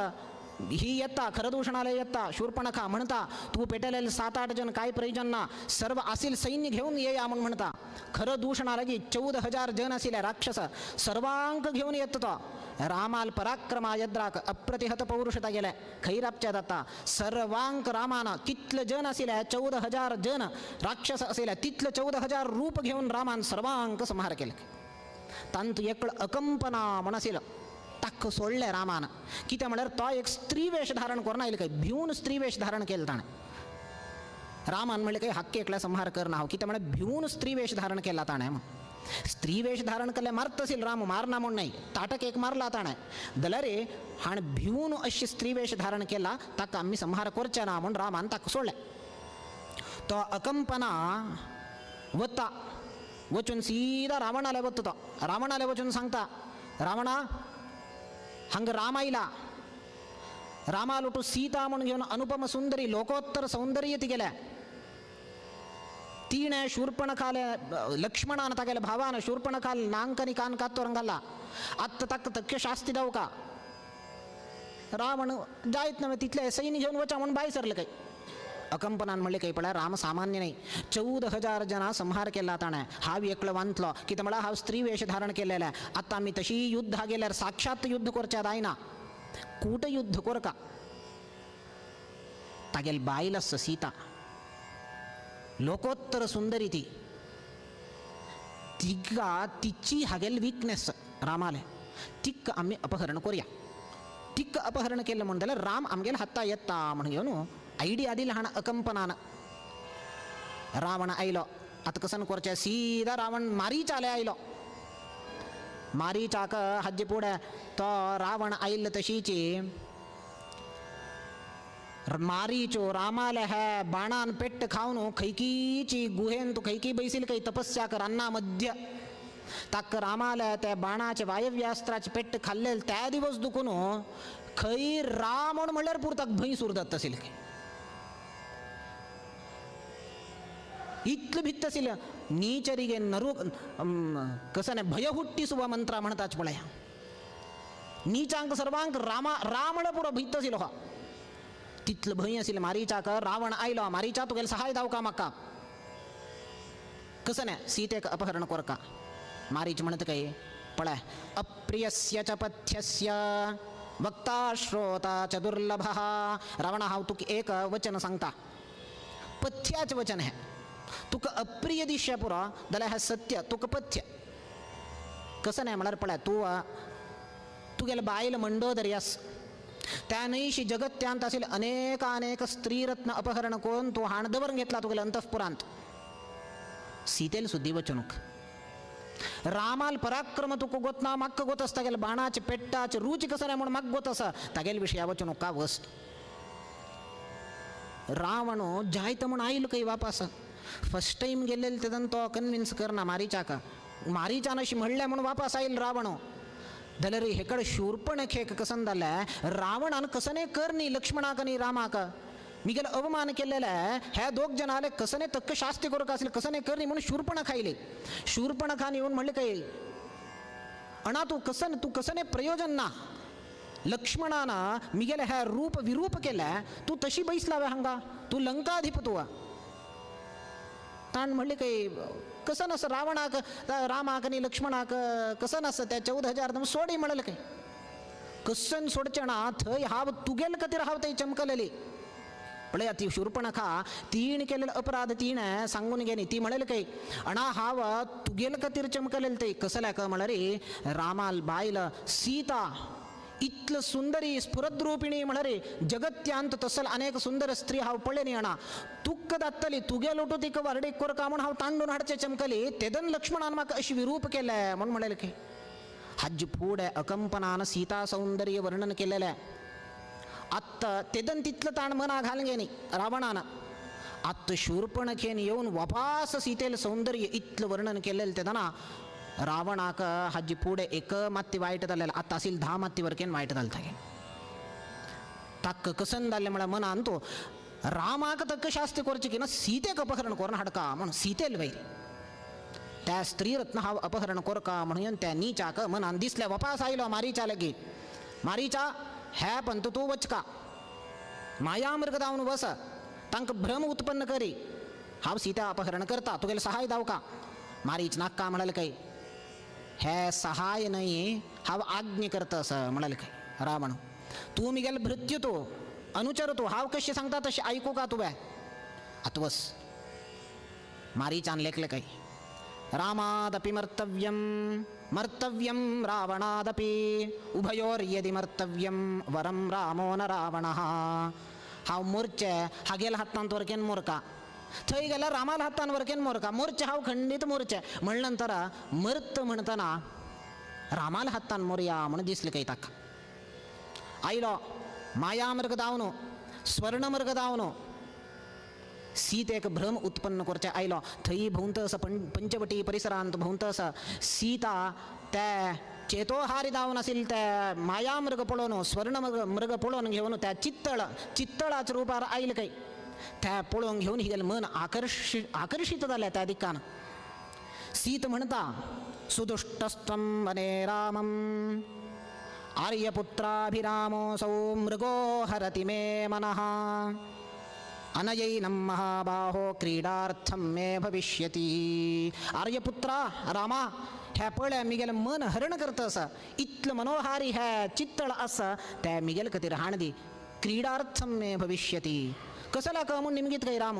ही येता खरदूषणाला येता शूर्पणखा म्हणता तूं पेटेलेले 7-8 जण काय प्रयोजन ना, सर्व आसील सैन्य घेवन ये म्हणून म्हणता. खरदूषणाला की 14,000 जण आशिल्ले राक्षस सर्वांक घेवन येता तो. रामाल पराक्रमा यद्राक अप्रतिहत पौरुषता गेले खंय राबच्या जाता सर्वांक रामान कितले जण आशिल्ले 14,000 जण राक्षस आशिल्ले तितले 14,000 रूप घेवन रामान सर्वांक संहार केले. तांतू एकळ अकंपना म्हण आशिल्लो ताका सोडलें रामान. कितें म्हळ्यार तो एक स्त्री वेश धारण करून आयलो काय भिवून स्त्री वेश धारण केलें ताणें. रामान म्हणलें काय हक्क एकल्या संहार करना हांव, कितें म्हळ्यार भिवून स्त्री वेश धारण केला ताणें. स्त्री वेश धारण केल्लें मारता आशिल्लो राम, मारना म्हूण न्हय, ताटक एक मारला ताणें जाल्यार हाणें भिवून अशी स्त्री वेश धारण केला ताका आमी संहार करचे ना म्हूण रामान ताका सोडलें. तो अकंपना वता वचून सीधा रावणाले वता तो. रावणाले वचून सांगता रावणा हांगा राम आयला रामालुटू सीता म्हूण घेवन अनुपम सुंदरी लोकोत्तर सौंदर्य ती गेल्या. तिणें शूर्पणखाले लक्ष्मणान तागेले भावान शूर्पणखाल नांकनी कान कातोर घाला. आत्ता ताका तक्य शास्ती दावका रावण जायत नव्हे तितले सैन्य घेवन वचा म्हणून बाय सरले काही. अकंपनान म्हणले काही पळय राम सामान्य नाही. 14,000 जना संहार केला ताणें. हांव एकलो वांतलो कितें म्हळ्यार हांव स्त्री वेश धारण केलेलें. आतां आमी तशी युद्धा गेल्यार साक्षात युद्ध करच्या जायना, कूटयुद्ध कोरका. तागेल बायल आसा सीता, लोकोत्तर सुंदरी ती. तिका तिची हागेल विकनेस रामाले, तिका आमी अपहरण करुया. तिका अपहरण केलें म्हण जाल्यार राम आमगेले हाता येता म्हण घेवन आयडिया दिली हाण अकंपनान. रावण आयलो आतां कसन करचें, सीधा रावण मारीचाले आयलो. मारीचाक हाजे फुडें तो रावण आयिल्लो तशीची मारीचो रामाले हे बाणान पेट्ट खावन खंयकीची गुहेन तूं खंयकी बैसील काही तपस्या कर रान्ना मध्य. ताका रामाले त्या बाणाचे वायव्यास्त्राचे पेट्ट खाल्लेले त्या दिवस दुखून खंय राम म्हण म्हणल्यार पुरताक भंय सुरदात आशिल्ले. इतलें भित्त आशिल्लें. नीचರಿಗೆ नरू कसं नाही भय हुट्टिಸುವ मंत्र म्हणताच पळया. नीचांक सर्वांक रामा रामण पुरो भीत आशिल्लो हा. तितलो भंय आशिल्लें मारीचाक. रावण आयलो, मारीचा तुगेलें सहाय दावका म्हाका. कसं नाही सीतेक अपहरण कोरका. मारीच म्हणत काय पळय, अप्रियस्य च पथ्यस्य वक्ता श्रोता च दुर्लभः. रावण हांव तुका एक वचन सांगता, पथ्याचें वचन हें. तुका अप्रिय दिश्य पुरो जाल्यार हें सत्य तुका पथ्य. कसं नाही म्हळ्यार पळय, तूं तुगेले बायल मंडोदरी आस, त्या न्हयशी जगत्यांत आशिल्ले अनेक अनेक स्त्रीरत्न अपहरण करून तूं हाण दवरून घेतला तुगेले अंतःपुरांत. सीतेल सुद्दी वचनूक रामाल पराक्रम तुका गोत ना, म्हाका गोत आसा. तागेले बाणाचे पेट्टाचे रुची कसं नाही म्हणून म्हाका गोत आसा. तागेले विशया वचनूक का वस. रावण जायत म्हूण आयलो खंय वापास. फर्स्ट टायम गेल्लेले तेदन तो कन्विन्स करना मारीचाक. मारीचान अशी म्हणलें म्हूण वापास आयल रावण. जाल्यार हेकडे शूर्पणखेक कसन जालें, रावणान कसने कर न्ही लक्ष्मणाक न्ही रामाक मिगेले अवमान केलेले हे दोग जण आले कसने तक्क शास्ती करूंक आसले कसने कर न्ही म्हणून शूर्पणख आयली. शूर्पणखान येवन म्हणलें काय अणा तूं कसन तूं कसने प्रयोजन ना, लक्ष्मणान मिगेले हे रूप विरूप केलें, तूं तशी बैसलावे हांगा, तूं लंकाधिप तूं. ताण म्हणलें काय कसं नसं रावणाक रामाक आनी लक्ष्मणाक कसं नसं त्या 14,000 सोडी म्हणलें काय कसन सोडचें ना. थंय हांव तुगेल खातीर हांव थंय चमकलेली. पळया ती शूर्पणखा तीण केलेलो अपराध तिणें सांगून गेली. ती म्हणलें काय अणा हांव तुगेल खातीर चमकलेले थंय. कसल्या काय म्हळ्यार रामाल बायल सीता इतलं सुंदरी स्फुरद्रूपिणी म्हळ्यार जगत्यांत तसल अनेक सुंदर स्त्री हांव पळयनी अणा. तुक्क दात्तली तुगे लोटू तिका वारडीक कोरका म्हूण हांव तांडून हाडचें चमकली. तेदन लक्ष्मणान म्हाका अशी विरूप केलें म्हूण म्हणलें की हाजे फुडें अकंपनान सीता सौंदर्य वर्णन केलेलें. आत्तां तेदन तितलो ताण मना घालून घेनी रावणान. आत्तां शूर्पणखेन येवन वापास सीतेल सौंदर्य इतलें वर्णन केलेलें तेदना रावणाक हाजे फुडें एक मात्ती वायट जालेलें. आतां आशिल्लें 10 मात्ती वरकेन वायट जालें तागेलें. ताका कसन जालें म्हळ्यार मनान तो रामाक तक्क शास्ती करची की ना सीतेक अपहरण करून हाडका म्हूण सीतेल वयर त्या स्त्रीरत्न हांव अपहरण कोरका म्हणून त्या नीचाक मनान दिसलें. वापास आयलो मारीचा लागीं. मारीचा हे पंत तूं वचका, मायामृग जावन वस, तांकां भ्रम उत्पन्न करी, हांव सीता अपहरण करता, तुगेलें सहाय दावका. मारीच नाका म्हणाले काय हे सहाय न्हय हांव आज्ञा करता असं म्हणाले काय रावण. तूं मिगेल भृत्य तूं अनुचर तूं, हांव कशें सांगता तशें आयकू का तुवें. आतां वस. मारीचान लेखलें काय रामादपि मर्तव्यं मर्तव्यं रावणादपि उभयोर्यदि मर्तव्यं वरं रामो न रावणः. हांव मोरचें हागेल हातांत वरकेन मोरका, थंय गेल्यार रामाल हातान वरकेन मोरका, मोरचें हांव खंडीत मोरचें म्हणले नंतर मर्त म्हणटना रामाल हातान मोरया म्हूण दिसलें काय ताका. आयलो मायामृग दावन स्वर्णमृग दावन सीतेक भ्रम उत्पन्न करचे आयलो. थंय भोंवत आसा पंचवटी परिसरांत भोंवत आसा. सीता त्या चेतोहारी जावन आशिल्ले त्या मायामृग पळोवन स्वर्ण मृग पळोवन घेवन त्या चित्तळ चित्तळाच्या रुपार आयले काय त्या पळोवन घेवन हिगेलें मन आकर्शीत जालें त्या दिकान. सीत म्हणता सुदुष्टस्त्वं वने रामं आर्यपुत्राभिरामोऽसौ मृगो हरति मे मनः अनयैनं महाबाहो क्रीडार्थं मे भविष्यति. आर्यपुत्रा रामा ह्या पळय मिगेलें मन हरण करता आसा इतलें मनोहारी ह्या चित्तळ आसा त्या मिगेले खातीर हाण दी क्रीडार्थं मे भविष्यति. कसला का म्हूण निमगीत काय राम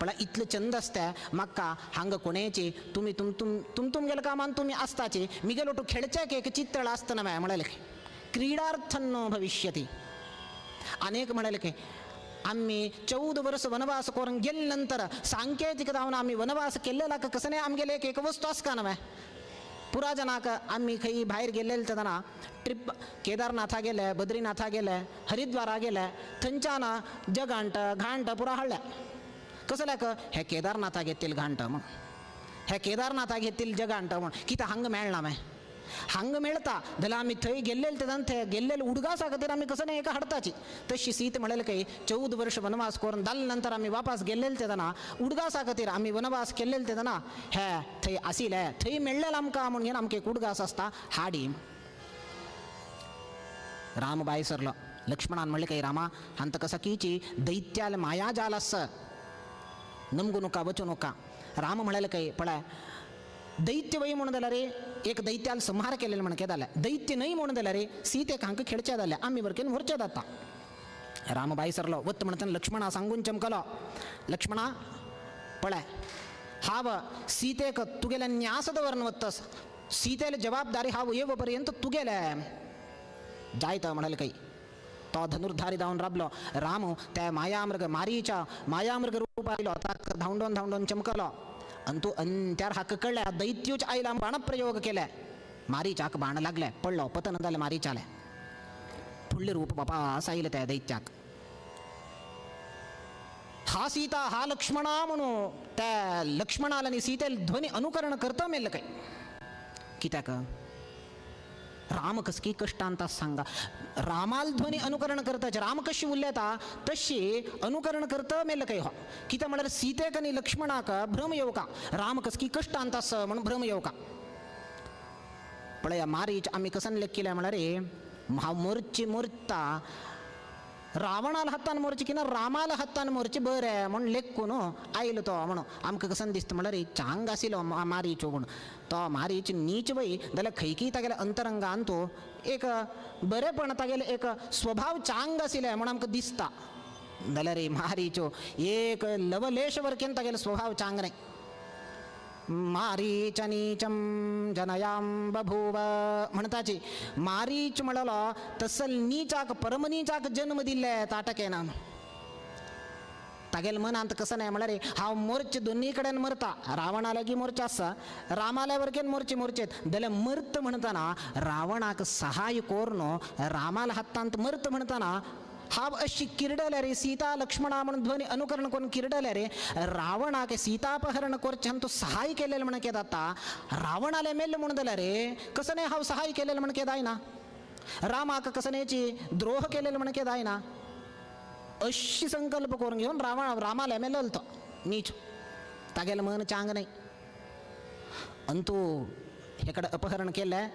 पळय इतलें चंद आसता म्हाका हांगा कोणेची तुमी तुम तुम तुम तुमगेल्या कामान तुमी आसताची मिगेलो टू खेळच्याक एक चित्तळ आसतना मागीर म्हणलें क्रीडार्थं नो भविष्यति. अनेक म्हणलें की आम्ही 14 वर्स वनवास करून गेले नंतर सांकेतिक जावन आम्ही वनवास केल्लेला कसं नाही आमगेले एक एक वस्तू आसका ना पुरा जनाक आम्ही खंय भायर गेल्लेले तेन्ना ट्रिप केदारनाथा गेले बद्रीनाथा गेले हरिद्वारा गेले थंयच्यान जगांट घांट पुरा हाडल्या कसल्याक हे केदारनाथा घेतील घांट म्हण हे केदारनाथा घेतील जगांट म्हण कित्याक हांगा मेळना मागीर हांगा मेळता जाल्यार आमी थंय गेल्लेले तेन्ना थंय गेल्लेले उडगासा खातीर आमी कसं नाही एका हाडताची. तशी सीत म्हणलें काय 14 वर्ष वनवास करून जाले नंतर आमी वापस गेल्लेले तेन्ना उडगासा खातीर आमी वनवास केल्लेले तेन्ना हे थंय आशिल्ले थंय मेळ्ळेलें आमकां म्हणून आमकां एक उडगास आसता हाडी. राम बाय सरलो लक्ष्मणान म्हणलें काय रामा हांत कसा कीची दैत्याल मायाजाल आसा नमगू नका वचू नका. राम म्हणाले काय पळय दैत्य वय म्हणून जाल्यार एक दैत्याल संहार केलेले म्हणके जालें दैत्य न्हय म्हणून जाल्यार सीतेक हांकां खेळचे जालें आमी बरकेन व्हरचे जाता. राम बाय सरलो वत म्हणतना लक्ष्मणा सांगून चमकलो लक्ष्मणा पळय हांव सीतेक तुगेल्या न्यास दवरून वत्तस सीतेले जबाबदारी हांव येव पर्यंत तुगेले जायत म्हणाले काही तो धनुर्धारी धांवन राबलो. राम त्या मायामृग मारीच्या मायामृग रूप आयलो ताका धांवडोन धांवडोन चमकलो आनी तूं अंत्यार हाका कळ्ळें दैत्यूच आयला बाणप्रयोग केले मारीचाक बाण लागले पडलो पतन जालें मारीचालें फुडलें रूप वापास आयलें त्या दैत्याक. हा सीता हा लक्ष्मणा म्हणून त्या लक्ष्मणाला आनी सीतेल ध्वनी अनुकरण करता मेल्लें काय कित्याक राम कसकी कष्टांत सांगा रामाल ध्वनी अनुकरण करताचे राम कशी उलयता तशी अनुकरण करता मेल्लें काय हो कित्याक म्हळ्यार सीतेक आनी लक्ष्मणाक भ्रम येवका राम कसकी कष्टांत आसा म्हणून भ्रम येवका. पळया मारीच आमी कसन लेखिलें म्हळ्यार हांव मोरची मोरता रावणाला हातान मोरची की ना रामाला हातान मोरची बरें म्हूण लेखून आयलो तो म्हणून आमकां कसन दिसता म्हळ्यार चांग आशिल्लो मारीचो म्हूण तो मारीच नीच वय जाल्यार खंयकी तागेल्या अंतरंगान तो एक बरेपण तागेलें एक स्वभाव चांग आशिल्लें म्हूण आमकां दिसता जाल्यार मारीचो एक लवलेश वरकेन तागेलो स्वभाव चांग न्हय. मारीच नीचम जनयां बभूव म्हणताची मारीच म्हणलो तसल नीचाक परमनीचाक जन्म दिल्ले ताटकेना तागेले मनांत कसं नाही म्हळ्यार हांव मोर्चे दोन्ही कडेन मरता रावणा लागीं मोर्चा आसा रामाल्या वरकेन मोर्चे मोर्चेत जाल्यार मर्त म्हणटना रावणाक सहाय करून रामाला हातांत मर्त म्हणटना हांव अशी किरडल्या रे सीता लक्ष्मणा म्हणून ध्वनी अनुकरण करून किरडल्या रे रावणाक सीतापहरण करचें तो सहाय केलेलें म्हण केदां जाता रावणाले मेल्ले म्हणून जाल्यार रे कसं नाही हांव सहाय केलेलें म्हण केदां जायना रामाक कसं न्हयची द्रोह केलेलें म्हण केदां जायना अशी संकल्प करून घेवन रावण रामाले मेल्लो तो नीच तागेलें मन चांग न्हय. अंतू हे कडेन अपहरण केलें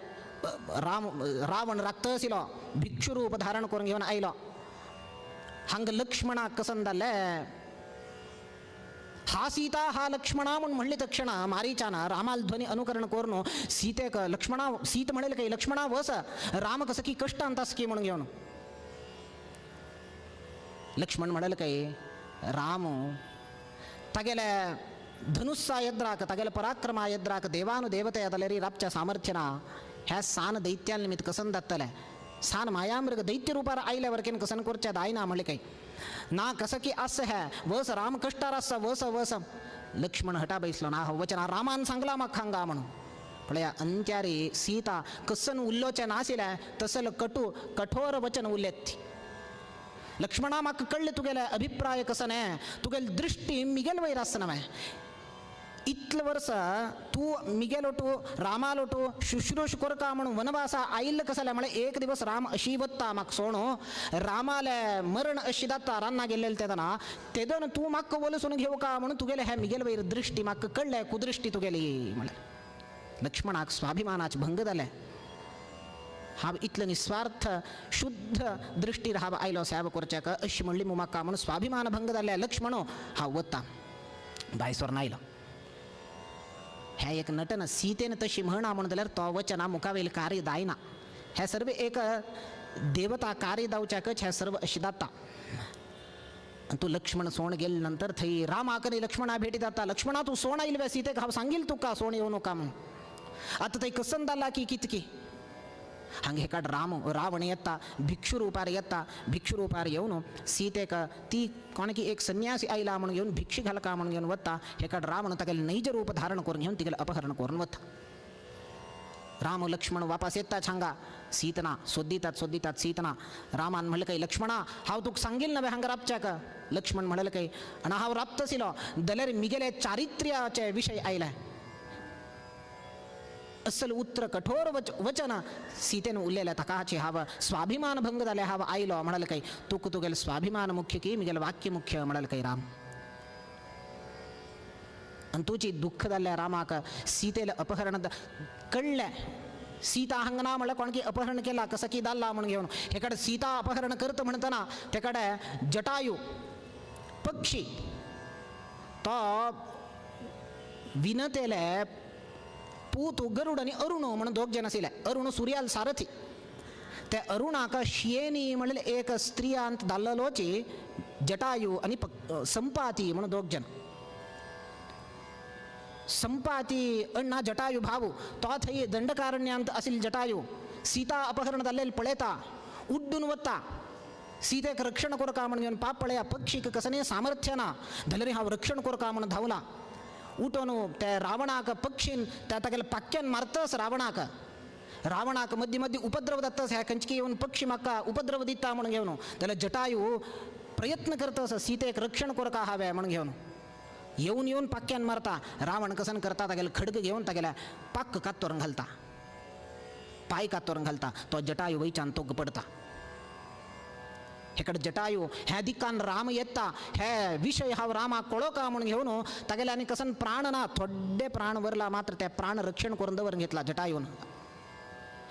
राम रावण राखता आशिल्लो भिक्षु रूप धारण करून घेवन आयलो हांगा लक्ष्मणाक कसन जालें हा सीता हा लक्ष्मणा म्हूण म्हणली तक्षण मारीचान रामाल ध्वनी अनुकरण करून सीतेक लक्ष्मणा सीत म्हणेल काही लक्ष्मणा वस राम कसं की कष्टांत आस की म्हणून घेवन लक्ष्मण म्हणेल काही राम तागेले धनुस्सा येद्राक तागेले पराक्रमा येद्राक देवानुदेवते जाल्यार राबच्या सामर्थ्यना ह्या सान दैत्यान निमित्त कसन जातलें सान मायामृग दैत्य रूपार आयल्या वरकेन कसन करचें जायना म्हणलें काही ना कसं की आस है वस राम कष्टार आसा वस वस लक्ष्मण हटा बैसलो ना हो वचना रामान सांगला म्हाका हांगा म्हणून पळया अंत्यारी सीता कसन उल्लोचें नाशिल्लें तसल कटू कठोर वचन उलयत ती लक्ष्मणा म्हाका कळ्ळें तुगेले अभिप्राय कसो न्हय तुगेली दृश्टी मिगेल वयर आसना मागीर इतले वर्सा तूं मिगेलोटू रामालोटू शुश्रूष करता म्हणून वनवासा आयिल्लें कसलें म्हळ्यार एक दिवस राम अशी वता म्हाका सोणू रामाले मरण अशी जाता रान्ना गेल्लें तेदना तेदन तूं म्हाका वलसून घेवका म्हणून तुगेले हे मिगेल वयर दृश्टी म्हाका कळ्ळें कुदृश्टी तुगेली म्हळ्यार लक्ष्मणाक स्वाभिमानाचे भंग जालें. हांव इतलो निस्वार्थ शुद्ध दृश्टीर हांव आयलो सेवा करच्याक अशी म्हणली मु म्हाका म्हणून स्वाभिमान भंग जाल्ले लक्ष्मण हांव वता भायसोर आयलो. हें एक नटन सीतेन तशी म्हणा म्हणून जाल्यार तो वचना मुखावेल कार्य जायना. हें सर्व एक देवता कार्य जावच्याकच हें सर्व अशें जाता. आनी तूं लक्ष्मण सोण गेले नंतर थंय रामाक आनी लक्ष्मणा भेटी जाता. लक्ष्मणा तूं सोण आयले वे सीतेक हांव सांगील तुका सोण येवं नका म्हणून. आतां थंय कसन जाला की कितकी हांगा हेकाड राम रावण येता भिक्षू रुपार येता. भिक्षू रुपार येवन सीतेक ती कोणकी एक संन्यासी आयला म्हणून घेवन भिक्षी घालका म्हणून घेवन वता. हेकाड रावण तागेलें नैज रूप धारण करून घेवन तिगेलें अपहरण करून वता. राम लक्ष्मण वापस येतात हांगा सीतना सोदितात सोदितात सीतना. रामान म्हणलें काय लक्ष्मणा हांव तुका सांगील नव्हे हांगा राबच्याक. लक्ष्मण म्हणलें काय आनी हांव राबतशिलो जाल्यार मिगेले चारित्र्याचे विशय आयले. असल उत्र कठोर वचन सीतेन उरलेलें ताकाची हांव स्वाभिमान भंग जालें हांव आयलो. म्हणाले काय तुका तुगेलें स्वाभिमान मुख्य की मिगेलें वाक्य मुख्य म्हणाले काय राम. आनी तुजी दुख्ख जाल्लें रामाक सीतेलें अपहरण कळ्ळें. सीता हांगा ना म्हणल्यार कोण की अपहरण केला कसं की दाल्ला म्हणून घेवन हे कडेन सीता अपहरण करता म्हणटना ते कडेन जटायू पक्षी तो विनतेले पूत गरुड आनी अरुण म्हणून दोग जण आशिल्ले. अरुण सुर्याल सारथी. ते अरुणाक शियेनी म्हणलें एक स्त्रियांत धाडलेलोची जटायू आनी संपाती म्हणून दोग जण. संपाती अण्णा जटायू भाऊ तो थंय दंडकारण्यांत आशिल्लो जटायू सीता अपहरण जाल्लें पळयता उड्डून वता. सीतेक रक्षण करका म्हणून घेवन पाप पळया पक्षीक कसलें सामर्थ्य ना जाल्यार हांव रक्षण करका म्हणून धांवला. उठून ते रावणाक पक्षीन त्या तागेल्या पाक्यान मारतस रावणाक. रावणाक मदीं मदीं उपद्रव जातस ह्या खंयची येवन पक्षी म्हाका उपद्रव दिता म्हणून घेवन जाल्यार जटायू प्रयत्न करतस सीतेक रक्षण करका हांवें म्हणून घेवन येवन येवन पाक्यान मारता. रावण कसन करता तागेले खडग घेवन तागेल्या पाक्क कातोरून घालता पांय कातोरून घालता. तो जटायू वयच्यान तो पडता. हेकडे जटायू ह्या दिकान राम येता हे विशय हांव रामाक कळोका म्हणून घेवन तागेले आनी कसन प्राण ना थोडे प्राण वरला मात्र ते प्राण रक्षण करून दवरून घेतला जटायून.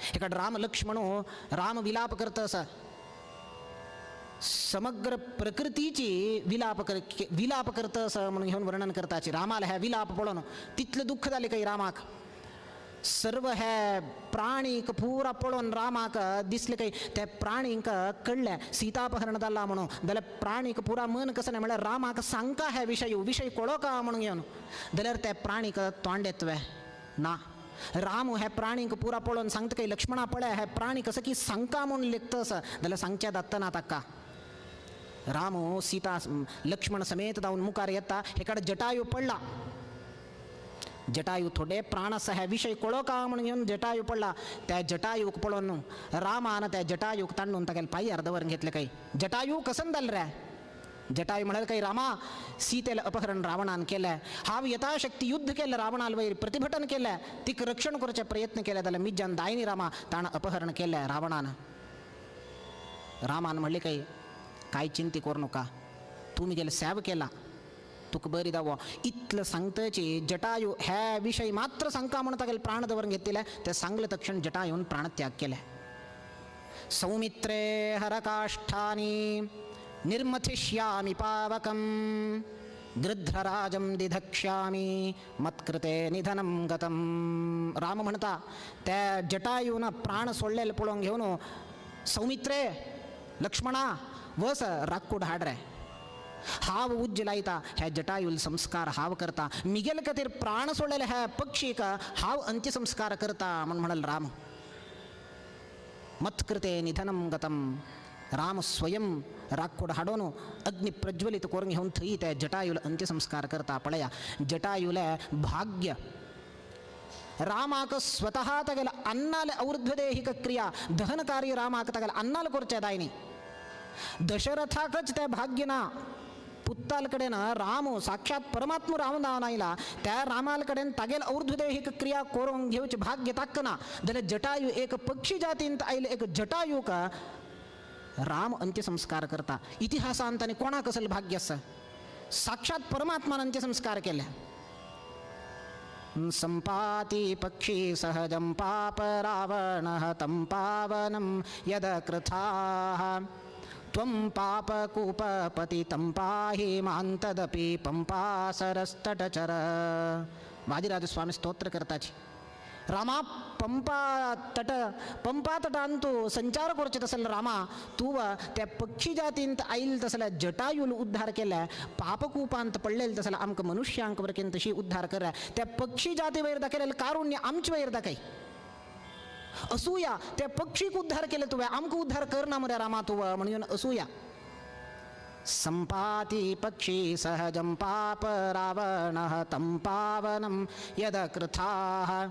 हेकडे राम लक्ष्मण राम विलाप करत आसा समग्र प्रकृतीची विलाप करत आसा म्हणून घेवन वर्णन करताची. रामाला ह्या विलाप पळोवन तितलें दुख्ख जालें काही रामाक. सर्व हे प्राणीक पुरा पळोवन रामाक दिसलें काही त्या प्राणींक कळ्ळें सीतापहरण जाला म्हणून जाल्यार प्राणीक पुरा मन कसं म्हळ्यार रामाक सांगका हे विशय विशय कळोका म्हणून घेवन जाल्यार त्या प्राणीक तोंड येतवे ना. राम हे प्राणीक पुरा पळोवन सांगता काही लक्ष्मणा पळय हे प्राणी कसं की सांगका म्हणून लेखता आसा जाल्यार सांगच्या दात्ता ना ताका. राम सीता लक्ष्मण समेत जावन मुखार येता. हेकडे जटायू पडला. जटायू थोडे प्राण आसा ह्या विशय कळोका म्हणून घेवन जटायू पडला. त्या जटायूक पळोवन रामान त्या जटायूक तांडून तागेले पांयार दवरून घेतले काही जटायू कसन जालें रे. जटायू म्हळ्यार काही रामा सीतेलें अपहरण रावणान केलें हांव यथाशक्ती युद्ध केलें रावणाल वयर प्रतिभटन केलें तिका रक्षण करचे प्रयत्न केले जाल्यार मिज्जान दायनी रामा ताणें अपहरण केलें रावणान. रामान म्हणलें काही काय चिंती करू नका तूं मिगेलें सेव केला तुका बरी दावो. इतलें सांगतची जटायू हे विशय मात्र सांगता म्हणून तागेले प्राण दवरून घेतिल्ले ते सांगले तक्षण जटायून प्राणत्याग केले. सौमित्रे हरकाष्ठानी निर्मथिष्यामि पावकं गृध्रराजं दिधक्ष्यामि मत्कृते निधनं गतं. राम म्हणता त्या जटायून प्राण सोडलेले पळोवन घेवन सौमित्रे लक्ष्मणा वस राक्कूड हाड रे हाव उज्ज लायता ह्या जटायूल संस्कार हाव करता मिगेल खातीर प्राण सोडलेले ह्या पक्षीक हाव अंत्यसंस्कार करता म्हण म्हणाल राम. मत्कृते निधनं गतं. राम स्वयं राक्कूड हाडून अग्नि प्रज्वलित करून घेवन थंय त्या जटायूल अंत्यसंस्कार करता. पळया जटायूले भाग्य रामाक स्वतः तागेले अन्नाले और्ध्वदेहिक क्रिया दहन कार्य रामाक तागेले अन्नाल करचें दायनी. दशरथाकच ते भाग्य ना. पुत्ताल कडेन राम साक्षात परमात्म राम नाव आयला त्या रामाल कडेन तागेल और्ध्वदेहिक क्रिया करून घेवचे भाग्य ताकना जाल्यार जटायू एक पक्षी जातींत आयले एक जटायूक राम अंत्यसंस्कार करता. इतिहासांत आनी कोणाक असल भाग्य आसा? साक्षात परमात्मान अंत्यसंस्कार केले. संपाती पक्षी सहजं पाप रावणः तं पावनं यदकृथाः त्वं पापकूपपतितं पाहि मां तदपि पंपासरस्तटचर. वादिराजस्वामी स्तोत्र करताची. रामा पंपा तट पंपा तटान तू संचार करचे तसल रामा तू त्या पक्षी जातींत आईल तसल्या जटायूल उद्धार केल्या पापकूपांत पडलेल तसल्या आमकां मनुष्यांक वरकेन तशी उद्धार करा. त्या पक्षी जाती वयर दाखयलेले कारुण्य आमचे वयर दाखय. असूया त्या पक्षीक उद्धार केले तुवें आमकां उद्धार करना मरे रामा तुव म्हणून असूया. संपाती पक्षी सहजं पाप रावणः तं पावनं यदकृथाः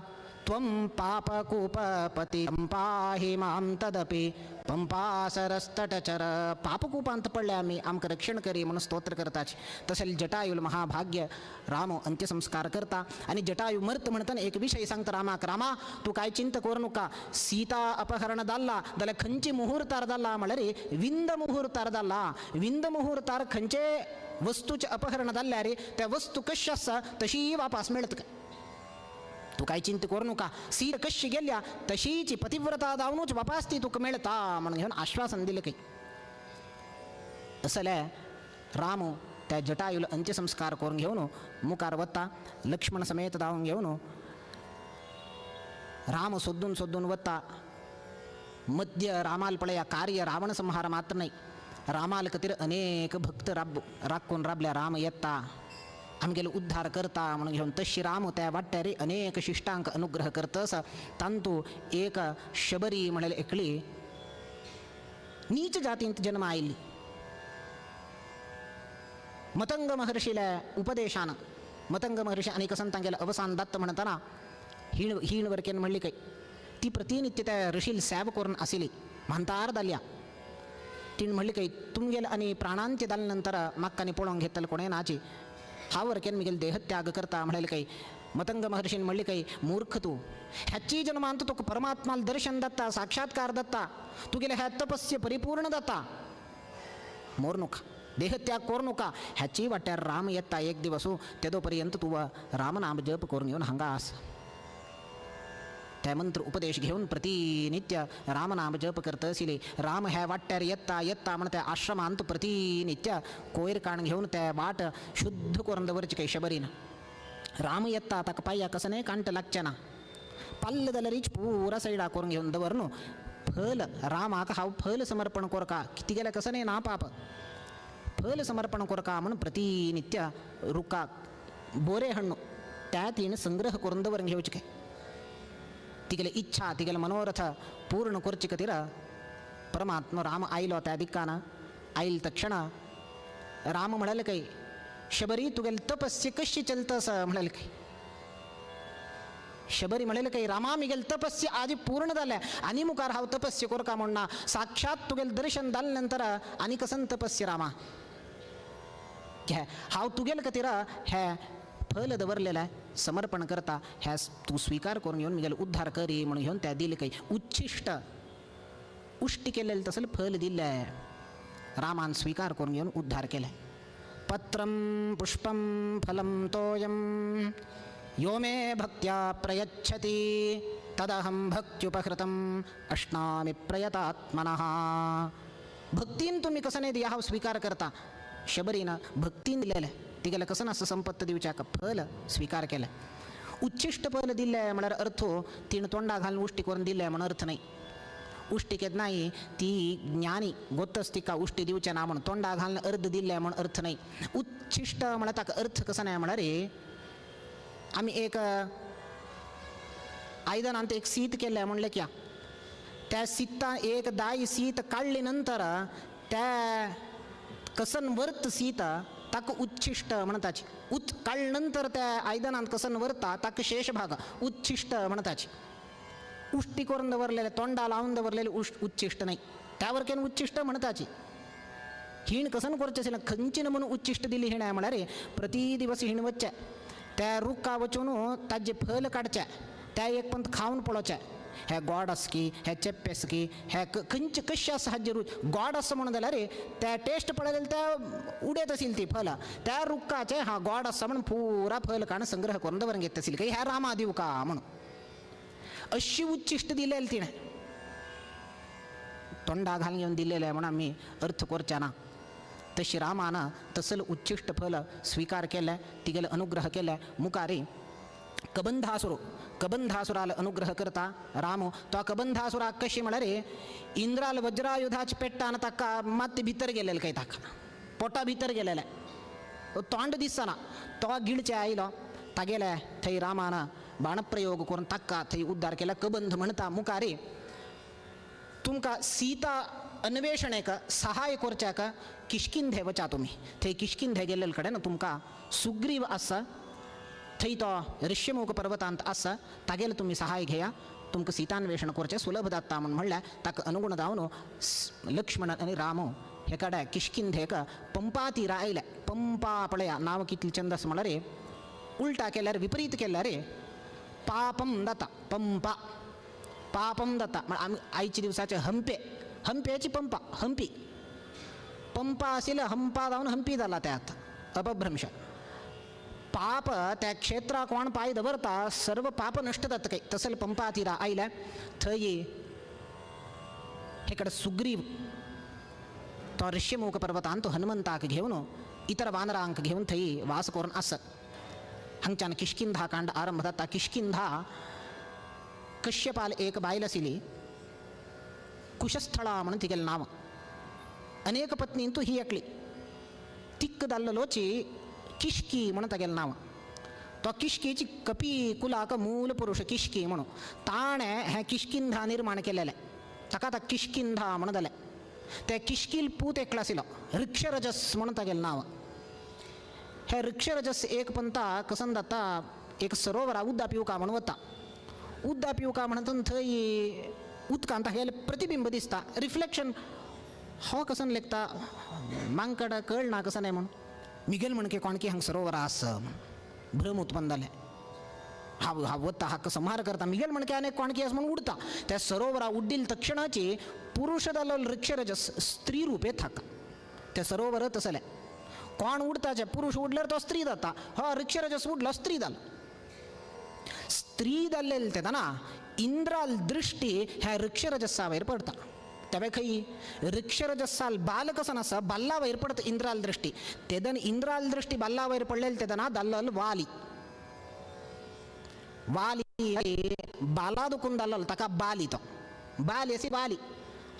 त्वं पापकूपपतिं पाहि मां तदपि पंपासरस्तटचर. पापकूपांत पडले आमी आमकां रक्षण करी म्हणून स्तोत्र करताच. तशें जटायूल महाभाग्य राम अंत्यसंस्कार करता आनी जटायू मर्त म्हणतना एक विशय सांगता रामाक, रामा तूं काय चिंता करू नका. सीता अपहरण जाल्ला जाल्यार खंयचे मुहूर्तार जाल्ला म्हळ्यार विंद मुहूर्तार जाल्ला. विंद मुहूर्तार खंयचे वस्तूचें अपहरण जाल्ल्यार त्या वस्तू कशी आसा तशी वापास मेळत काय. तू काय चिंता करू नका. सीता कशी गेल्या तशीची पतिव्रता जावनूच वापास ती तुका मेळता म्हणून घेवन आश्वासन दिलें काही. असले राम त्या जटायूल अंत्यसंस्कार करून घेवन मुखार वता लक्ष्मण समेत धांवन घेवन राम सोदून सोदून वता. मध्य रामाल पळया कार्य रावण संहार मात्र नाही, रामाल खातीर अनेक भक्त राब राखून राबल्या राम येता आमगेलो उद्धार करता म्हणून घेवन तशी राम त्या वाट्यार अनेक शिष्टांक अनुग्रह करतस. तांतू एक शबरी म्हणलेली एकली नीच जातींत जन्म आयली. मतंग महर्षील्या उपदेशान मतंग महर्षी अनेक संतांगेले अवसान दत्त म्हणताना हीण हीण वरकेन म्हणली काही ती प्रतिनित्य त्या ऋषील सेव करून आशिल्ली म्हांतार जाल्या. तिणें म्हणली काही तुमगेल आनी प्राणांत्य जाले नंतर म्हाका आनी पळोवंक घेतले कोणें नाची हा वरकेन मिगेल देहत्याग करता म्हणले काही. मतंग महर्षीन म्हणली काही मूर्ख तू ह्याची जन्मांत तुका परमात्माला दर्शन दत्ता साक्षात्कार दत्ता तुगेले ह्या तपस्य परिपूर्ण दत्ता मोर नका देहत्याग करू नका. ह्याची वाट्यार राम येता एक दिवस तेदो पर्यंत तू रामनाम जप करून घेवन हांगा आस. त्या मंत्र उपदेश घेवन प्रतिनित्य रामनाम जप करत आशिल्ली. राम ह्या वाट्यार येता येता म्हण त्या आश्रमांत प्रतिनित्य कोयर काण घेवन त्या वाट शुद्ध करून दवरची काही शबरीन. राम येता ताका पांया कसने कांट लागचे ना पाल्ल जाल्यार पुरा सायडा करून घेवन दवर न्हू फल रामाक हांव फल समर्पण कोरका कितें गेल्यार कसं ना पाप फल समर्पण कोरका म्हण प्रतिनित्य रुका बोरे हಣ್ಣು त्या तिणें संग्रह करून दवरून घेवचे काय. तिगेले इच्छा तिगेले मनोरथ पूर्ण करचे खातीर परमात्मा राम आयलो त्या दिकान. आयल तक्षण राम म्हणाले काही शबरी तुगेले तपस्य कशी चलतस म्हणाले काही. शबरी म्हणाले काही रामा मिगेल तपस्य आजी पूर्ण जाल्या आनी मुखार हांव तपस्य कोरका म्हणना साक्षात तुगेले दर्शन जाले नंतर आनी कसन तपस्य रामा घे हांव तुगेले खातीर हे फल दवरलेलें समर्पण करता ह्या तूं स्वीकार करून घेवन मिगेले उद्धार करी म्हणून घेवन त्या दिले काही उच्छिश्ट उश्टी केलेलें तसलें फल दिल्लें रामान स्वीकार करून घेवन उद्धार केलें. पत्रं पुष्पं फलं तोयं यो मे भक्त्या प्रयच्छति तदहं भक्त्युपहृतम् अश्नामि प्रयतात्मनः. भक्तीन तुमी कसं नाही हांव स्वीकार करता. शबरीन भक्तीन दिलेलें तिगेलें कसं नासता संपत्त दिवच्याक फल स्वीकार केलें. उच्छिश्ट फल दिल्लें म्हळ्यार अर्थ तिणें तोंडा घालून उश्टी करून दिल्लें म्हण अर्थ नाही. उश्टी केन्नाय ती ज्ञानी गोतस तिका उश्टी दिवचें ना म्हण तोंडा घालून अर्द दिल्लें म्हण अर्थ नाही. उच्छिश्ट म्हळ्यार ताका अर्थ कसो नाय म्हळ्यार आमी एक आयदनांत एक सीत केलें म्हणलें क्या त्या सितान एक दाय सीत काडले नंतर त्या कसन वर्त सीत ताका उच्छिश्ट म्हणटाची. उत काडले नंतर त्या आयदनांत कसन वरता ताका शेष भाग उच्छिश्ट म्हणटाची. उश्टी करून दवरलेले तोंडा लावून दवरलेले उच्छिश्ट नाही त्यावर केन उच्छिश्ट म्हणटाची. हीण कसन करचें आशिल्लें खंयचे नमुनो उच्चिश्ट दिली हिणें म्हळ्यार प्रति दिवस हिण वचचें त्या रुखा वचून ताजें फल काडचें त्या एक पंत खावन पळोवचें हे गोड आसा की हे चेप्पे आसा की हे खंयचे कशें आसा हाजेर गोड आसा म्हणून जाल्यार त्या टेस्ट पळयलें त्या उडयत आशिल्ली ती फलां त्या रुखाचें हा गोड आसा म्हणून पुरा फल काडून संग्रह करून दवरून घेत आशिल्ली की ह्या रामा दिवका म्हणून अशी उच्चिश्ट दिलेली तिणें तोंडा घालून घेवन दिलेलें म्हणून आमी अर्थ करचे ना. तशी रामान तसल उच्चिश्ट फल स्वीकार केलें तिगेले अनुग्रह केले. मुखारी कबंधासुर कबंधासुराल अनुग्रह करता राम. तो कबंधासुराक कशी म्हळ्यार इंद्राल वज्रायुधाचे पेट्टान ताका मात भितर गेलेलें काय ताका पोटा भितर गेलेलें तोंड दिसना तो गिळचे आयलो तागेले थंय रामान बाणप्रयोग करून ताका थंय उद्धार केला. कबंध म्हणटा मुखारी तुमकां सीता अन्वेषणेक सहाय करच्याक किष्किंधे वचा तुमी थंय किष्किंधे गेल्ले कडेन तुमकां सुग्रीव आसा थंय तो ऋष्यमुख पर्वतांत आसा तागेलें तुमी सहाय घेया तुमकां सीतान्वेषण करचें सुलभ जाता म्हूण म्हणल्यार ताका अनुगुण जावन लक्ष्मण आनी राम हे कडेन किष्किंधेक पंपा तिरा आयले. पंपा पळया नांव कितलें चंद आसा म्हणल्यार उल्टा केल्यार विपरीत केल्यार पापम जाता. पंपा पापम जाता म्हळ्यार आमी आयच्या दिवसाचे हंपे हंपेची पंपा हंपी पंपा आशिल्ले हंपा जावन हंपी जाला ते आतां अपभ्रंश. पाप त्या क्षेत्राक कोण पांय दवरता सर्व पाप नश्ट जाता काय तसले पंपा तिरा आयल्या थंय हे कडेन सुग्रीव तो ऋष्यमुख पर्वतान तो हनुमंताक घेवन इतर वानरांक घेवन थंय वास करून आसत. हांगच्यान किष्किंधा कांड आरंभ जाता. किष्किंधा कश्यपाल एक बायल आशिल्ली कुशस्थळा म्हणून तिगेलें नांव. अनेक पत्नींतू ही एकली तिक्क दाल्लोची किश्की म्हणून तागेलें नांव. तो किश्कीची कपी कुलाक मूल पुरुष किश्की म्हणून ताणें हें किष्किंधा निर्माण केलेलें ताका आतां किष्किंधा म्हणून जालें. ते किश्कील पूत एकलो आशिल्लो ऋक्षरजस म्हणून तागेलें नांव. हे ऋक्षरजस एक पंता कसन जाता एक सरोवरा उद्दा पिवका म्हणून वता. उद्दा पिवका म्हणून थंय उदकांत तागेलें प्रतिबिंब दिसता रिफ्लेक्शन हो कसन लेखता मांकड कळना कसं नाही म्हणून मिगेल म्हणके कोणकी हांग सरोवर आस भ्रम उत्पन्न जालें. हांव हांव वता हाका संहार करता मिगेल म्हणके आनी कोणकी आस म्हणून उडता त्या सरोवरा उड्डील तक्षणाची पुरुष जालो ऋक्षरजस स्त्री रूप येत हाका त्या सरोवर तसलें कोण उडताचे पुरुष उडल्यार तो स्त्री जाता हो ऋक्षरजस उडलो स्त्री जालो. स्त्री जाल्लें तेन्ना इंद्राल दृश्टी ह्या ऋक्षरजसा वयर पडता. तेवे खंय ऋक्षरजसाल बाल कसन आसा बाल्ला वयर पडता इंद्राल दृश्टी तेदन इंद्राल दृश्टी बाल्ला वयर पडलेले तेदना दाल्लल वाली वाली बाला दुखून दाल्लल ताका बाली तो बाली अशी वाली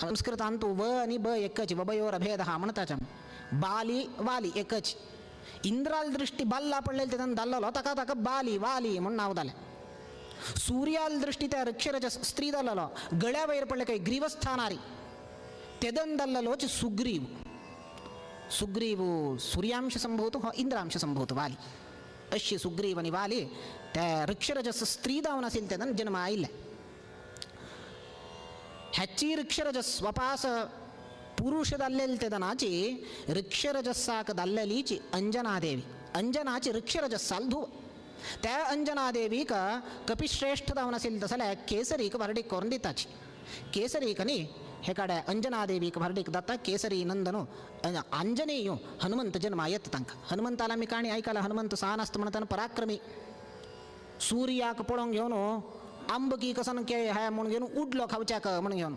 संस्कृतांतु व आनी ब एकच वबयोर अभेद हा म्हणटाचे बाली वाली एकच. इंद्राल दृश्टी बाल्ला पडलेले तेदन दाल्ललो ताका ताका बाली वाली म्हूण नांव जालें. सूर्याल दृष्टी त्या ऋक्षरजस स्त्री जाल्लो गळ्या वयर पडले काही ग्रीवस्थानारी तेदन दाल्ललोच सुग्रीव. सुग्रीव सूर्यांश संभूत हो इंद्रांश संभूत वाली अशी सुग्रीव आनी वाली त्या ऋक्षरजस स्त्री जावन आशिल्ले तेदन जन्म आयिल्ले. ह्याची ऋक्षरजस वपास पुरुष जाल्लेले तेदनाची ऋक्षरजसाक दाल्लेलीची अंजनादेवी अंजनाची ऋक्षरजसाल धुव त्या अंजनादेवीक कपिश्रेष्ठ जावन आशिल्लें तसल्यार केसरीक व्हार्डीक करून दिताची. केसरीक न्ही हे काडे अंजनादेवीक व्हार्डीक जाता केसरी नंदन आंजनेय हनुमंत जन्मा येता तांकां. हनुमंताला आमी काणी आयकला. हनुमंत सान आसता म्हणटा पराक्रमी सूर्याक पळोवंक घेवन आंब की कसन के हे म्हूण घेवन उडलो खावच्याक म्हूण घेवन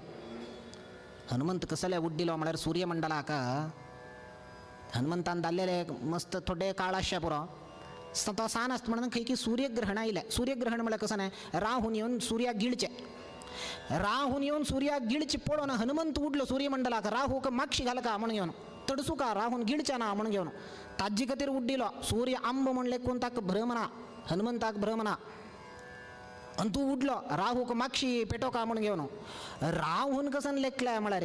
हनुमंत कसले उड्डिलो म्हळ्यार सूर्यमंडलाक हनुमंतान दाल्लेले मस्त थोडे काळ आसचे पुरो तो सान आसता म्हणून खंय की सूर्यग्रहण आयलें. सूर्यग्रहण म्हळ्यार कसं न्हय राहून येवन सूर्याक गिळचें राहून येवन सूर्याक गिळचे पळोवन हनुमंत उडलो सूर्यमंडलाक राहूक मागशी घालका म्हूण घेवन तडसुका राहून गिळचे ना म्हूण घेवन ताजे खातीर उड्डिलो. सूर्य आंबो म्हण लेखून ताका भ्रम ना हनुमंताक भ्रम ना आनी तूं उडलो राहूक मागशी पेटोका म्हूण घेवन राहून कसन लेखले म्हळ्यार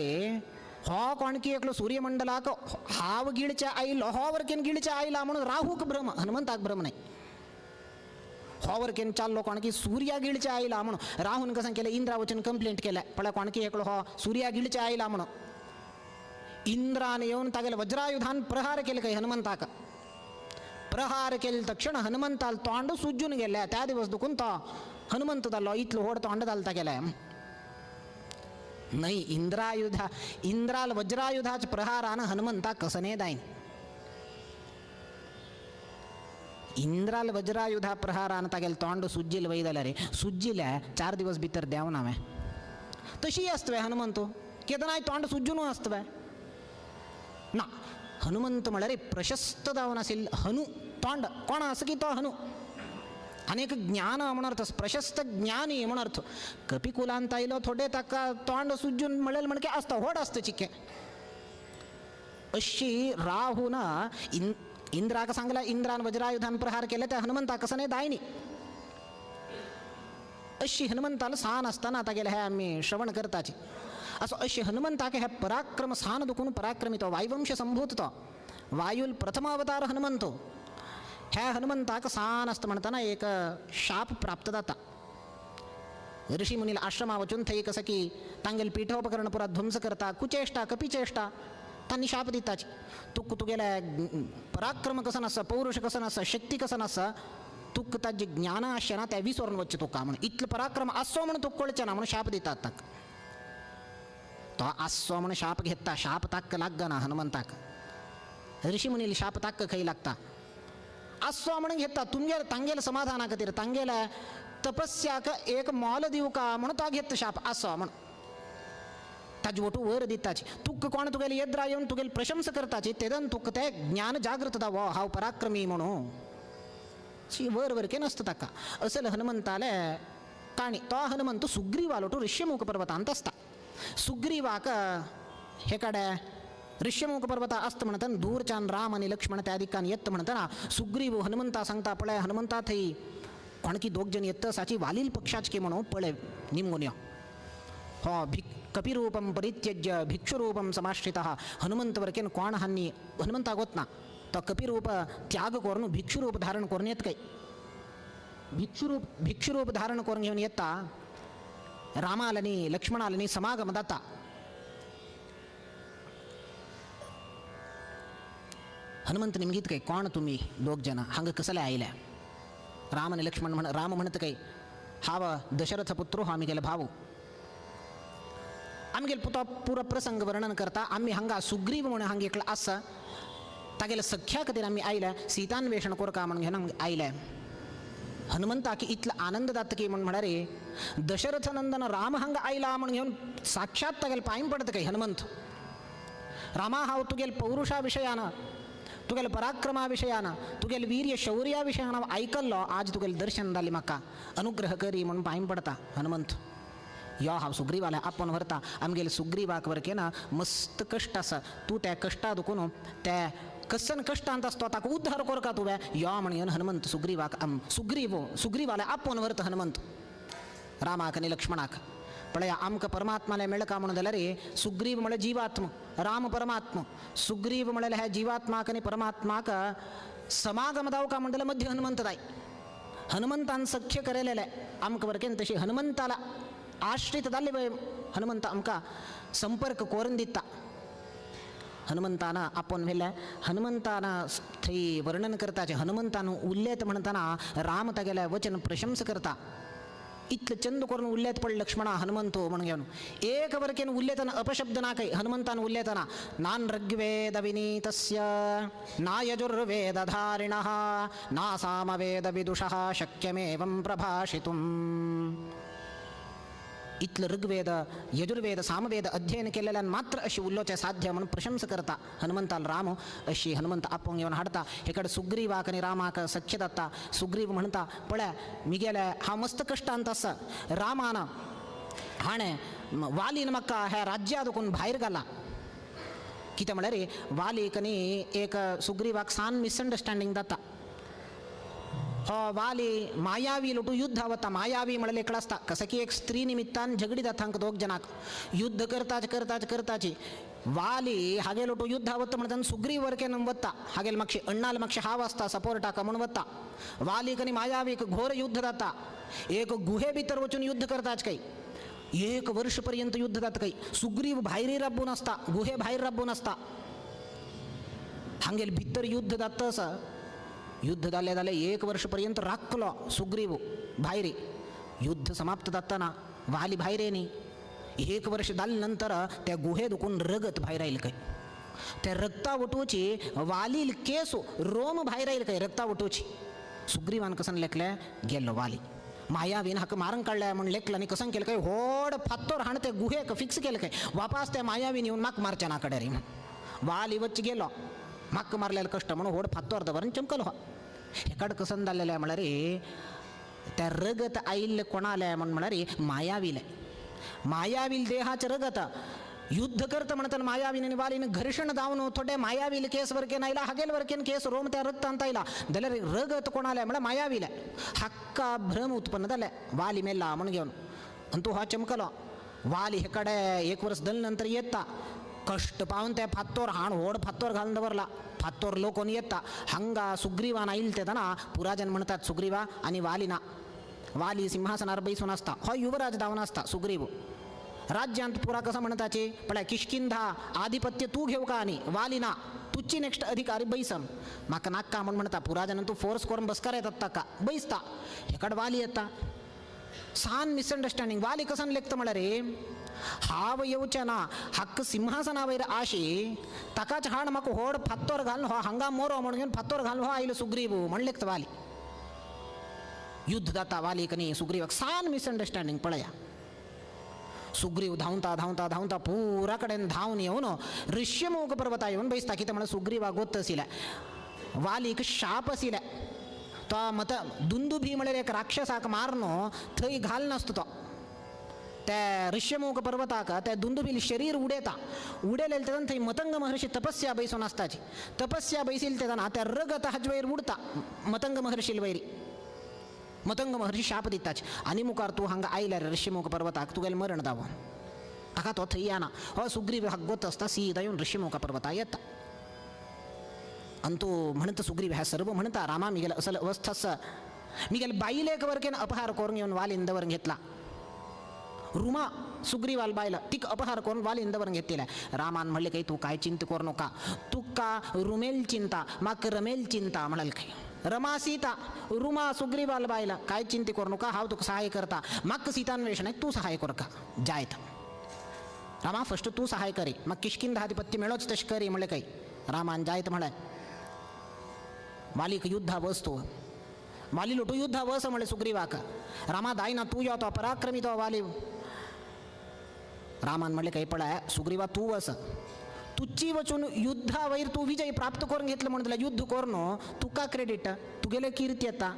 हो कोणकी एकलो सूर्यमंडलाक हांव गिळचे आयलो हो वरकेन गिळचे आयला म्हणून राहूक भ्रम हनुमंताक भ्रम न्हय. हो वरकेन चाललो कोणकी सूर्या गिळचे आयला म्हणून राहून कसन केलें इंद्रा वचून कंप्लेंट केलें पळय कोणकी एकलो हो सूर्या गिळचे आयला म्हणून. इंद्रान येवन तागेले वज्रायुधान प्रहार केले काही हनुमंताक. प्रहार केले तक्षण हनुमंताल तोंड सुज्जून गेले. त्या दिवस दुखून तो हनुमंत जालो इतलो व्हड तोंड जाता गेले. नाही इंद्रायुधा इंद्राल वज्रायुधाच प्रहारान हनुमंता कसने दायन. इंद्राल वज्रायुधा प्रहारान तागेले तोंड सुज्जील वय जाल्यार रे सुज्जिले 4 दिवस भितर देवना हांवें. तशी आसतवे हनुमंत केदनाय तोंड सुज्जून आसतवे ना. हनुमंत म्हळ्यार प्रशस्त जावन आशिल्लो हनु तोंड कोण आसा की तो हनु आनी एक ज्ञान म्हण अर्थ प्रशस्त ज्ञानी म्हण अर्थ. कपिकुलांत आयलो थोडे ताका तोंड सुज्जून म्हणलें म्हणके आसता व्हड आसता चिके. अशी राहून इंद्राक सांगला इंद्रान वज्रायुधान प्रहार केले त्या हनुमंताक कसं नाही दायनी. अशी हनुमंताला सान आसतना तागेले हे आमी श्रवण करताची. असो अशी हनुमंताक हे पराक्रम सान दुखून पराक्रमी तो वायुवंश संभूत तो वायुल प्रथम अवतार हनुमंतो. ह्या हनुमंताक सान आसता म्हणटाना एक शाप प्राप्त जाता. ऋषी मुनील आश्रमा वचून थंय कसं की तांगेले पीठोपकरण पुरा ध्वंस करता कुचेष्टा कपिचेष्टा तांणी शाप दिताची. तुक तुगेले पराक्रम कसो नासा पौरुष कसो नासा शक्ती कसो नासा तुक ताजें ज्ञान आसचें ना तें विसरून वचचें तुका म्हणून इतलो पराक्रम आसचो म्हणून तुका कळचें ना म्हणून शाप दितात ताका. तो आसचो म्हणून शाप घेता शाप ताक्क लागना हनुमंताक. ऋषी मुनील शाप ताक्क खंय लागता आसचो म्हणून घेता तुमगेले तांगेले समाधाना खातीर तांगेले तपस्याक एक मोल दिवका म्हणून तो घेता शाप आसचो म्हणून ताजे वटू वर दिताची. तुका कोण तुगेले येद्रा येवन तुगेले प्रशंसा करताची तेदन तुका तें ज्ञान जागृत जावो हांव पराक्रमी म्हणून शी वर वरके नासता ताका. असल हनुमंताले काणी तो हनुमंत सुग्रीवालोटू ऋष्यमुख पर्वतांत आसता. सुग्रीवाक हे कडेन ऋष्यमुख पर्वता आसता म्हणटना दूरच्यान राम आनी लक्ष्मण त्या दिकान येता म्हणटना सुग्रीव हनुमंता सांगता पळय हनुमंता थंय कोणकी दोग जण येता साची वालील पक्षाच की म्हणून पळय निमगून यो. हो भिक कपिरूपं परित्यज्य भिक्षुरूपं समाश्रितः हनुमंत वरकेन कोण हांनी हनुमंताक वतना तो कपिरूप त्याग करून भिक्षुरूप धारण करून येत काय भिक्षुरूप धारण करून घेवन येता रामाल आनी लक्ष्मणाल आनी समागम जाता. हनुमंत निमगीत काय कोण तुमी दोग जण हांगा कसले आयले. राम आनी लक्ष्मण म्हण राम म्हणत काय हांव दशरथ पुत्रो हो आमगेले भाऊ. आमगेले पुतो पुरो प्रसंग वर्णन करता. आमी हांगा सुग्रीव म्हणून हांगा एकलो आसा तागेले सख्या खातीर आमी आयले सीतान्वेषण करका म्हणून घेवन आयले. हनुमंताक इतलो आनंद जाता की म्हण म्हळ्यार दशरथ नंदन राम हांगा आयला म्हण घेवन साक्षात तागेले पांय पडता काय हनुमंत. रामा हांव तुगेले पौरुषा विशयान तुगेले पराक्रमा विशयान तुगेले वीर्य शौर्या विशयान हांव आयकल्लो आज तुगेले दर्शन जालें म्हाका अनुग्रह करी म्हणून पांय पडता हनुमंत. यो हांव सुग्रीवाले आपोवन व्हरता आमगेले सुग्रीवाक वरके ना मस्त कश्ट आसा तूं त्या कश्टा दुखून त्या कसन कश्टांत आसतो ताका उद्धार करका तुवें यो म्हण घेवन हनुमंत सुग्रीवाक सुग्रीव सुग्रीवाले आपोवन व्हरता हनुमंत रामाक आनी लक्ष्मणाक. पळया आमकां परमात्माले मेळका म्हणून जाल्यार सुग्रीव म्हळ्यार जिवात्म राम परमात्म सुग्रीव म्हळ्यार ह्या जिवात्माक आनी परमात्माक समागम जावका म्हणून जाल्यार मध्य हनुमंत जाय. हनुमंतान सख्य केलेलें आमकां वरकेन तशी हनुमंताला आश्रित जाल्ले पळय हनुमंत आमकां संपर्क करून दिता. हनुमंतान आपोवन व्हेलें हनुमंतान थंय वर्णन करताचें हनुमंतान उल्लेत म्हणटना राम तागेलें वचन प्रशंसा करता. इतलें चंद करून उल्लेत पड लक्ष्मणा हनुमंतो म्हणून घेवन एक वरकेन उल्लेतना अपशब्द ना काय हनुमंतान उल्लेतना नान ऋग्वेद विनीतस्य ना यजुर्वेदधारिणः ना सामवेद विदुषः शक्यमेवं प्रभाषितुम्. इतलं ऋग्वेद यजुर्वेद सामवेद अध्ययन केलेल्यान मात्र अशी उलोवचें साध्य म्हणून प्रशंसा करता हनुमंताल राम. अशी हनुमंत आपोवन घेवन हाडता. हे कडेन सुग्रीवाक आनी रामाक सख्य जाता. सुग्रीव म्हणटा पळय मिगेले हांव मस्त कश्टांत आसा रामान हाणें वालीन म्हाका ह्या राज्या दुखून भायर घाला. कितें म्हळ्यार वालीक आनी एक सुग्रीवाक सान मिसअंडरस्टँडींग जाता. हो वाली मायावी लोटू युद्ध वता मायावी म्हळ्यार एकलो आसता कसं की एक स्त्री निमित्तान झगडी जाता हांकां दोग जणांक युद्ध करताच करताच करताची वाली हागे लोटू युद्ध वता म्हणटा सुग्रीव वरकेन वता हागेल मातशे अण्णाल मातशे हाव आसता सपोर्टाक म्हणून वता. वालीक आनी मायावीक घोर युद्ध जाता. एक गुहे भितर वचून युद्ध करताच काय एक वर्ष पर्यंत युद्ध जाता काही सुग्रीव भायरी राबून आसता गुहे भायर राबून आसता हांगेले भितर युद्ध जाता आसा युद्ध जालें जालें एक वर्ष पर्यंत राखलो सुग्रीव भायरी युद्ध समाप्त जाताना वाली भायर येनी एक वर्ष जाले नंतर त्या गुहे दुखून रगत भायर आयलें काय त्या रक्ता वटूची वालील केस रोम भायर आयले काय रक्ता वटूची सुग्रीवान कसन लेखले गेलो वाली मायावीन हाका मारून काडल्या म्हूण लेखलं आनी कसन केलं काय व्हड फात्तोर हाण ते गुहेक फिक्स केलं काय वापास त्या मायावीन येवन म्हाका मारच्या ना कडे रे म्हूण वाली वच गेलो म्हाका मारलेलं कष्ट म्हणून व्हड फात्तोर दवरून चमकलो हो हेकड कसन जाल्लेलें म्हळ्यार त्या रगत आयिल्लें कोणालें म्हूण म्हळ्यार मायावीलें मायावील देहाचें रगत युद्ध करता म्हणताना मायावीन आनी वालीन घर्षण जावन थोडे मायावील केस वरकेन आयला हागेल वरकेन केस रोम त्या रगतांत आयला जाल्यार रगत कोणालें म्हळ्यार मायावीलें हाक्का भ्रम उत्पन्न जालें वाली मेला म्हूण घेवन आनी तूं हो चमकलो वाली हे कडेन एक वर्स जाले नंतर येता कष्ट पावन ते फात्तोर हाण व्हड फात्तोर घालून दवरला फात्तोर लोकोन येता हांगा सुग्रीवान आयिल्ले तेन्ना पुराजन म्हणटात सुग्रीवा आनी वाली ना वाली सिंहासनार बैसून आसता हो युवराज जावन आसता सुग्रीव राज्यांत पुरा कसं म्हणताचे पळय किष्किंधा आधिपत्य तूं घेवका का आनी वाली ना तुची नेक्स्ट अधिकारी बैसम म्हाका नाक्का म्हूण म्हणटा पुराजन तूं फोर्स करून बसकार येतात ताका बैसता हेकड वाली येता सान मिसअंडरस्टँडींग वाली कसन लेखता म्हळ्यार रे हांव येवचें ना हक्क सिंहासना वयर आशी ताकाच हाड म्हाका व्हड फात्तोर घालून हो हांगा मोरो म्हूण घेवन फात्तोर घालून हो आयलो सुग्रीव म्हण लेखता वाली युद्ध जाता वालीक न्ही सुग्रीवाक सान मिसअंडरस्टँडींग पळया सुग्रीव धांवता धांवता धांवता पुरा कडेन धांवन येवन ऋष्यमूक पर्वता येवन बैसता कितें म्हळ्यार सुग्रीवाक गोत्त आशिल्लें वालीक शाप आशिल्लें तो मत दुंदुभी म्हळ्यार एक राक्षसाक मारून थंय घाल नासता तो त्या ऋष्यमूक पर्वताक त्या दुंदुबील शरीर उडयता उडयलें तेन्ना थंय मतंग महर्षी तपस्या बैसून आसताची तपस्या बैसिल तेन्ना त्या रगत हाजे वयर उडता मतंग महर्षील वयरी मतंग महर्षी शाप दिताच आनी मुखार तूं हांगा आयल्यार ऋष्यमूक पर्वताक तुगेलें मरण जावं ताका तो थंय येना हो सुग्रीव हागोत आसता सीदा येवन ऋष्यमूक पर्वता येता आनी तो म्हणटा सुग्रीव ह्या सर्व म्हणटा रामा मिगेल असल अवस्था आसा मिगेल बायलेक वरकेन अपहार करून येवन वालीन दवरून घेतला रुमा सुग्रीवाल बायला तिका अपहार करून वालीन दवरून घेतलेला रामान म्हणले काही तूं काय चिंता करू नका तुका रुमेल चिंता म्हाका रमेल चिंता म्हणाल काय रमा सीता रुमा सुग्रीवाल बायला काय चिंता करू नका हांव तुका सहाय करता म्हाका सीतान्वेषणाक तूं सहाय करका जायत रामा फस्ट तूं सहाय करी म्हाका किष्किंधाधिपत्य मेळोच तशें करी म्हणलें काय रामान जायत म्हळें वालीक युद्धा वस्तू वाली लोटू युद्धा वस म्हणलें सुग्रीवाक रामा दायना तूं यो तो पराक्रमी तो वाली रामान म्हणलें काय पळय सुग्रीवा तूं वस तुची वचून युद्धा वयर तूं विजय प्राप्त करून घेतलं म्हणून जाल्यार युद्ध करून तुका क्रेडीट तुगेलें कीर्ती येता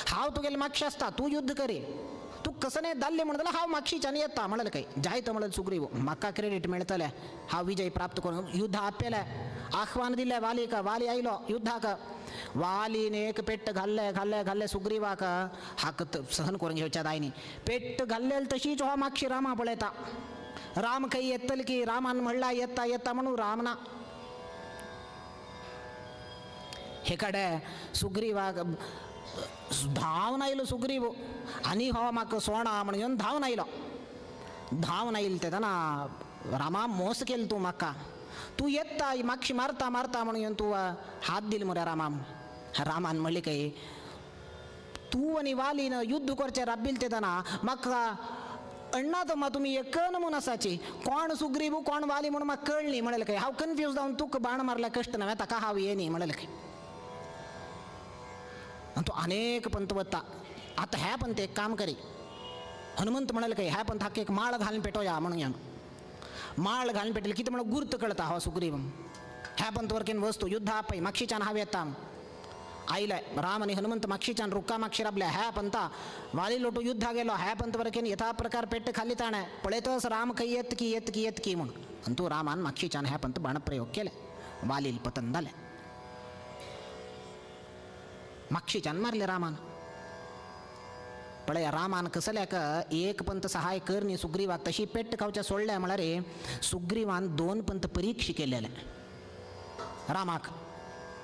हांव तुगेलें मागशें आसता तूं युद्ध करी तूं कसं दाल्लें म्हणून जाल्यार हांव मागशीच्यान येता म्हणलें काय जायत म्हणलें सुग्रीव म्हाका क्रेडीट मेळटलें हांव विजय प्राप्त करून युद्ध आपयलें आह्वान दिलें वालीक वाली आयलो युद्धाक वालीन एक पेट्ट घाल्लें घाल्लें घाल्लें सुग्रीवाक हाक सहन करून घेवच्या दायनी पेट्ट घाल्लें तशीच हो मागशी रामा पळयता राम खंय येतले की रामान म्हणला येता येता म्हणून राम ना हे कडे सुग्रीवाक धांवन आयलो सुग्रीव आनी हो म्हाका सोणा म्हण घेवन धांवन आयलो धांवन आयलो तेन्ना रामा मोस केलो तूं म्हाका तूं येता मागशी मारता मारता म्हणून घेवन तूं हात दिल मरे रामा रामान म्हणलें काय तूं आनी वालीन युद्ध करचें राबील तेन्ना म्हाका अण्णा तमा तुमी एकन म्हूण आसाची कोण सुग्रीव कोण वाली म्हणून म्हाका कळ्ळी म्हणलें काय हांव कन्फ्यूज जावन तुका बाण मारल्या कश्ट नव्हे ताका हांव येनी म्हणलें काय आनी तो अनेक पंत वता आतां ह्या पंत एक काम करी हनुमंत म्हणाले काय ह्या पंथाक एक माळ घालून पेटोया म्हणून या माळ घालून पेटले कितें म्हणून गुर्त कळता हो सुग्रीव ह्या पंत वरकेन वस्तू युद्ध आपय मागशीच्यान हांव येता आयले राम आनी हनुमंत मागशीच्यान रुक्का मागशी राबले ह्या पंता वाली लोटू युद्धा गेलो ह्या पंत वरकेन यथा प्रकार पेट्ट खाली ताणें पळयतच राम खंय येत की येत की येत की म्हूण आनी तूं रामान मागशीच्यान ह्या पंत बाणप्रयोग केले वालील पतन जालें मागशीच्यान मारले रामान पळय रामान कसल्याक एक पंत सहाय कर न्ही सुग्रीवाक तशी पेट्ट खावच्या सोडल्या म्हळ्यार सुग्रीवान दोन पंत परीक्षा केलेले रामाक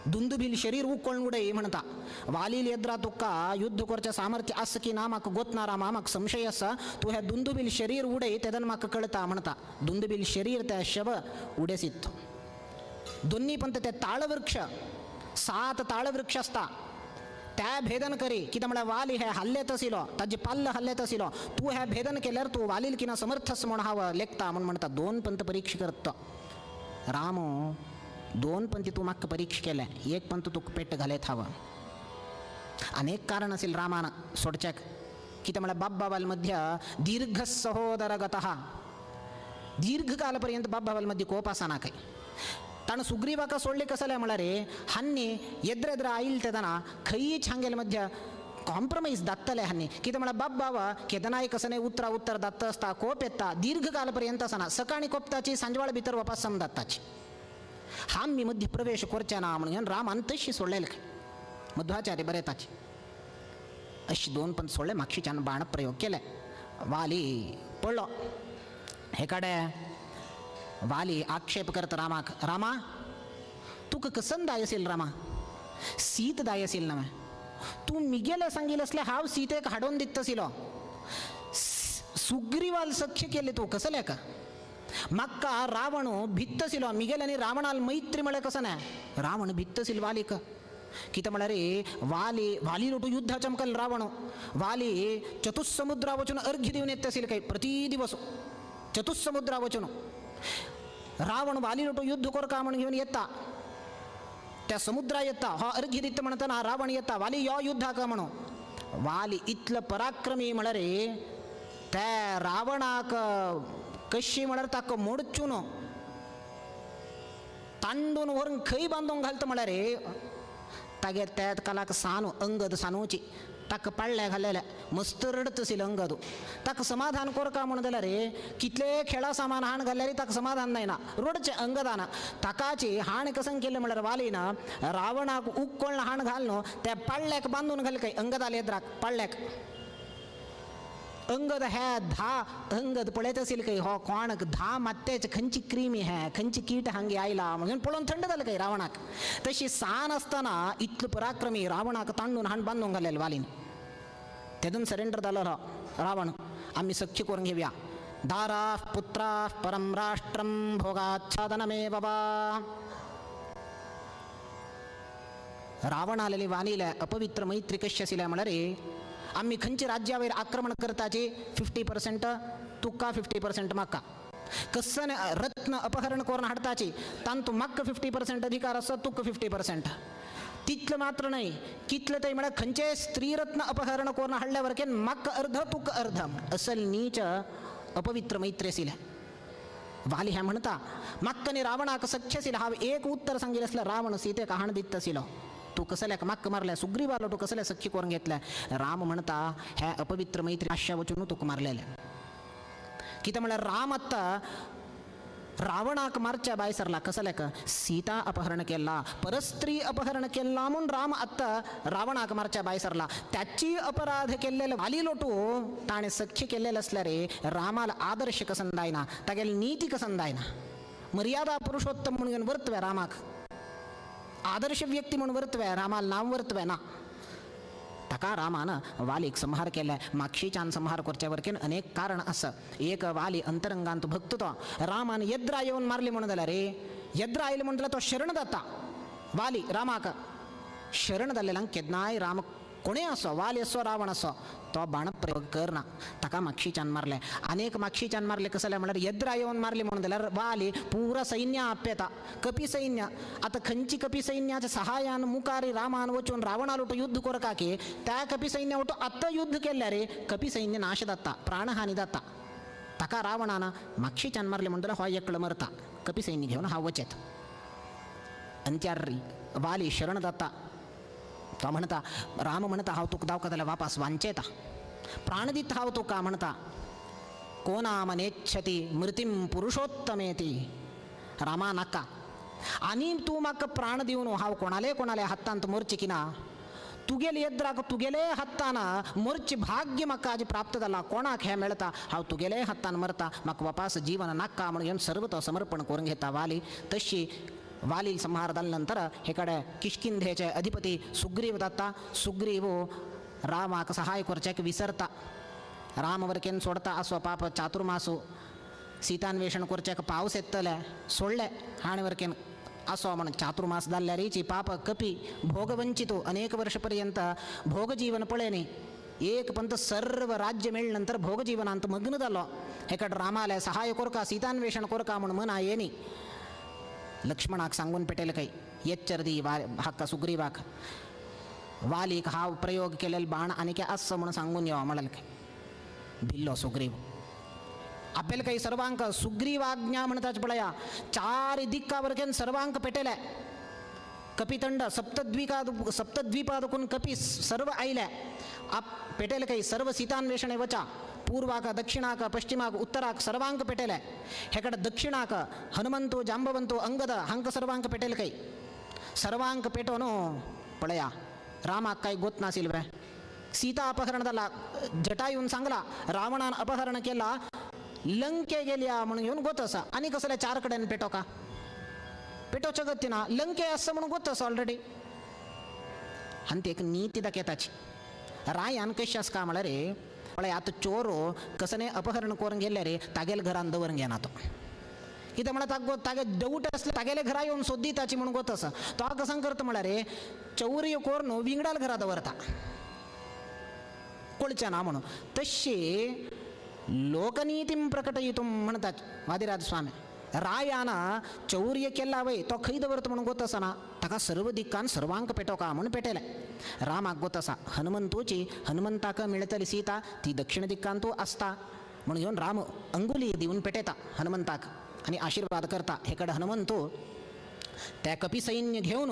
दुंदुबील शरीर उकळून उडय म्हणता. वालील येद्रा तुका युद्ध करचें सामर्थ्य आसा की ना म्हाका गोत ना रामा, म्हाका संशय आसा, तूं हें दुंदुबील शरीर उडय तेदन म्हाका कळटा म्हणता. दुंदुबील शरीर त्या शव उडेसीत. दोन्ही पंत ते ताळवृक्ष, 7 ताळवृक्ष आसता त्या भेदन करी. कितें म्हळ्यार वाली हे हल्लेत आशिल्लो, ताजे पाल्ल हल्लेत आशिल्लो, तूं हें भेदन केल्यार तूं वालील किना समर्थस म्हूण हांव लेखता म्हूण म्हणटा. 2 पंत परीक्षा करता राम, 2 पंथी तूं म्हाका परीक्षा केलें, 1 पंत तुका पेट घालेत हांव. अनेक कारण आशिल्लें रामान सोडच्याक. कितें म्हळ्यार बाब बाबाल मध्य दीर्घ सहोदर गतः, दीर्घकाल पर्यंत बाब बाबाल मध्य कोप आसना काय. ताणें सुग्रीवाका सोडले कसलें म्हळ्यार हान्नी एद्रेद्र आयल तेदना खंयच हांगेले मध्य कॉम्प्रोमायज दाखतले हान्नी. कितें म्हळ्यार बाब बाबा केदनाय कसने उतरा उत्तर दात्त आसता, कोप येता, दीर्घकाल पर्यंत आसना, सकाळी कोपताची सांजवाळ भितर वापस समजाताची. आमी मध्य प्रवेश करचे ना म्हणून रामान तशी सोडलेले काय मध्वाचार्य बरयताची. अशी 2 पंत सोडले, मागशीच्यान बाण प्रयोग केले, वाली पडलो. हे कडे वाली आक्षेप करत रामाक, रामा तुका कसन दाय असेल रामा, सीत दाय असेल ना, तूं मिगेले सांगील असले हांव सीतेक हाडून दित्तसिलो, सुग्रीवाल सख्य केले तूं कसले का. म्हाका रावण भित्तसिलो, मिगेल आनी रावणाल मैत्री म्हळ्यार कसं ना, रावण भित्तसिल वालीक. कितें म्हळ्यार वाली वाली लोटू युद्धा चमकल रावण, वाली चतुस्समुद्रा वचून अर्घ्य दिवन येतसील काय प्रति दिवस, चतुस्समुद्रा वचून रावण वाली लोटू युद्ध करका म्हण घेवन येता, त्या समुद्रा येता, हो अर्घ्य दिता म्हणतना रावण येता, वाली यो युद्धाक म्हणून. वाली इतलो पराक्रमी म्हळ्यार त्या रावणाक कशी म्हळ्यार ताका मोडचून तांडून व्हरून खंय बांदून घालता म्हळ्यार तागे त्या कालाक सानू अंगद सानूची ताका पाडल्या घालेल्या मस्त रडत आशिल्लो अंगद. ताका समाधान करका म्हूण जाल्यार कितले खेळा सामान हाण घाल्यार ताका समाधान जायना, रडचें अंगदान. ताकाची हाण कसं केलें म्हळ्यार वालीन रावणाक उक्कोळ्ण हाण घालून त्या पाडल्याक बांदून घाले काय अंगदाले एद्राक पाडल्याक. अंगद हे धा अंगद पळयत आशिल्ले काय हो कोणाक धा मात्याचे खंयची क्रिमी हे खंयची कीट हांगे आयला म्हणून पळोवन थंड जालें काय रावणाक. तशी सान आसतना इतलो पराक्रमी रावणाक तांडून हाण बांदून घालेले वालीन. तेदून सरेंडर जालो रावण, आमी सख्य करून घेवया. दारा पुत्रा परम राष्ट्रम भोगाच्छादनमेव वा. रावणालेली वालीले अपवित्र मैत्री कशी आशिल्ले म्हळ्यार आमी खंयच्या राज्यावयर आक्रमण करताची 50% तुका 50% म्हाका, कसन रत्न अपहरण करून हाडताची तांतू म्हाका 50% अधिकार आसा तुका 50%. तितलें मात्र न्हय कितलें तरी म्हळ्यार खंयचें स्त्रीरत्न अपहरण करून हाडल्या वरकेन म्हाका अर्ध तुका अर्ध, असल नीच अपवित्र मैत्री आशिल्लें. वाली हें म्हणटा म्हाका आनी रावणाक सख्य आशिल्लें, हांव एक उत्तर सांगील आसल्यार रावण सीतेक हाण दिता आशिल्लो, तूं कसल्याक म्हाका मारल्या सुग्रीवालो तूं कसल्या सख्य करून घेतल्या. राम म्हणटा हे अपवित्र मैत्री आशा वचून तुका मारलेलें. कितें म्हळ्यार राम आत्तां रावणाक मारच्या भायर सरला कसल्याक सीता अपहरण केला परस्त्री अपहरण केला म्हूण राम आत्तां रावणाक मारच्या भायर सरला. त्याची अपराध केल्लेले वाली लोटू ताणें सख्य केल्लेलें आसल्यार रामाल आदर्श कसन जायना, तागेली नीती कसन जायना, मर्यादा पुरुषोत्तम म्हणून वर्तवे रामाक, आदर्श व्यक्ती म्हणून वर्तवे रामाल नांव वर्तवे ना. ताका रामान वालीक संहार केले. माक्षीच्यान संहार करच्या वरकेन अनेक कारण आसा. एक वाली अंतरंगांत भक्त तो रामान येद्रा येवन मारली म्हणून जाल्यार रे येद्रा आयले म्हणून जाल्यार तो शरण जाता. वाली रामाक शरण जाल्लेल्यांक केन्नाय राम कोणेय असो वाली असो रावण असो तो बाण प्रयोग करना. ताका माक्षीच्यान मारले. अनेक माक्षीच्यान मारले कसले म्हळ्यार येद्रा येवन मारली म्हणून जाल्यार वाली पुरा सैन्य आपयता कपी सैन्य. आतां खंयची कपी सैन्याच्या सहायान मुखार रामान वचून रावणालोटो युद्ध करका की त्या कपी सैन्य वटो आतां युद्ध केल्यार रे कपी सैन्य नाश जाता, प्राणहानी जाता. ताका रावणान माक्षीच्यान मारले म्हणून जाल्यार हो एकलो मरता, कपी सैन्य घेवन हांव वचेत. अंत्यार वाली शरण जाता. तो म्हणटा राम म्हणटा हांव तुका दावका जाल्यार वापास वांचेता, प्राण दिता हांव तुका म्हणटा. को नाम नेच्छति मृतीं पुरुषोत्तमेति. रामा नाका आनी तूं म्हाका प्राण दिवन हांव कोणाले कोणाले हातांत मोरचें की ना, तुगेले येद्राक तुगेले हातान मोरचें भाग्य म्हाका आज प्राप्त जाला, कोणाक हें मेळटा, हांव तुगेले हातान मरता, म्हाका वापास जीवन नाका म्हणून घेवन सर्व तो समर्पण करून घेता वाली. तशी वालील संहार जाले नंतर हे कडेन किष्किंधेचे अधिपती सुग्रीव जाता. सुग्रीव रामाक सहाय करच्याक विसरता, राम वरकेन सोडता. असो पाप चातुर्मासु सीतान्वेषण करच्याक पावस येतले सोडले हाणे वरकेन असो म्हण चातुर्मास जाल्ल्यारीची पाप कपी भोगवंचितो अनेक वर्षपर्यंत भोगजीवन पळय न्ही. एक पंत सर्व राज्य मेळ्ळे नंतर भोगजीवनांत मग्न जालो. हे कडेन रामाले सहाय कोरका सीतान्वेषण कोरका म्हूण मना येनी. लक्ष्मणाक सांगून पेटेले काही एच्चर दी वा हाका सुग्रीवाक वालीक हाव प्रयोग केलेले बाण आनी काय आसो म्हणून सांगून यो म्हळें काय. भिल्लो सुग्रीव आपल्याला काही सर्वांक सुग्रीवाज्ञा म्हणताच पळया चार दिक्का वरकेन सर्वांक पेटेले. कपितंड सप्तद्वीपा सप्तद्वीपादकून कपी सर्व आयले आप पेटेले काही सर्व सीतान्वेषणे वचा पूर्वाक दक्षिणाक पश्चिमाक उत्तराक सर्वांक पेटेले. हेकडे दक्षिणाक हनुमंतो जांबवंतो अंगद हांक सर्वांक पेटेले काही सर्वांक पेटोनो पळया रामाक काय गोत नासील वे. सीता अपहरण जाला जटायून सांगला रावणान अपहरण केला लंके गेल्या म्हणून घेऊन गोत आसा आनी कसले चार कडेन पेटो का पेटोवच्या गती ना लंके आसा म्हणून गोत आसा ऑलरेडी. आनी ती एक नीती दाखयताची रायान कशी आसा म्हळ्यार रे पळय आतां चोरो कसने अपहरण करून गेले रे तागेले घरान दवरून घेना तो. कितें म्हळ्यार तागो तागे डौट आसले तागेले घरा येवन सोदी ताची म्हणून गोत आसा. तो कसं करता म्हळ्यार रे चौर्य करून विंगडाल घरा दवरता कळचें ना म्हणून. तशी लोकनीतीं प्रकटयितुं म्हणतात वादिराज स्वामी. रायान चौर्य केला वय तो खंय दवरता म्हणून गोत आसना ताका सर्व दिक्कान सर्वांक पेटोवका म्हणून पेटेले. रामाक गोत आसा हनुमंतूची हनुमंताक मेळटली सीता ती दक्षिण दिक्कान तूं आसता म्हणून घेवन राम अंगुली दिवन पेटयता हनुमंताक आनी आशीर्वाद करता. हे कडेन हनुमंतू त्या कपी सैन्य घेवन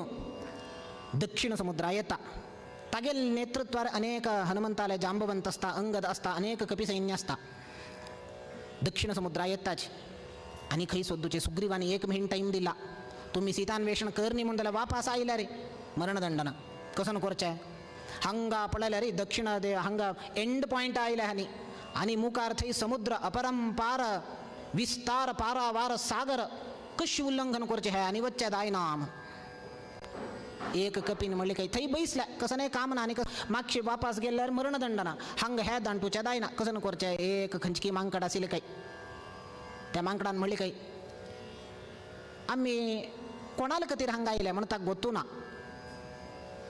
दक्षिण समुद्रा येता. तागेल नेतृत्वार अनेक हनुमंताले जांबवंत आसता अंगद आसता अनेक कपी सैन्य आसता. दक्षिण समुद्रा येताच आनी खंय सोदुचे सुग्रीवान एक म्हयनो टायम दिला तुमी सीतान्वेषण कर न्ही म्हूण जाल्यार वापास आयल्या रे मरणदंडना कसन करचें. हांगा पळयल्या रे दक्षिण हांगा एंड पॉयंट आयल्या आनी आनी मुखार थंय समुद्र अपरंपार विस्तार पारावार सागर कशी उल्लंघन करचें हें आनी वच्चें जायना. एक कपीन म्हणलें काय थंय बैसल्या कसं नाही काम ना आनी मागशे वापास गेल्यार मरणदंडना हांगा ह्या दांटूच्या जायना कसं करचें. एक खंयची मांकड आशिल्लें काय त्या मांकडान म्हणलें काय आमी कोणाल खातीर हांगा आयले म्हणून ताका गोतू ना.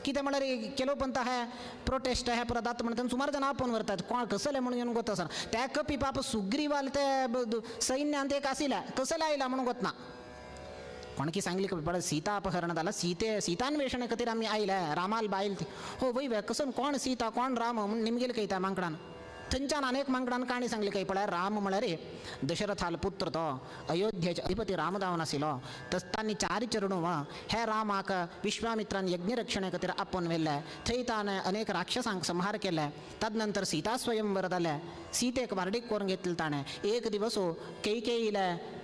कितें म्हळ्यार केलो पंत हे प्रोटेस्ट हे परत जाता म्हणटा सुमार जाणां आपोवन व्हरतात कोण कसले म्हणून येवन गोत आसा. त्या कपी पाप सुग्रीवाल ते सैन्यांत एक आशिल्ले कसले आयला म्हणून गोत ना. कोणकी सांगली कपी पळय सीता अपहरण जाला सीते सीतान्वेषणे खातीर आमी आयले रामाल बायल हो वय वे कसं कोण सीता कोण राम म्हणून निमगेले काय त्या मांकडान. थंयच्यान अनेक मांकडान काणी सांगली काय पळय राम म्हळ्यार रे दशरथाल पुत्र तो अयोध्येचे अधिपती राम जावन आशिल्लो तस तांणी चार चरणो हे रामाक विश्वामित्रान यज्ञरक्षणे खातीर आपोवन व्हेल्ले थंय ताणें अनेक राक्षसांक संहार केले. तदनंतर सीता स्वयंवर जालें सीतेक व्हार्डीक करून घेतले ताणें. एक दिवस कैकेयीले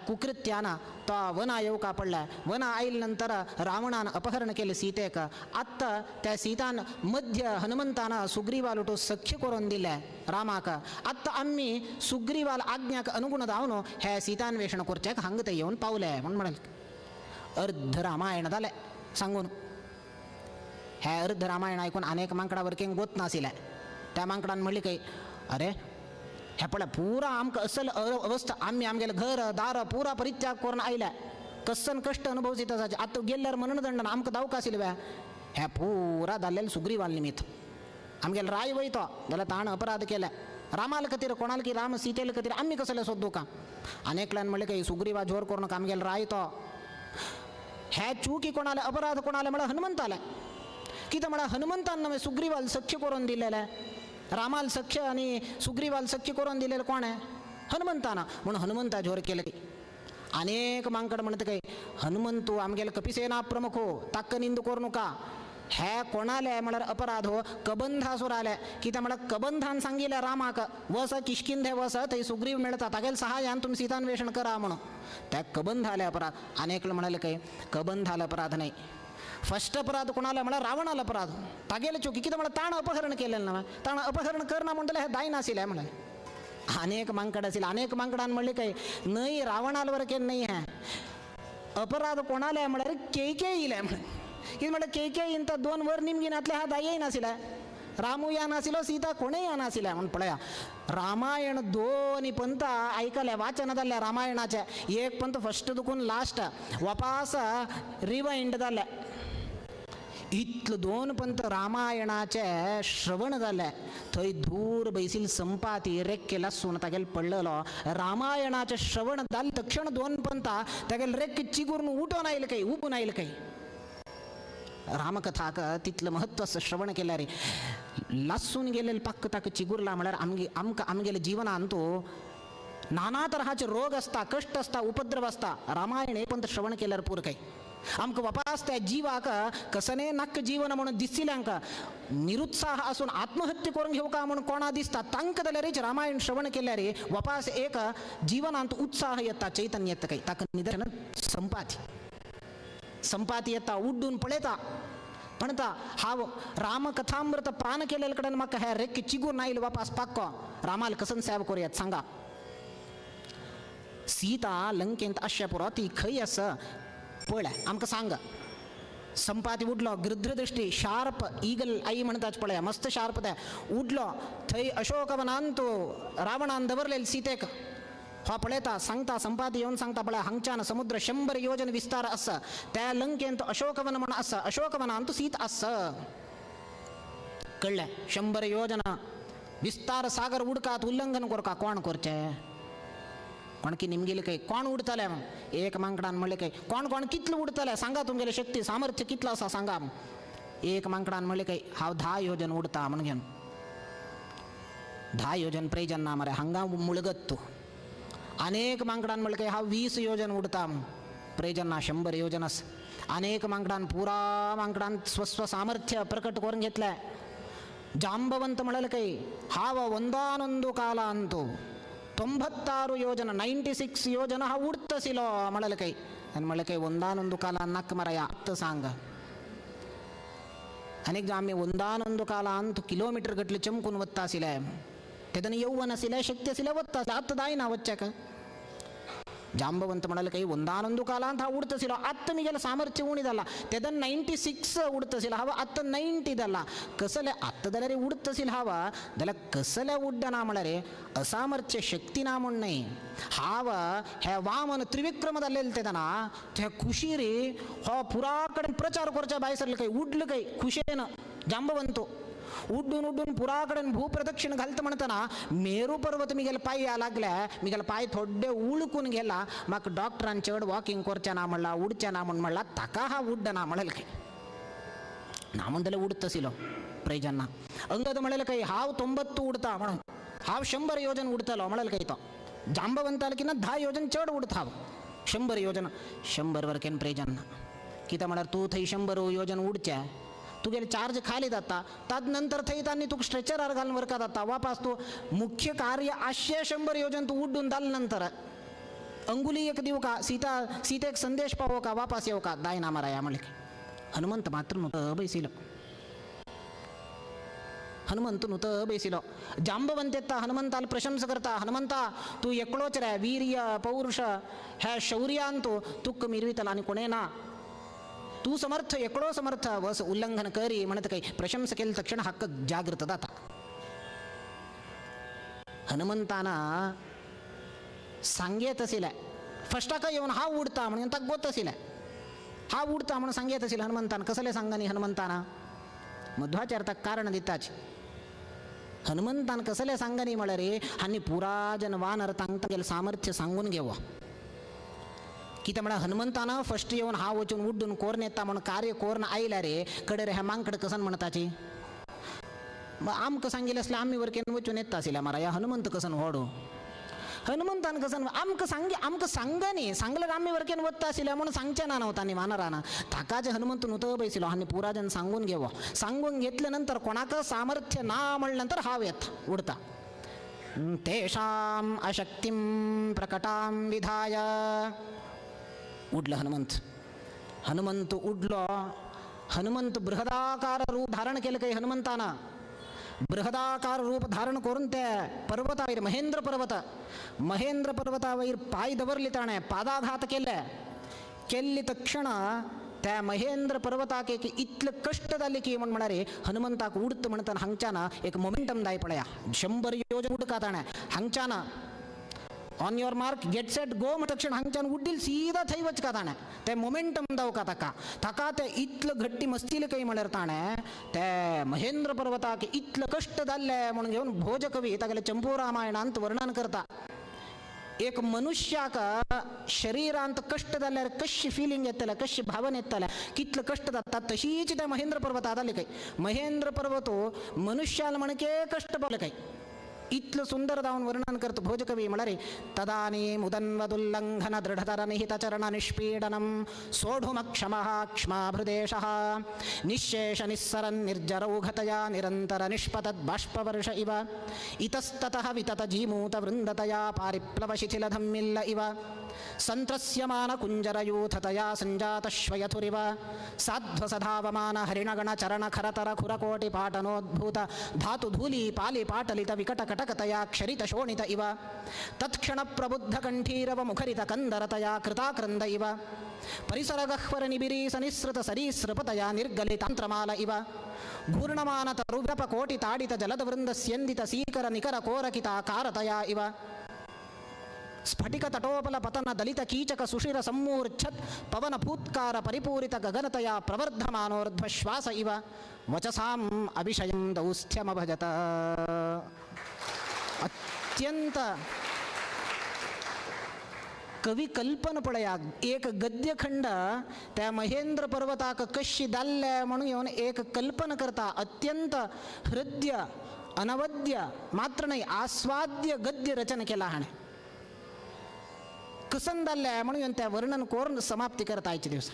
कुकृत्यान तो वना येवका पडले. वना आयले नंतर रावणान अपहरण केले सीतेक. आत्ता त्या सीतान मध्य हनुमंतान सुग्रीवाल सख्य करून दिले रामाक. आत्ता आमी सुग्रीवाल आज्ञाक अनुगुण जावन हे सीतान्वेषण करच्याक हांगा ते येवन पावले म्हूण म्हणले. अर्ध रामायण जालें सांगून. हे अर्ध रामायण आयकून अनेक मांकडा वरकेंक गोत नाशिल्लें. त्या मांकडान म्हणलें काय अरे हे पळय पुरा आमकां असल अवस्था आमी आमगेलें घर दार पुरा परित्याग करून आयल्या कसन कश्ट अनुभवचित आसाचे आतां गेल्यार मरणदंडन आमकां दावका आशिल्लें वे हे पुरा जाल्लें सुग्रीवाल निमित्त आमगेले राय वयतो जाल्यार ताणें अपराध केले रामाल खातीर कोणाल की राम सीतेल खातीर आमी कसले सोदू का. अनेकल्यान म्हणलें काय सुग्रीवा जोर करून आमगेले राय तो हे चुकी कोणाले अपराध कोणाले म्हळ्यार हनुमंताले. कितें म्हळ्यार हनुमंतान नव्हे सुग्रीवाल सख्य करून दिलेलें रामाल सख्य आनी सुग्रीवाल सख्य करून दिलेलें कोण आहे हनुमंतान म्हणून हनुमंता जोर केले. अनेक मांकड म्हणटा काय हनुमंतू आमगेले कपिसेना प्रमुख हो ताका निंद करू नका. हे कोणाले म्हळ्यार अपराध हो कबंधासूर आले. कितें म्हळ्यार कबंधान सांगिल्लें रामाक वस किष्किंधे वस थंय सुग्रीव मेळटा तागेले सहाय्यान तुमी सीतान्वेषण करा म्हणून. त्या कबंधाले अपराध. अनेक म्हणाले काय कबंधाले अपराध नाही फर्स्ट अपराध कोणाला म्हळ्यार रावणाला अपराध तागेले चुकी. कितें म्हळ्यार ताणें अपहरण केलें ना ताणें अपहरण करना म्हणटलें हें जायनाशिल्लें म्हळ्यार अनेक मांकड आशिल्ले. अनेक मांकडान म्हणलें काय न्हय रावणाल वरकेन न्हय हें अपराध कोणाले म्हळ्यार केकेयीले म्हण. कितें म्हळ्यार केकेयीन तर 2 वर निमगीन आतले हा दायय नाशिल्ले, रामू या नाशिल्लो, सीता कोणेय या नाशिल्ले. म्हूण पळया रामायण दोनी पंत आयकले, वाचन जाल्लें रामायणाचें. एक पंत फस्ट दुखून लास्ट वापास रिवायंड जालें. इतलो 2 पंत रामायणाचे श्रवण जालें. थंय दूर बैसील संपाती रेक्के लासून तागेले पडलेलो. रामायणाचें श्रवण जालें तक्षण 2 पंता तागेले रेक्के चिगूरून उठोन आयले काय, उबून आयले काय. रामकथाक तितलें म्हत्व आसा. श्रवण केल्यार लासून गेलेले पाक्क ताका चिगुरला म्हळ्यार आमगे आमकां आमगेले जिवनांत नाना तराचे रोग आसता, कश्ट आसता, उपद्रव आसता. रामायण एक पंत श्रवण केल्यार पुरो काय आमकां वापास त्या जिवाक कसने नाक्क जीवन म्हणून दिसले आमकां निरुत्साह आसून आत्महत्या करून घेवका म्हणून कोणा दिसता तांकां जाल्यारच रामायण श्रवण केल्यार वापास एक जिवनांत उत्साह येता, चैतन्य येता काय. ताका निदर्शन संपाती संपाती येता, उड्डून पळयता म्हणता हांव रामकथामृत पान केलेले कडेन म्हाका हे रेक्के चिगूर नायल वापास पाक्को रामाल कसन सेव करुयात सांगा. सीता लंकेंत आसच्या पुरो ती खंय आसा पळय आमकां सांग. संपाती उडलो, गृध्रदृष्टी शार्प ईगल आई म्हणटाच पळया, मस्त शार्प ते उडलो थंय अशोकवनांत रावणान दवरलेले सीतेक. हो पळयता सांगता संपाती येवन सांगता पळय हांगच्यान समुद्र 100 योजन विस्तार आसा, त्या लंकेंत अशोकवन म्हण आसा, अशोकवनांत सीत आसा. कळ्ळें? 100 योजन विस्तार सागर उडकात उल्लंघन करका कोण करचें? कोण की निमगेले काय कोण उडतले? एक मांकडान म्हणलें काय कोण कोण कितले उडतले सांगा, तुमगेले शक्ती सामर्थ्य कितलो आसा सांगा. एक मांकडान म्हणलें काय हांव 10 योजन उडता म्हण घेवन. 10 योजन प्रयोजन ना मरे, हांगा मुळगत तूं. अनेक मांकडान म्हणलें काय हांव 20 योजन उडता, प्रयोजन ना, 100 योजन आसा. अनेक मांकडान पुरा मांकडान स्वस्व सामर्थ्य प्रकट करून घेतलें. जांबवंत म्हणलें काय हांव ಒಂದಾನೊಂದು ಕಾಲ ಅಂತು 96 ಯೋಜನ 96 ಯೋಜನ हा उडतसिलो म्हणलें काय. आनी म्हणलें काय ಒಂದಾನೊಂದು ಕಾಲ ನಕ್ಕ ಮರಯ ಅತ್ತ सांग. अनेक आमी ಒಂದಾನೊಂದು ಕಾಲ ಅಂತು ಕಿಲೋಮೀಟರ್ ಗಟ್ಲೆ चमकून वत्ता आशिल्ले, तेदन यौवन आशिल्लें, शक्ती आशिल्लें, वत्ता आशिल्लें. आत्तां जायना वच्च्याक. जांबवंत म्हणाले काही ಒಂದಾನೊಂದು ಕಾಲ ಅಂತ ಉಡ್ತಸಿಲ್ಲ, ಅತ್ತ ಮಿಗೆಲ್ಲ ಸಾಮರ್ಥ್ಯ ಉಣಿದಲ್ಲ, ತೆದನ್ 96 ಉಡ್ತಸಿಲ್ಲ ಹವ, ಅತ್ತ 90 कसले आत्ता उडतसील हवा जाल्यार कसले उड्डना म्हळ्यार असामर्थ्य शक्ती ना म्हूण न्हय. हाव हे वामन त्रिविक्रम जाल्लेले तेदना ते खुशीरी हो पुरा कडेन प्रचार करच्या भायर सरले काही उडलं काही खुशेन जांबवंतो उड्डून उड्डून पुरा कडेन भूप्रदक्षिण घालता म्हणटना मेरू पर्वत मिगेले पांय या लागले, मिगेले पांय थोडे उळकून गेला, म्हाका डॉक्टरान चड वॉकिंग करचें ना म्हणला, उडचें ना म्हूण म्हणला, ताका हा उड्डना म्हणलें काय ना म्हणटलें उडतसिलो प्रयोजन ना. अंगद म्हणलें काय हांव 90 उडता म्हणून, हांव 100 योजन उडतलो म्हणलें काय तो जांबवंताल की ना 10 योजन चड उडता हांव, 100 योजन 100 वर केन्ना प्रयोजन ना. कितें म्हळ्यार तूं थंय 100 योजन उडचें तुगेले चार्ज खाली जाता, ताज नंतर थंय तांणी तुका स्ट्रेचरार घालून वरका जाता, वापास तूं मुख्य कार्य आशे 100 योजन तूं उड्डून जाले नंतर अंगुली एक दिवका सीता सीतेक संदेश पावोका वापास येवका दायना माराया म्हणलें. हनुमंत मात्र न्हू बैसिलो, हनुमंत न्हू बैसिलो. जांबवंत येता हनुमंताल प्रशंसा करता, हनुमंता तूं एकलोच रे वीर्य पौरुष ह्या शौर्यान तूं तुका मिरवितलो आनी कोणें ना, तूं समर्थ एकलो समर्थ वस उल्लंघन करी म्हणत काही प्रशंसा केली तक्षण हक्क जागृत जाता. हनुमंतान सांगेत आशिल्लें फस्टाक येवन हांव उडता म्हणून ताका गोत आशिल्लें, हांव उडता म्हणून सांगेत आशिल्लें हनुमंतान. कसलें सांगनी हनुमंतान? मध्वाचार्य ताका कारण दिताच. हनुमंतान कसलें सांगनी म्हळ्यार आनी पुरा जन वानर तांकां सामर्थ्य सांगून घेवो. कितें म्हळ्यार हनुमंतान फस्ट येवन हांव वचून उड्डून कोर्न येता म्हणून कार्य कोर्न आयल्या रे कडे रे ह्या मांकड कसन म्हणताची आमकां सांगिल्लें आसल्यार आमी वरकेन वचून येता आशिल्ल्या मारा ह्या हनुमंत कसन व्हडू हनुमंतान कसन आमकां सांग आमकां सांगनी सांगल्यार आमी वरकेन वता आशिल्ल्या म्हणून सांगचें ना न्हू तांणी वानरान. ताकाच हनुमंत न्हू बैसिलो आनी पुराजन सांगून घेवो. सांगून घेतले नंतर कोणाक सामर्थ्य ना म्हणले नंतर हांव येता उडता. तेषाम अशक्तिं प्रकटां विधाय उडलं हनुमंत. हनुमंत उडलो. हनुमंत बृहदाकार रूप धारण केलं काही हनुमंतानं. बृहदाकार रूप धारण करून त्या पर्वतावैर महेंद्र पर्वत महेंद्र पर्वतावैर पाय दवरले ताणें, पादाघात केले. केल्ले तक्षण त्या महेंद्र पर्वताक एक इतले कश्ट जाले की म्हण म्हळ्यार हनुमंताक उडत म्हणटना हांगच्यान एक मोमेंटम जाय पळया 100 योजन उडका ताणें हांगच्यान on your mark get set go म्हण तक्षण हांगच्यान उड्डील सीधा थंय वचका ताणें ते मोमेंटम दावका ताका ताका ते इतलं घट्टी मस्तीले काही म्हळ्यार ताणें ते महेंद्र पर्वताक इतलं कश्ट जाल्ले म्हणून घेवन भोजकवी तागेले चंपू रामायणांत वर्णन करता. एक मनुष्याक शरीरांत कश्ट जाल्यार कशी फिलिंग येतले कशी भावना येतले कितले कश्ट जाता तशीच त्या महेंद्र पर्वता जाले काय. महेंद्र पर्वतो मनुष्याला म्हणके कश्ट पावले काय इतलं सुंदर जावन वर्णन करतो भोजकवी म्हळ्यार तदानीम् उदन्वदुल्लङ्घन दृढतर निहितचरण निष्पीडनं सोढुमक्षमः क्ष्माभृदेशः निःशेष निस्सरन् निर्जरौघतया निरन्तर निष्पतद् बाष्पवर्ष इव इतस्ततः वितत जीमूत वृन्दतया पारिप्लवशिथिलधम्मिल्ल इव संत्रस्यमान कुञ्जरयूथतया सञ्जातश्वयथुरिव साध्वसधावमान हरिणगण चरण खरतर खुरकोटि पाटनोद्भूत धातुधूली पालि पाटलित विकटकटकतया क्षरित शोणित इव तत्क्षण प्रबुद्ध कंठीरव मुखरित कंदरतया कृताक्रन्द इव परिसरगह्वर निबिरी सनिसृत सरीसृपतया निर्गलितान्त्रमाल इव घूर्णमान तरुव्रपकोटि ताडित जलदवृन्द स्यन्दित सीकर निकर कोरकिता कारतया इव स्फटिक तटोपल पतन दलित कीचक सुशिर सम्मूर्छत् पवन फूत्कार परिपूरित गगनतया प्रवर्धमानोर्ध्वश्वास इव वचसाम अभिषयं दौस्थ्यमभजत. अत्यंत कवी कल्पन पळया एक गद्यखंड त्या महेंद्र पर्वताक कशी दाल्ले म्हणून येवन एक कल्पना करता. अत्यंत हृदय अनवद्य मात्र नाही आस्वाद्य गद्य रचना केला हाणें कसन जाल्लें म्हणून त्या वर्णन कोरून समाप्ती करता आयचे दिवसा.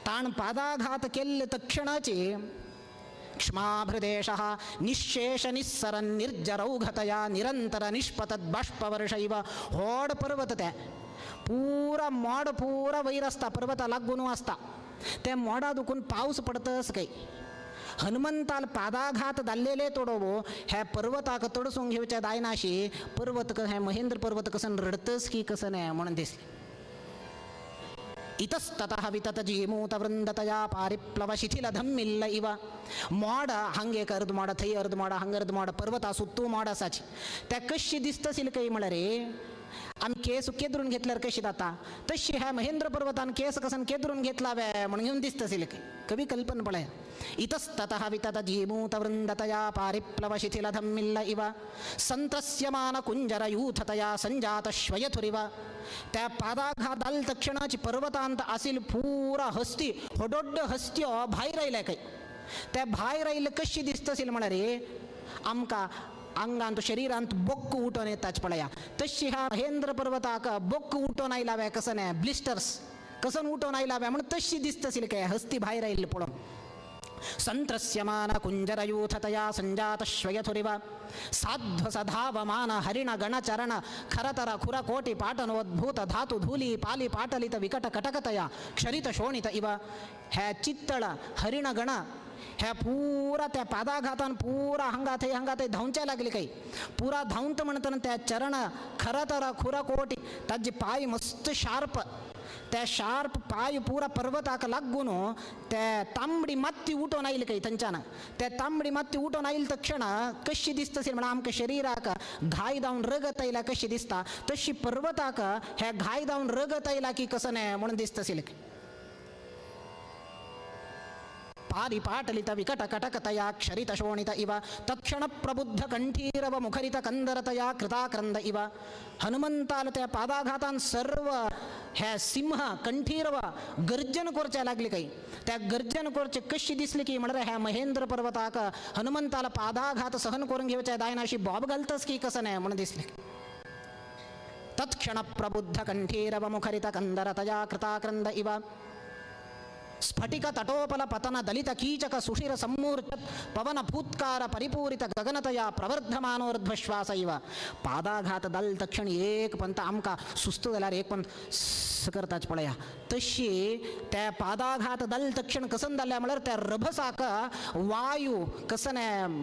ताण पादाघात केल्ले तक्षणाची क्ष्माभृदेशः निःशेष निस्सरन् निर्जरौघतया निरंतर निष्पतद् बाष्पवर्ष इव व्हड पर्वत ते पुरा मोड पुरा वयर आसता पर्वता लागून आसता ते मोडा दुखून पावस पडतस काय हनुमंताल पादाघात जाल्लेले तोडोवो ह्या पर्वताक तडसून घेवच्या जायनाशी पर्वत हे महेंद्र पर्वत कसन रडतस की कसं नाही म्हणून दिसले. इतस्ततः वितत जीमूत वृन्दतया पारिप्लव शिथिल धम्मिल्ल इव मोड हांग एक अर्द मोड थंय अर्द मोड हांग अर्द मोड पर्वता सुत्तू मोड आसाची त्या कशी दिसतशील काय म्हळ्यार आमी केस केदरून घेतल्यार कशी जाता तशी ह्या महेंद्र पर्वतान केस कसन केदरून घेतला वे म्हणून घेवन दिसतशील काय कवी कल्पना पळय. इतस्ततः वितत जीमूत वृन्दतया पारिप्लव शिथिल धम्मिल्ल इव संत्रस्यमान कुंजरयूथतया संजात श्वयथुरिव त्या पादाघात जाल तक्षणाची पर्वतांत आसील पुरा हस्ती होडोड्ड हस्त्यो भायर आयल्या काय त्या भायर आयिल्ले कशी दिसतशील म्हळ्यार आमकां आंगांत शरीरांत बोक्क उठोन येताच पळया तशी ह्या महेंद्र पर्वताक बोक्क उठोन आयला वे कसं न्हय ब्लिस्टर्स कसन उठोन आयला वे म्हणून तशी दिसतशील काय हस्ती भायर आयिल्ली पळोवन. संत्रस्यमान कुंजरयूथतया संजात श्वयथुरिव साध्वसधावमान हरिण गणचरण खरतर खुरकोटि पाटनोद्भूत धातु धूली पाली पाटलित विकट कटकतया क्षरित शोणित इव ह्या चित्तळ हरिणगण ह्या पुरा त्या पादाघातान पुरा हांगा थंय हांगा थंय धांवच्या लागले काही पुरा धांवत म्हणटना त्या चरण खरतर खुरकोटी ताजे पाय मस्त शार्प त्या शार्प पाय पुरा पर्वताक लागून त्या तांबडी माती उठोन आयली काही थंयच्यान त्या तांबडी माती उठोन आयली तक्षण कशी दिसता म्हणून आमकां शरीराक घाय जावन रगत आयल्या कशी दिसता तशी पर्वताक ह्या घाय जावन रगत आयला की कसं न्हय म्हणून दिसता. पारिपाटलित विकट कटकतया क्षरित शोणित इव तत्क्षण प्रबुद्ध कंठीरव मुखरित कंदरतया कृताक्रंद इव हनुमंताल त्या पादाघातान सर्व ह्या सिंह कंठीरव गर्जन कोरच्या लागले काही त्या गर्जन कोरचे कशी दिसली की म्हळ्यार ह्या महेंद्र पर्वताक हनुमंताला पादाघात सहन करून घेवच्या जायना अशी बॉब घालतस की कसं नाही म्हणून दिसले. तत्क्षण प्रबुद्ध कंठीरव मुखरित कंदरतया कृताक्रंद इव स्फटिक तटोपल पतन दलित कीचक सुशिर सम्मूर्छत पवन भूत्कार परिपूरित गगनतया प्रवर्धमानोर्ध्वश्वास इव पादाघात दल तक्षण एक पंत आमकां सुस्त जाल्यार एक पंत स करताच पळया तशी त्या पादाघात दल तक्षण कसन जाल्या म्हळ्यार त्या रभसाक वायू कसन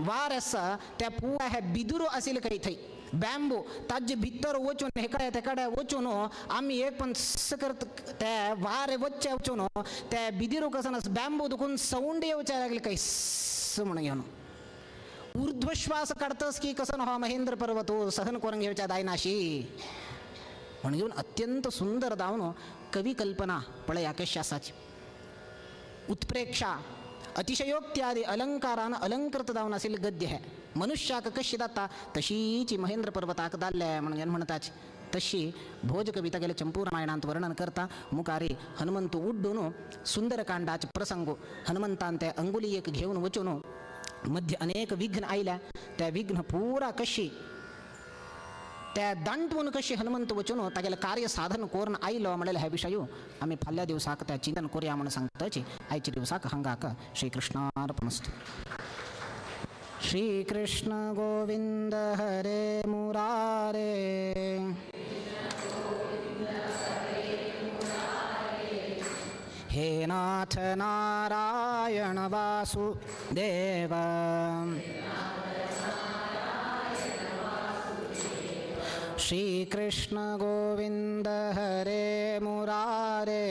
वार आसा त्या पुरा हे बिदुरो आशिल्ले काही थंय बॅम्बू ताजे भितर वचून हेकडे तेकडे वचून आमी एक पण करत ते वारे वच्चे वचून ते बिदिरू कसं नस बॅम्बू दुखून सौंड येवचे लागले काही म्हणून घेऊन ऊर्ध्वश्वास काढतस की कसं हा महेंद्र पर्वत सहन करून घेवच्या दायनाशी म्हणून घेऊन अत्यंत सुंदर दावन कवी कल्पना पळया कशी आसाची उत्प्रेक्षा अतिशयोक्त्यादी अलंकारान अलंकृत दावन असेल गद्य है मनुष्याक कशी दाता तशीची महेंद्र पर्वताक दाल्ल्या म्हणून म्हणताची तशी भोज कविता गेले चंपू रामायणांत वर्णन करता मुकारे हनुमंत उड्डून सुंदरकांडाचे प्रसंग हनुमंतान त्या अंगुली एक घेऊन वचून मध्य अनेक विघ्न आयल्या त्या विघ्न पुरा कशी त्या दांटवून कशी हनुमंत वचून तागेले कार्य साधन कोरून आयलो म्हणलेले ह्या विशयो आमी फाल्यां दिवसाक त्या चिंतन करूया म्हणून सांगताची आयच्या दिवसाक हांगाक श्रीकृष्णार्पणमस्तु. श्रीकृष्ण गोविंद हरे मुरारे. हे नाथ नारायण वासुदेव. श्रीकृष्ण गोविंद हरे मुरारे.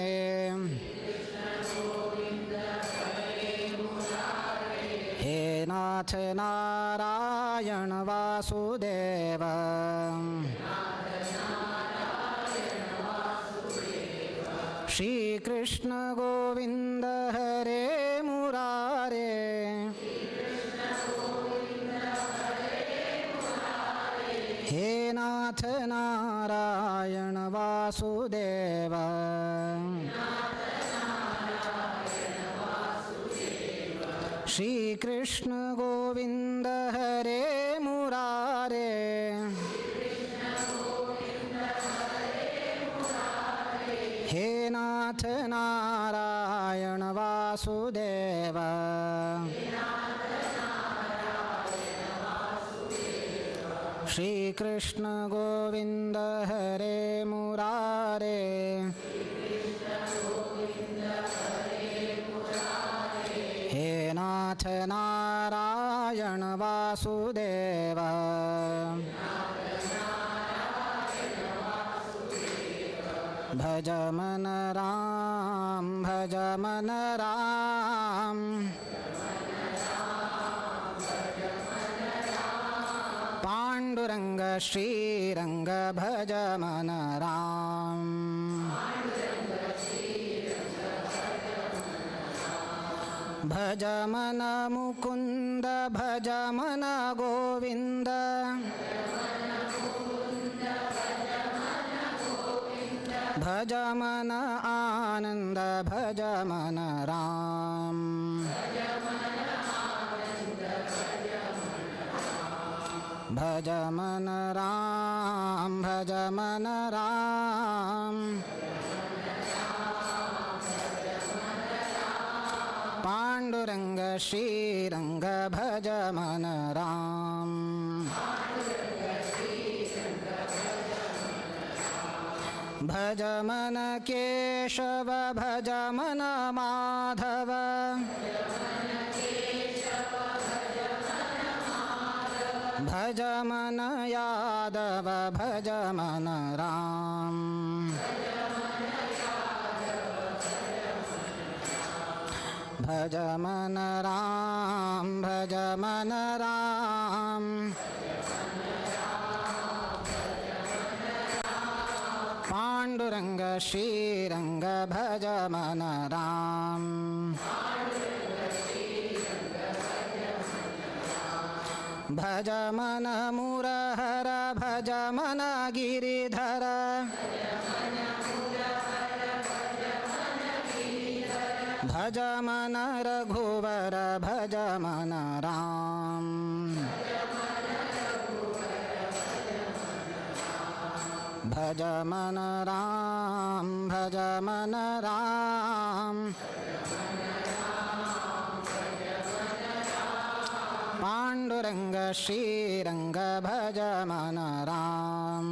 हे नाथ नारायण वासुदेव. श्रीकृष्ण गोविंद हरे मुरारे. हे नाथ नारायण वासुदेव. श्रीकृष्ण गोविंद हरे मुरारे. हे नाथ नारायण वासुदेव. श्रीकृष्ण गोविंद हरे मुरारे. हे नाथ नारायण वासुदेव. भज मन राम भज मन राम. पांडुरंग श्रीरंग भज मन राम. भज मन मुकुंद भज मन गोविंद. भज मन आनंद भज मन राम. भज मन राम भज मन राम. पांडुरंग श्रीरंग भज मन राम. भज मन केशव भज मन माधव. भज मन यादव भज मन राम. भज मन राम भज मन राम. पांडुरंग श्रीरंग भज मन राम. भज मन मुरहर भज मन गिरिधर. भज मन रघुवर भज मन राम. भज मन राम भज मन राम. पांडुरंग श्रीरंग भज मन राम.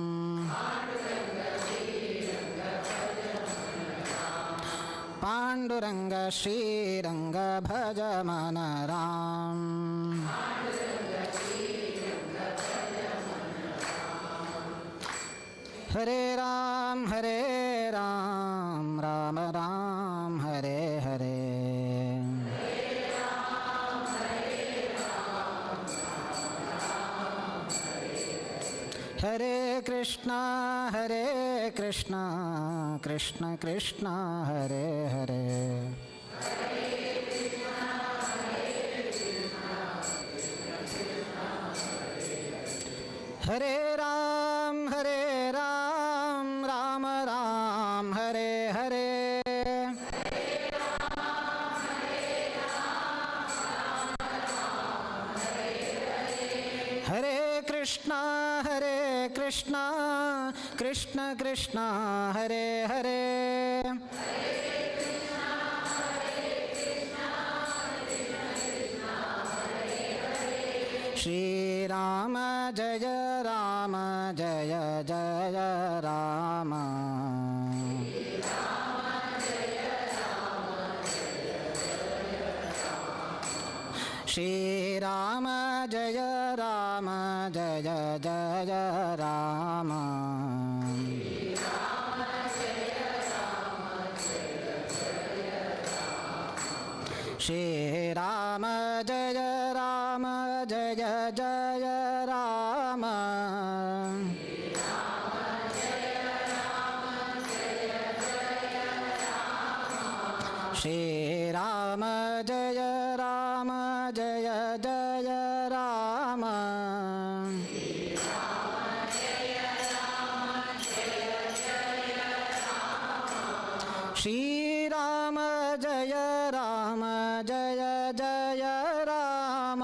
पांडुरंग श्रीरंग भज मन राम. हरे राम राम राम हरे हरे। हरे कृष्णा कृष्ण कृष्ण हरे हरे। हरे राम राम राम हरे हरे। हरे कृष्णा कृष्ण कृष्ण हरे हरे। श्री राम जय जय राम। श्री राम जय जय राम। श्री राम जय जय राम। श्री राम जय जय राम। श्री राम जय जय राम।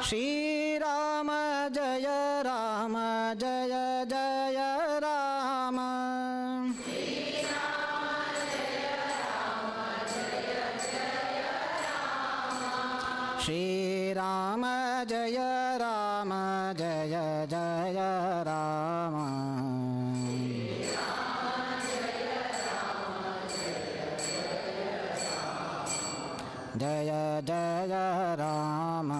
श्री राम जय जय राम। श्री राम जय जय राम। जय जय राम।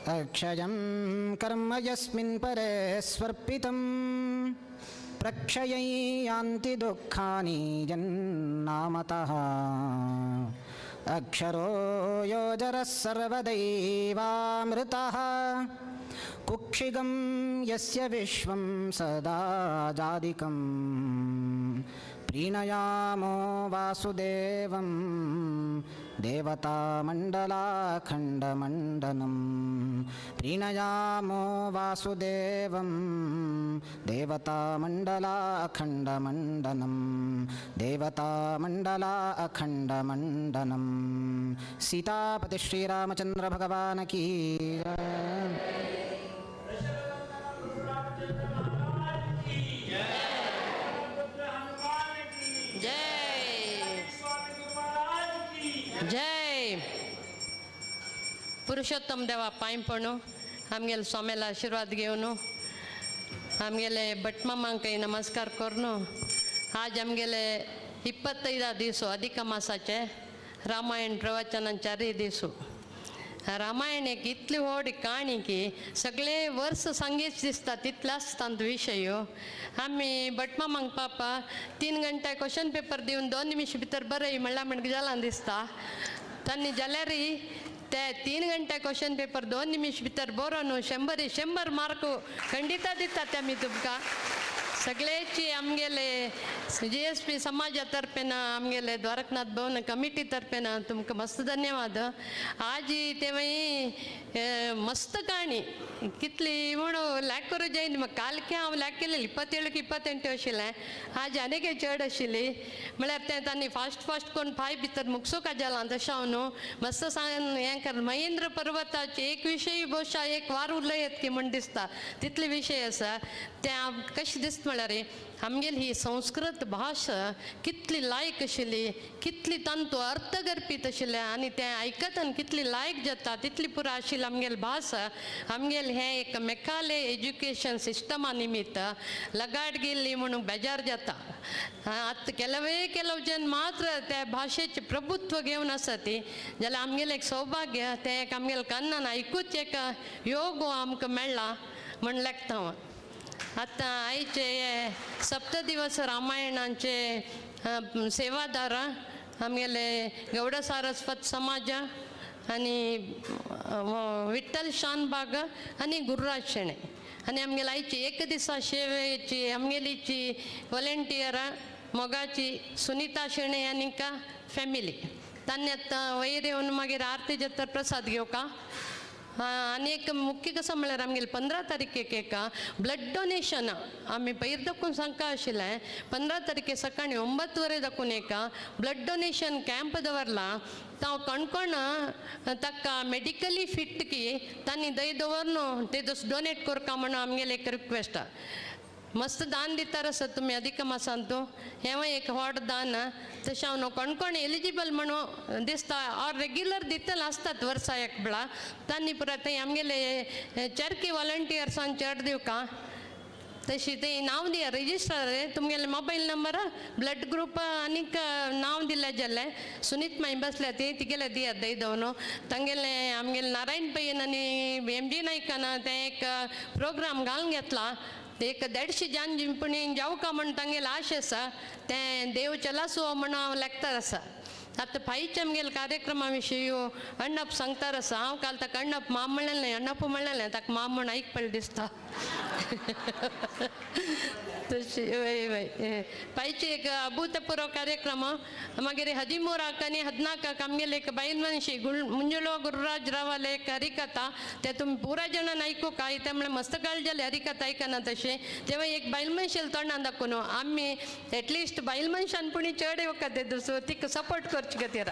अक्षयं कर्म यस्मिन् परे स्वर्पितं प्रक्षयं यान्ति दुःखानि यन्नामतः। अक्षरो योजरः सर्वदैवामृतः कुक्षिगं यस्य विश्वं सदा जादिकं प्रीणयामो वासुदेवं देवतामण्डलाखण्डमण्डनं। प्रीणयामो वासुदेवं देवतामण्डलाखण्डमण्डनं देवतामण्डलाखण्डमण्डनं। सीतापति श्रीरामचंद्र भगवान की जय। जय पुरुषोत्तम देवा पांय पडू आमगेले स्वाम्याला आशीर्वाद घेवन आमगेले भटमामांकय नमस्कार करून आज आमगेले 25 दिवस अधिक मासाचे रामायण प्रवचनान 4 दिवस। रामायण एक इतली व्हड काणी की सगळे वर्स सांगीच दिसता तितलाच तांचो विशय। आमी भटमामांक पापा 3 घंटे क्वेश्चन पेपर दिवन 2 निमिश भितर बरय म्हणल्यार म्हणटा जालां दिसता तांणी जाल्यार ते 3 घंटे क्वेश्चन पेपर 2 निमिश भितर बरोवन 100 मार्क खंडिता दितात ते आमी तुमकां सगळेची आमगेले GSP समाजा तर्फेन आमगेले द्वारकनाथ भवन कमिटी तर्फेन तुमकां मस्त धन्यवाद। आज ते मागीर मस्त काणी कितली म्हूण लॅक करूं जायना म्हाका काल की हांव लॅक केलेली 27 की 28 आशिल्लें आज आनीक चड आशिल्ली म्हळ्यार तें तांणी फास्ट फास्ट करून 5 भितर मुगसूका जालां तशें हांव न्हू मस्त सांग हें कर। महेंद्र पर्वताचे एक विशय बहुशा एक वार उलयत की म्हूण दिसता तितले विशय आसा ते कशें दिसता म्हळ्यार आमगेली ही संस्कृत भाशा कितली लायक आशिल्ली, कितली तांतू अर्थगर्भीत आशिल्लें आनी तें आयकतना कितली लायक जाता तितली पुरो आशिल्ली आमगेली भास. आमगेलें हें एक मेकाले एज्युकेशन सिस्टमा निमित्त लगाड गेल्ली म्हणून बेजार जाता. आतां ಕೆಲವೇ ಕೆಲವು ಜನ ಮಾತ್ರ त्या भाशेचें प्रभुत्व घेवन आसा ती, जाल्यार आमगेलें एक सौभाग्य तें एक आमगेलें कन्नान आयकूच एक योग आमकां मेळ्ळा म्हण लेखता हांव. आतां आयचे सप्तदिवस रामायणाचे सेवादार आमगेले गौड सारस्वत समाज आनी विठ्ठल शानबाग आनी गुरुराज शेणै आनी आमगेले आयची एक दिसा सेवेची आमगेलीची वॉलेंटियरां मोगाची सुनिता शेणै आनी का फॅमिली तांणी आतां वयर येवन मागीर आरती जाता प्रसाद घेवका. आनी एक मुख्य कसो म्हळ्यार आमगेले 15 तारखेक एक ब्लड डोनेशन आमी पयर दाखोवन सांगता आशिल्लें. 15 तारखे सकाळी 9 वरां दाखोवन एक ब्लड डोनेशन कॅम्प दवरला. तांव कणकोण ताका मेडिकली फिट की तांणी दय दवर ते डोनेट करका म्हणून आमगेले एक रिक्वेस्ट. मस्त दान दितार आसा तुमी अधिक मासान तूं हेंवूय एक व्हड दान. तशें हांव न्हू कोण एलिजिबल म्हणून दिसता ऑर रेग्युलर दितले आसतात वर्सा एक वेळा तांणी पुराय थंय आमगेले चरकी वॉलंटियर्सान चड दिवका तशी ते नांव दिया रजिस्टर तुमगेले मोबायल नंबर ब्लड ग्रूप आनीक नांव दिलें जाल्यार सुनीत माई बसल्या ती तिगेले दियात दय दवरून तांगेले आमगेले नारायण पयन आनी एम जी नायकान तें एक प्रोग्राम घालून घेतला. एक 150 जान जिंपणी जावका म्हण तांगेले आश आसा तें देव चलासो म्हण हांव लेखता आसा. आतां फायचे आमगेले कार्यक्रमा विशीं अण्णप सांगतार आसा. हांव काल ताका अण्णप माम म्हणलें, अण्णप म्हणलें ताका माम म्हण आयक पडलें दिसता. तशी वय वय पायचे एक अभूतपूर्व कार्यक्रम. मागीर 13 आनी 14 आमगेले एक बायल मनशी मुंजुलो गुरुराज रावाले एक हरिकथा ते तुमी पुरा जाणान आयकू काय ते म्हळ्यार मस्त काळ जाले हरिकथा आयकना तशें. तेव्हा एक बायल मनशेल तोंडान दाखोवन आमी एटलिस्ट बायल मनशान पुणी चड येवका ते दुसरो तिका सपोर्ट करचे खातीर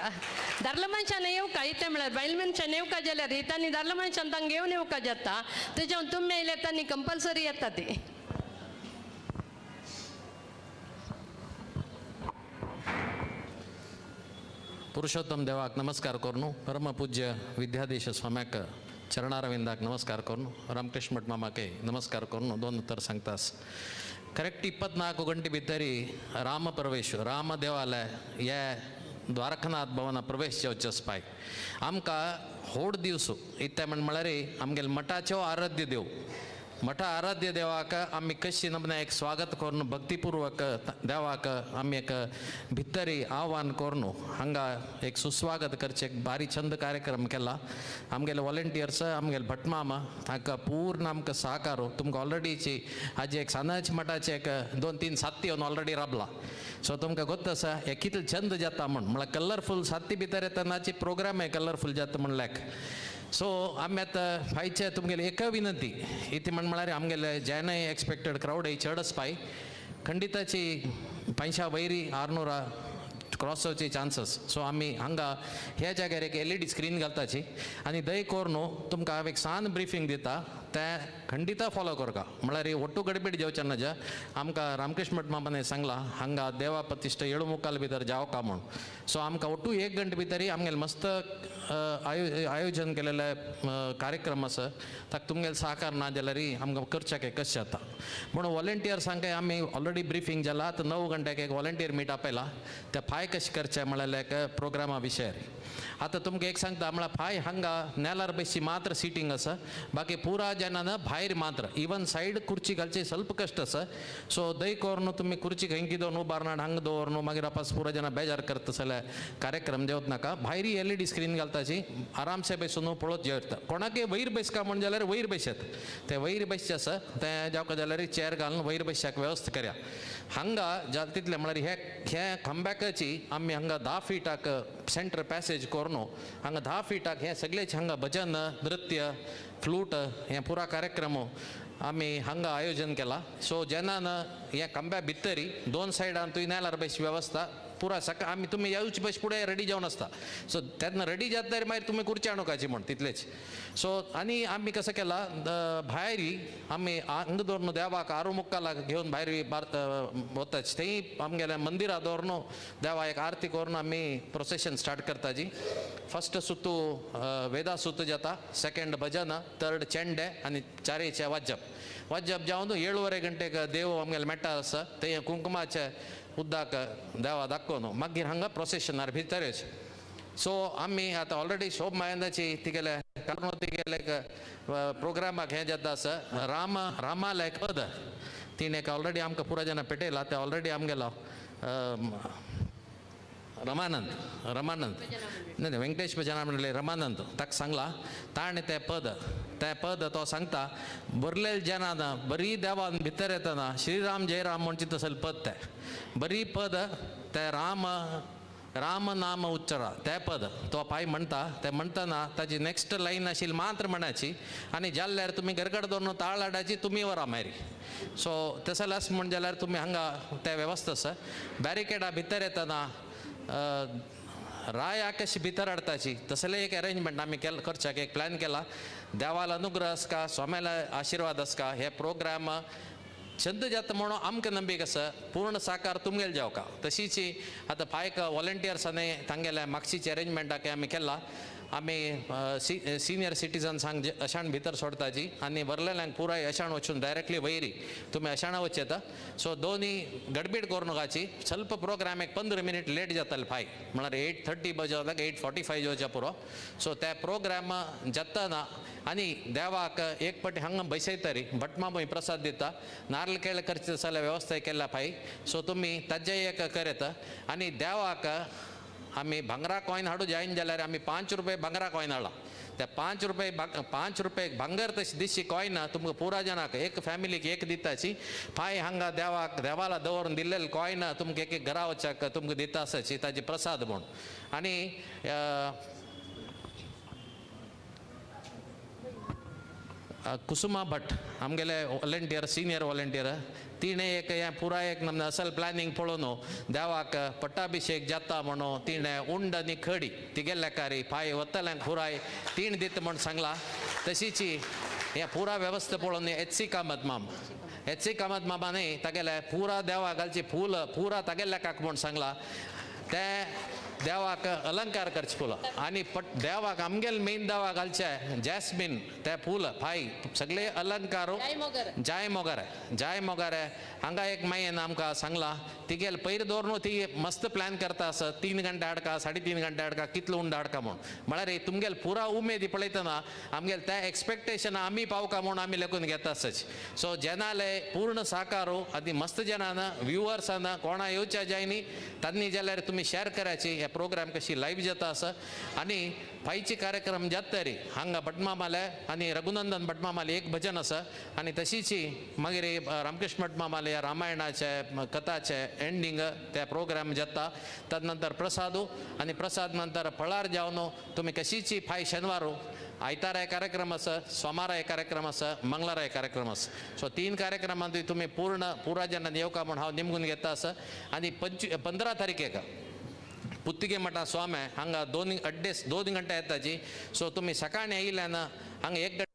दादलो मनशान येवका इतें म्हळ्यार बायल मनशान येवका जाल्यार तांणी दादलो मनशान तांकां घेवन येवका जाता. तेज्या तुमी आयल्यार तांणी कंपल्सरी येता ती. पुरुषोत्तम देवाक नमस्कार करून, परमपूज्य विद्याधीश स्वाम्याक चरणारविंदाक नमस्कार करून, रामकृष्ण भट मामाके नमस्कार करून दोन उतर सांगतास. करेक्ट 24 ಗಂಟೆ भितरी राम प्रवेश राम देवालय हे द्वारकानाथ भवना प्रवेश जावचे आसपाय आमकां होड दिवसो इत्या म्हण म्हळ्यार आमगेले मठाचो आराध्य देव मठा आराध्य देवाक आमी कशी नमूने एक स्वागत करून भक्तिपूर्वक देवाक आमी एक भितरी आव्हान करून हांगा एक सुस्वागत करचें एक बारी छंद कार्यक्रम केला. आमगेले वॉलंटियर्स आमगेले भटमामा तांकां पूर्ण आमकां सहकार. तुमकां ऑलरेडीची हाजी एक सानाच मठाचे एक 2-3 साथी येवन ऑलरेडी राबला. सो तुमकां गोत्त आसा हे कितले छंद जाता म्हण म्हळ्यार कलरफूल साथी भितर येतनाची प्रोग्राम हे कलरफूल जाता म्हणल्याक. सो आमी आतां फायचे तुमगेले एक विनंती इती म्हण म्हळ्यार आमगेले जेनय एक्सपेक्टेड क्रावड ही चड आसपाय खंडिताची 500 वयरी 600 क्रॉस जावचे चान्सीस. सो आमी हांगा ह्या जाग्यार एक LED screen घालताची आनी दय करून तुमकां हांव एक सान ब्रिफींग दिता तें खंडिता फॉलो करका. म्हळ्यार ಒಟ್ಟು गडबीड जावचें ना ज्या आमकां रामकृष्ण भट मामाने सांगलां हांगा देवा प्रतिश्ठा 7 मुखाल भितर जावका म्हूण. सो आमकां ಒಟ್ಟು 1 गंटे भितरी आमगेले मस्त आयोजन केलेले कार्यक्रम आसा ताका तुमगेले सहकार ना जाल्यार आमकां करच्याक कशें जाता म्हणून वॉलंटियर्सांक आमी ऑलरेडी ब्रिफींग जाला. आतां 9 गंट्याक एक वॉलंटियर मीट आपयला ते फाय कशें करचें म्हळ्यार एक प्रोग्रामा विशयार. आतां तुमकां एक सांगता म्हळ्यार फाय हांगा नेलार बसची मात्र सिटींग आसा बाकी पुरा जनान भायर मात्र इवन सायड कुर्ची घालची ಸ್ವಲ್ಪ कश्ट आसा. सो दय करून तुमी कुर्ची खंय दवरून उबारना हांगा दवरून मागीर आपस पुरा जाणां बेजार करता जाल्यार कार्यक्रम जेवत नाका. भायरी LED screen घालताची आरामसे बसून पळोवत जेवता. कोणाकय वयर बसका म्हण जाल्यार वयर बसत ते वयर बसचे आसा तें जावका जाल्यार चेर घालून वयर बसच्याक वेवस्था करया. हांगा जाता तितलें म्हळ्यार हे हे खंब्याकाची आमी हांगा 10 फिटाक सेंटर पॅसेज करून हांगा 10 फिटाक हे सगळेच हांगा भजन नृत्य फ्लूट हे पुरा कार्यक्रम आमी हांगा आयोजन केला. सो जेन्ना हे खांब्या भितरी 2 सायडान तुवें नेलार बसची वेवस्था पुरा सकाळ आमी तुमी येवचे पयस फुडें रेडी जावन आसता. सो तेन्ना रेडी जाता तरी मागीर तुमी खुर्ची हाडूंकाची म्हण तितलेच. सो आनी आमी कसं केलां, भायर आमी हांगा दवरून देवाक आरू मुक्कालाक घेवन भायर वताच, थंय आमगेल्या मंदिरा दवरून देवा एक आरती करून आमी प्रोसेशन स्टार्ट करताची. फर्स्ट सुत्तू वेदा सुत्तू जाता, सेकंड भजन, थर्ड चेंडे आनी चारेचे वाजप. वाजप जावन 7:15 गंटेक देव आमगेले मेट्टा आसा, थंय कुंकुमाचे उदक देवा दाखोवन मागीर हांगा प्रोसेशनार भितरच. सो आमी आतां ऑलरेडी शोभ मायंदाची तिगेले कारण तिगेले प्रोग्रामाक हें जाता आसा, राम रामाले एक पद तिणें एक ऑलरेडी आमकां पुरा जाणां पेटयला. तें ऑलरेडी आमगेलो रमानंद रमानंद न्ही वेंकटेश भजना म्हणले रमानंद ताका सांगला, ताणें तें पद तो सांगता बरलेले जनान बरी देवान भितर येतना श्रीराम जयराम म्हणचे तसले पद तें बरी पद तें राम राम नाम उच्चरा तें पद तो पाय म्हणटा. तें म्हणटना ताजी नेक्स्ट लायन आशिल्ली मात्र म्हणाची आनी जाल्यार तुमी गरगड दवरून ताळ हाडाची तुमी वरा मागीर. सो तसलें आस म्हण जाल्यार तुमी हांगा तें वेवस्था आसा. बॅरिकेडा भितर येतना राय आकाश भितर हाडताची तसलें एक अरेंजमेंट आमी केल करच्याक एक प्लॅन केला. देवाला अनुग्रह आसका, स्वाम्याला आशिर्वाद आसका, हे प्रोग्राम छंद जाता म्हणून आमकां नंबीक आसा, पूर्ण साकार तुमगेल जावका. तशीच आतां फायक वॉलंटियर्सांनी तांगेल्या मागशीचे अरेंजमेंटाक आमी केला. आमी सिनियर सिटीजन्सांक अशाण भितर सोडताची आनी वरलेल्यांक पुराय अशाण वचून डायरेक्टली वयरी तुमी अशाणा वच येता. सो दोनी गडबीड करूं नाकाची, ಸ್ವಲ್ಪ प्रोग्राम एक 15 मिनीट लेट जाताले फाय, म्हळ्यार 8:30 बजोवपाक 8:45 जावच्या पुरो. सो त्या प्रोग्राम जाताना आनी देवाक एक पटी हांगा बसयतरी भटमामूय प्रसाद दिता, नारल केळ करचे जाल्यार वेवस्था केल्या फाय. सो तुमी ताजे एक करता आनी देवाक आमी भांगरा कॉयन हाडू जायन जाल्यार आमी 5 रुपये भांगरा कॉयन हाडला. त्या 5 रुपये 5 रुपये भांगर तशी दिशी कॉयन तुमकां पुरा जाणाक एक फॅमिलीक एक दिताची. फाय हांगा देवाक देवाला दवरून दिल्लेले कॉयन तुमकां एक एक घरा वचाक तुमकां दिता आसाची ताजी प्रसाद म्हूण. आनी कुसुमा भट आमगेले वॉलंटियर, सिनियर वॉलंटियर, तिणें एक हें पुराय एक नमने असल प्लॅनिंग पळोवन देवाक पट्टाभिशेक जाता म्हणून तिणें उंड आनी खडी तिगेल्या कारी फाय वतल्यांक पुराय तीण दिता म्हूण सांगला. तशीच हें पुरा वेवस्था पळोवन एच सी कामत माम, एच सी कामत मामानी तागेले पुरा देवाक घालची फूल पुरा तागेल्या काक म्हूण सांगला. ते देवाक अलंकार करचे फुलां आनी पट देवाक आमगेले मेन देवाक घालचे जॅस्मीन ते फूल फाय सगळे अलंकार जाय मोगारे जाय मोगारे. हांगा एक मायेन आमकां सांगला तिगेले पयर दवरून ती मस्त प्लॅन करता आसा, 3 घंटे हाडका 3.5 घंटे हाडका कितलो उंड हाडका म्हूण. म्हळ्यार तुमगेले पुरा उमेदी पळयतना आमगेले ते एक्सपेक्टेशन आमी पावका म्हूण आमी लेखून घेता आसाची. सो जेनाले पूर्ण साकारो आनी मस्त जनान व्युवर्सान कोणा येवच्या जायनी तांणी जाल्यार तुमी शेअर करायची हे प्रोग्राम कशी लायव्ह जाता आसा. आनी फायचे कार्यक्रम जाता रे हांगा भटमामाले आनी रघुनंदन भटमामाले एक भजन आसा आनी तशीच मागीर रामकृष्ण भटमामाले रामायणाचे कथाचे एंडींग त्या प्रोग्राम जाता. तदनंतर प्रसादू आनी प्रसाद नंतर फळार जावन तुमी कशीची फाय शेनवारू आयतारा एक कार्यक्रम आसा, सोमारा एक कार्यक्रम आसा, मंगळारा एक कार्यक्रम आसा. सो 3 कार्यक्रमांत तुमी पूर्ण पुरा जनान येवका म्हूण हांव निमगून घेता आसा. आनी 15 तारखेक पुत्तिगे मठा स्वामी हांगा 2 2.5 घंटे येताची. सो तुमी सकाळी येयल्यान हांगा 1 घंटे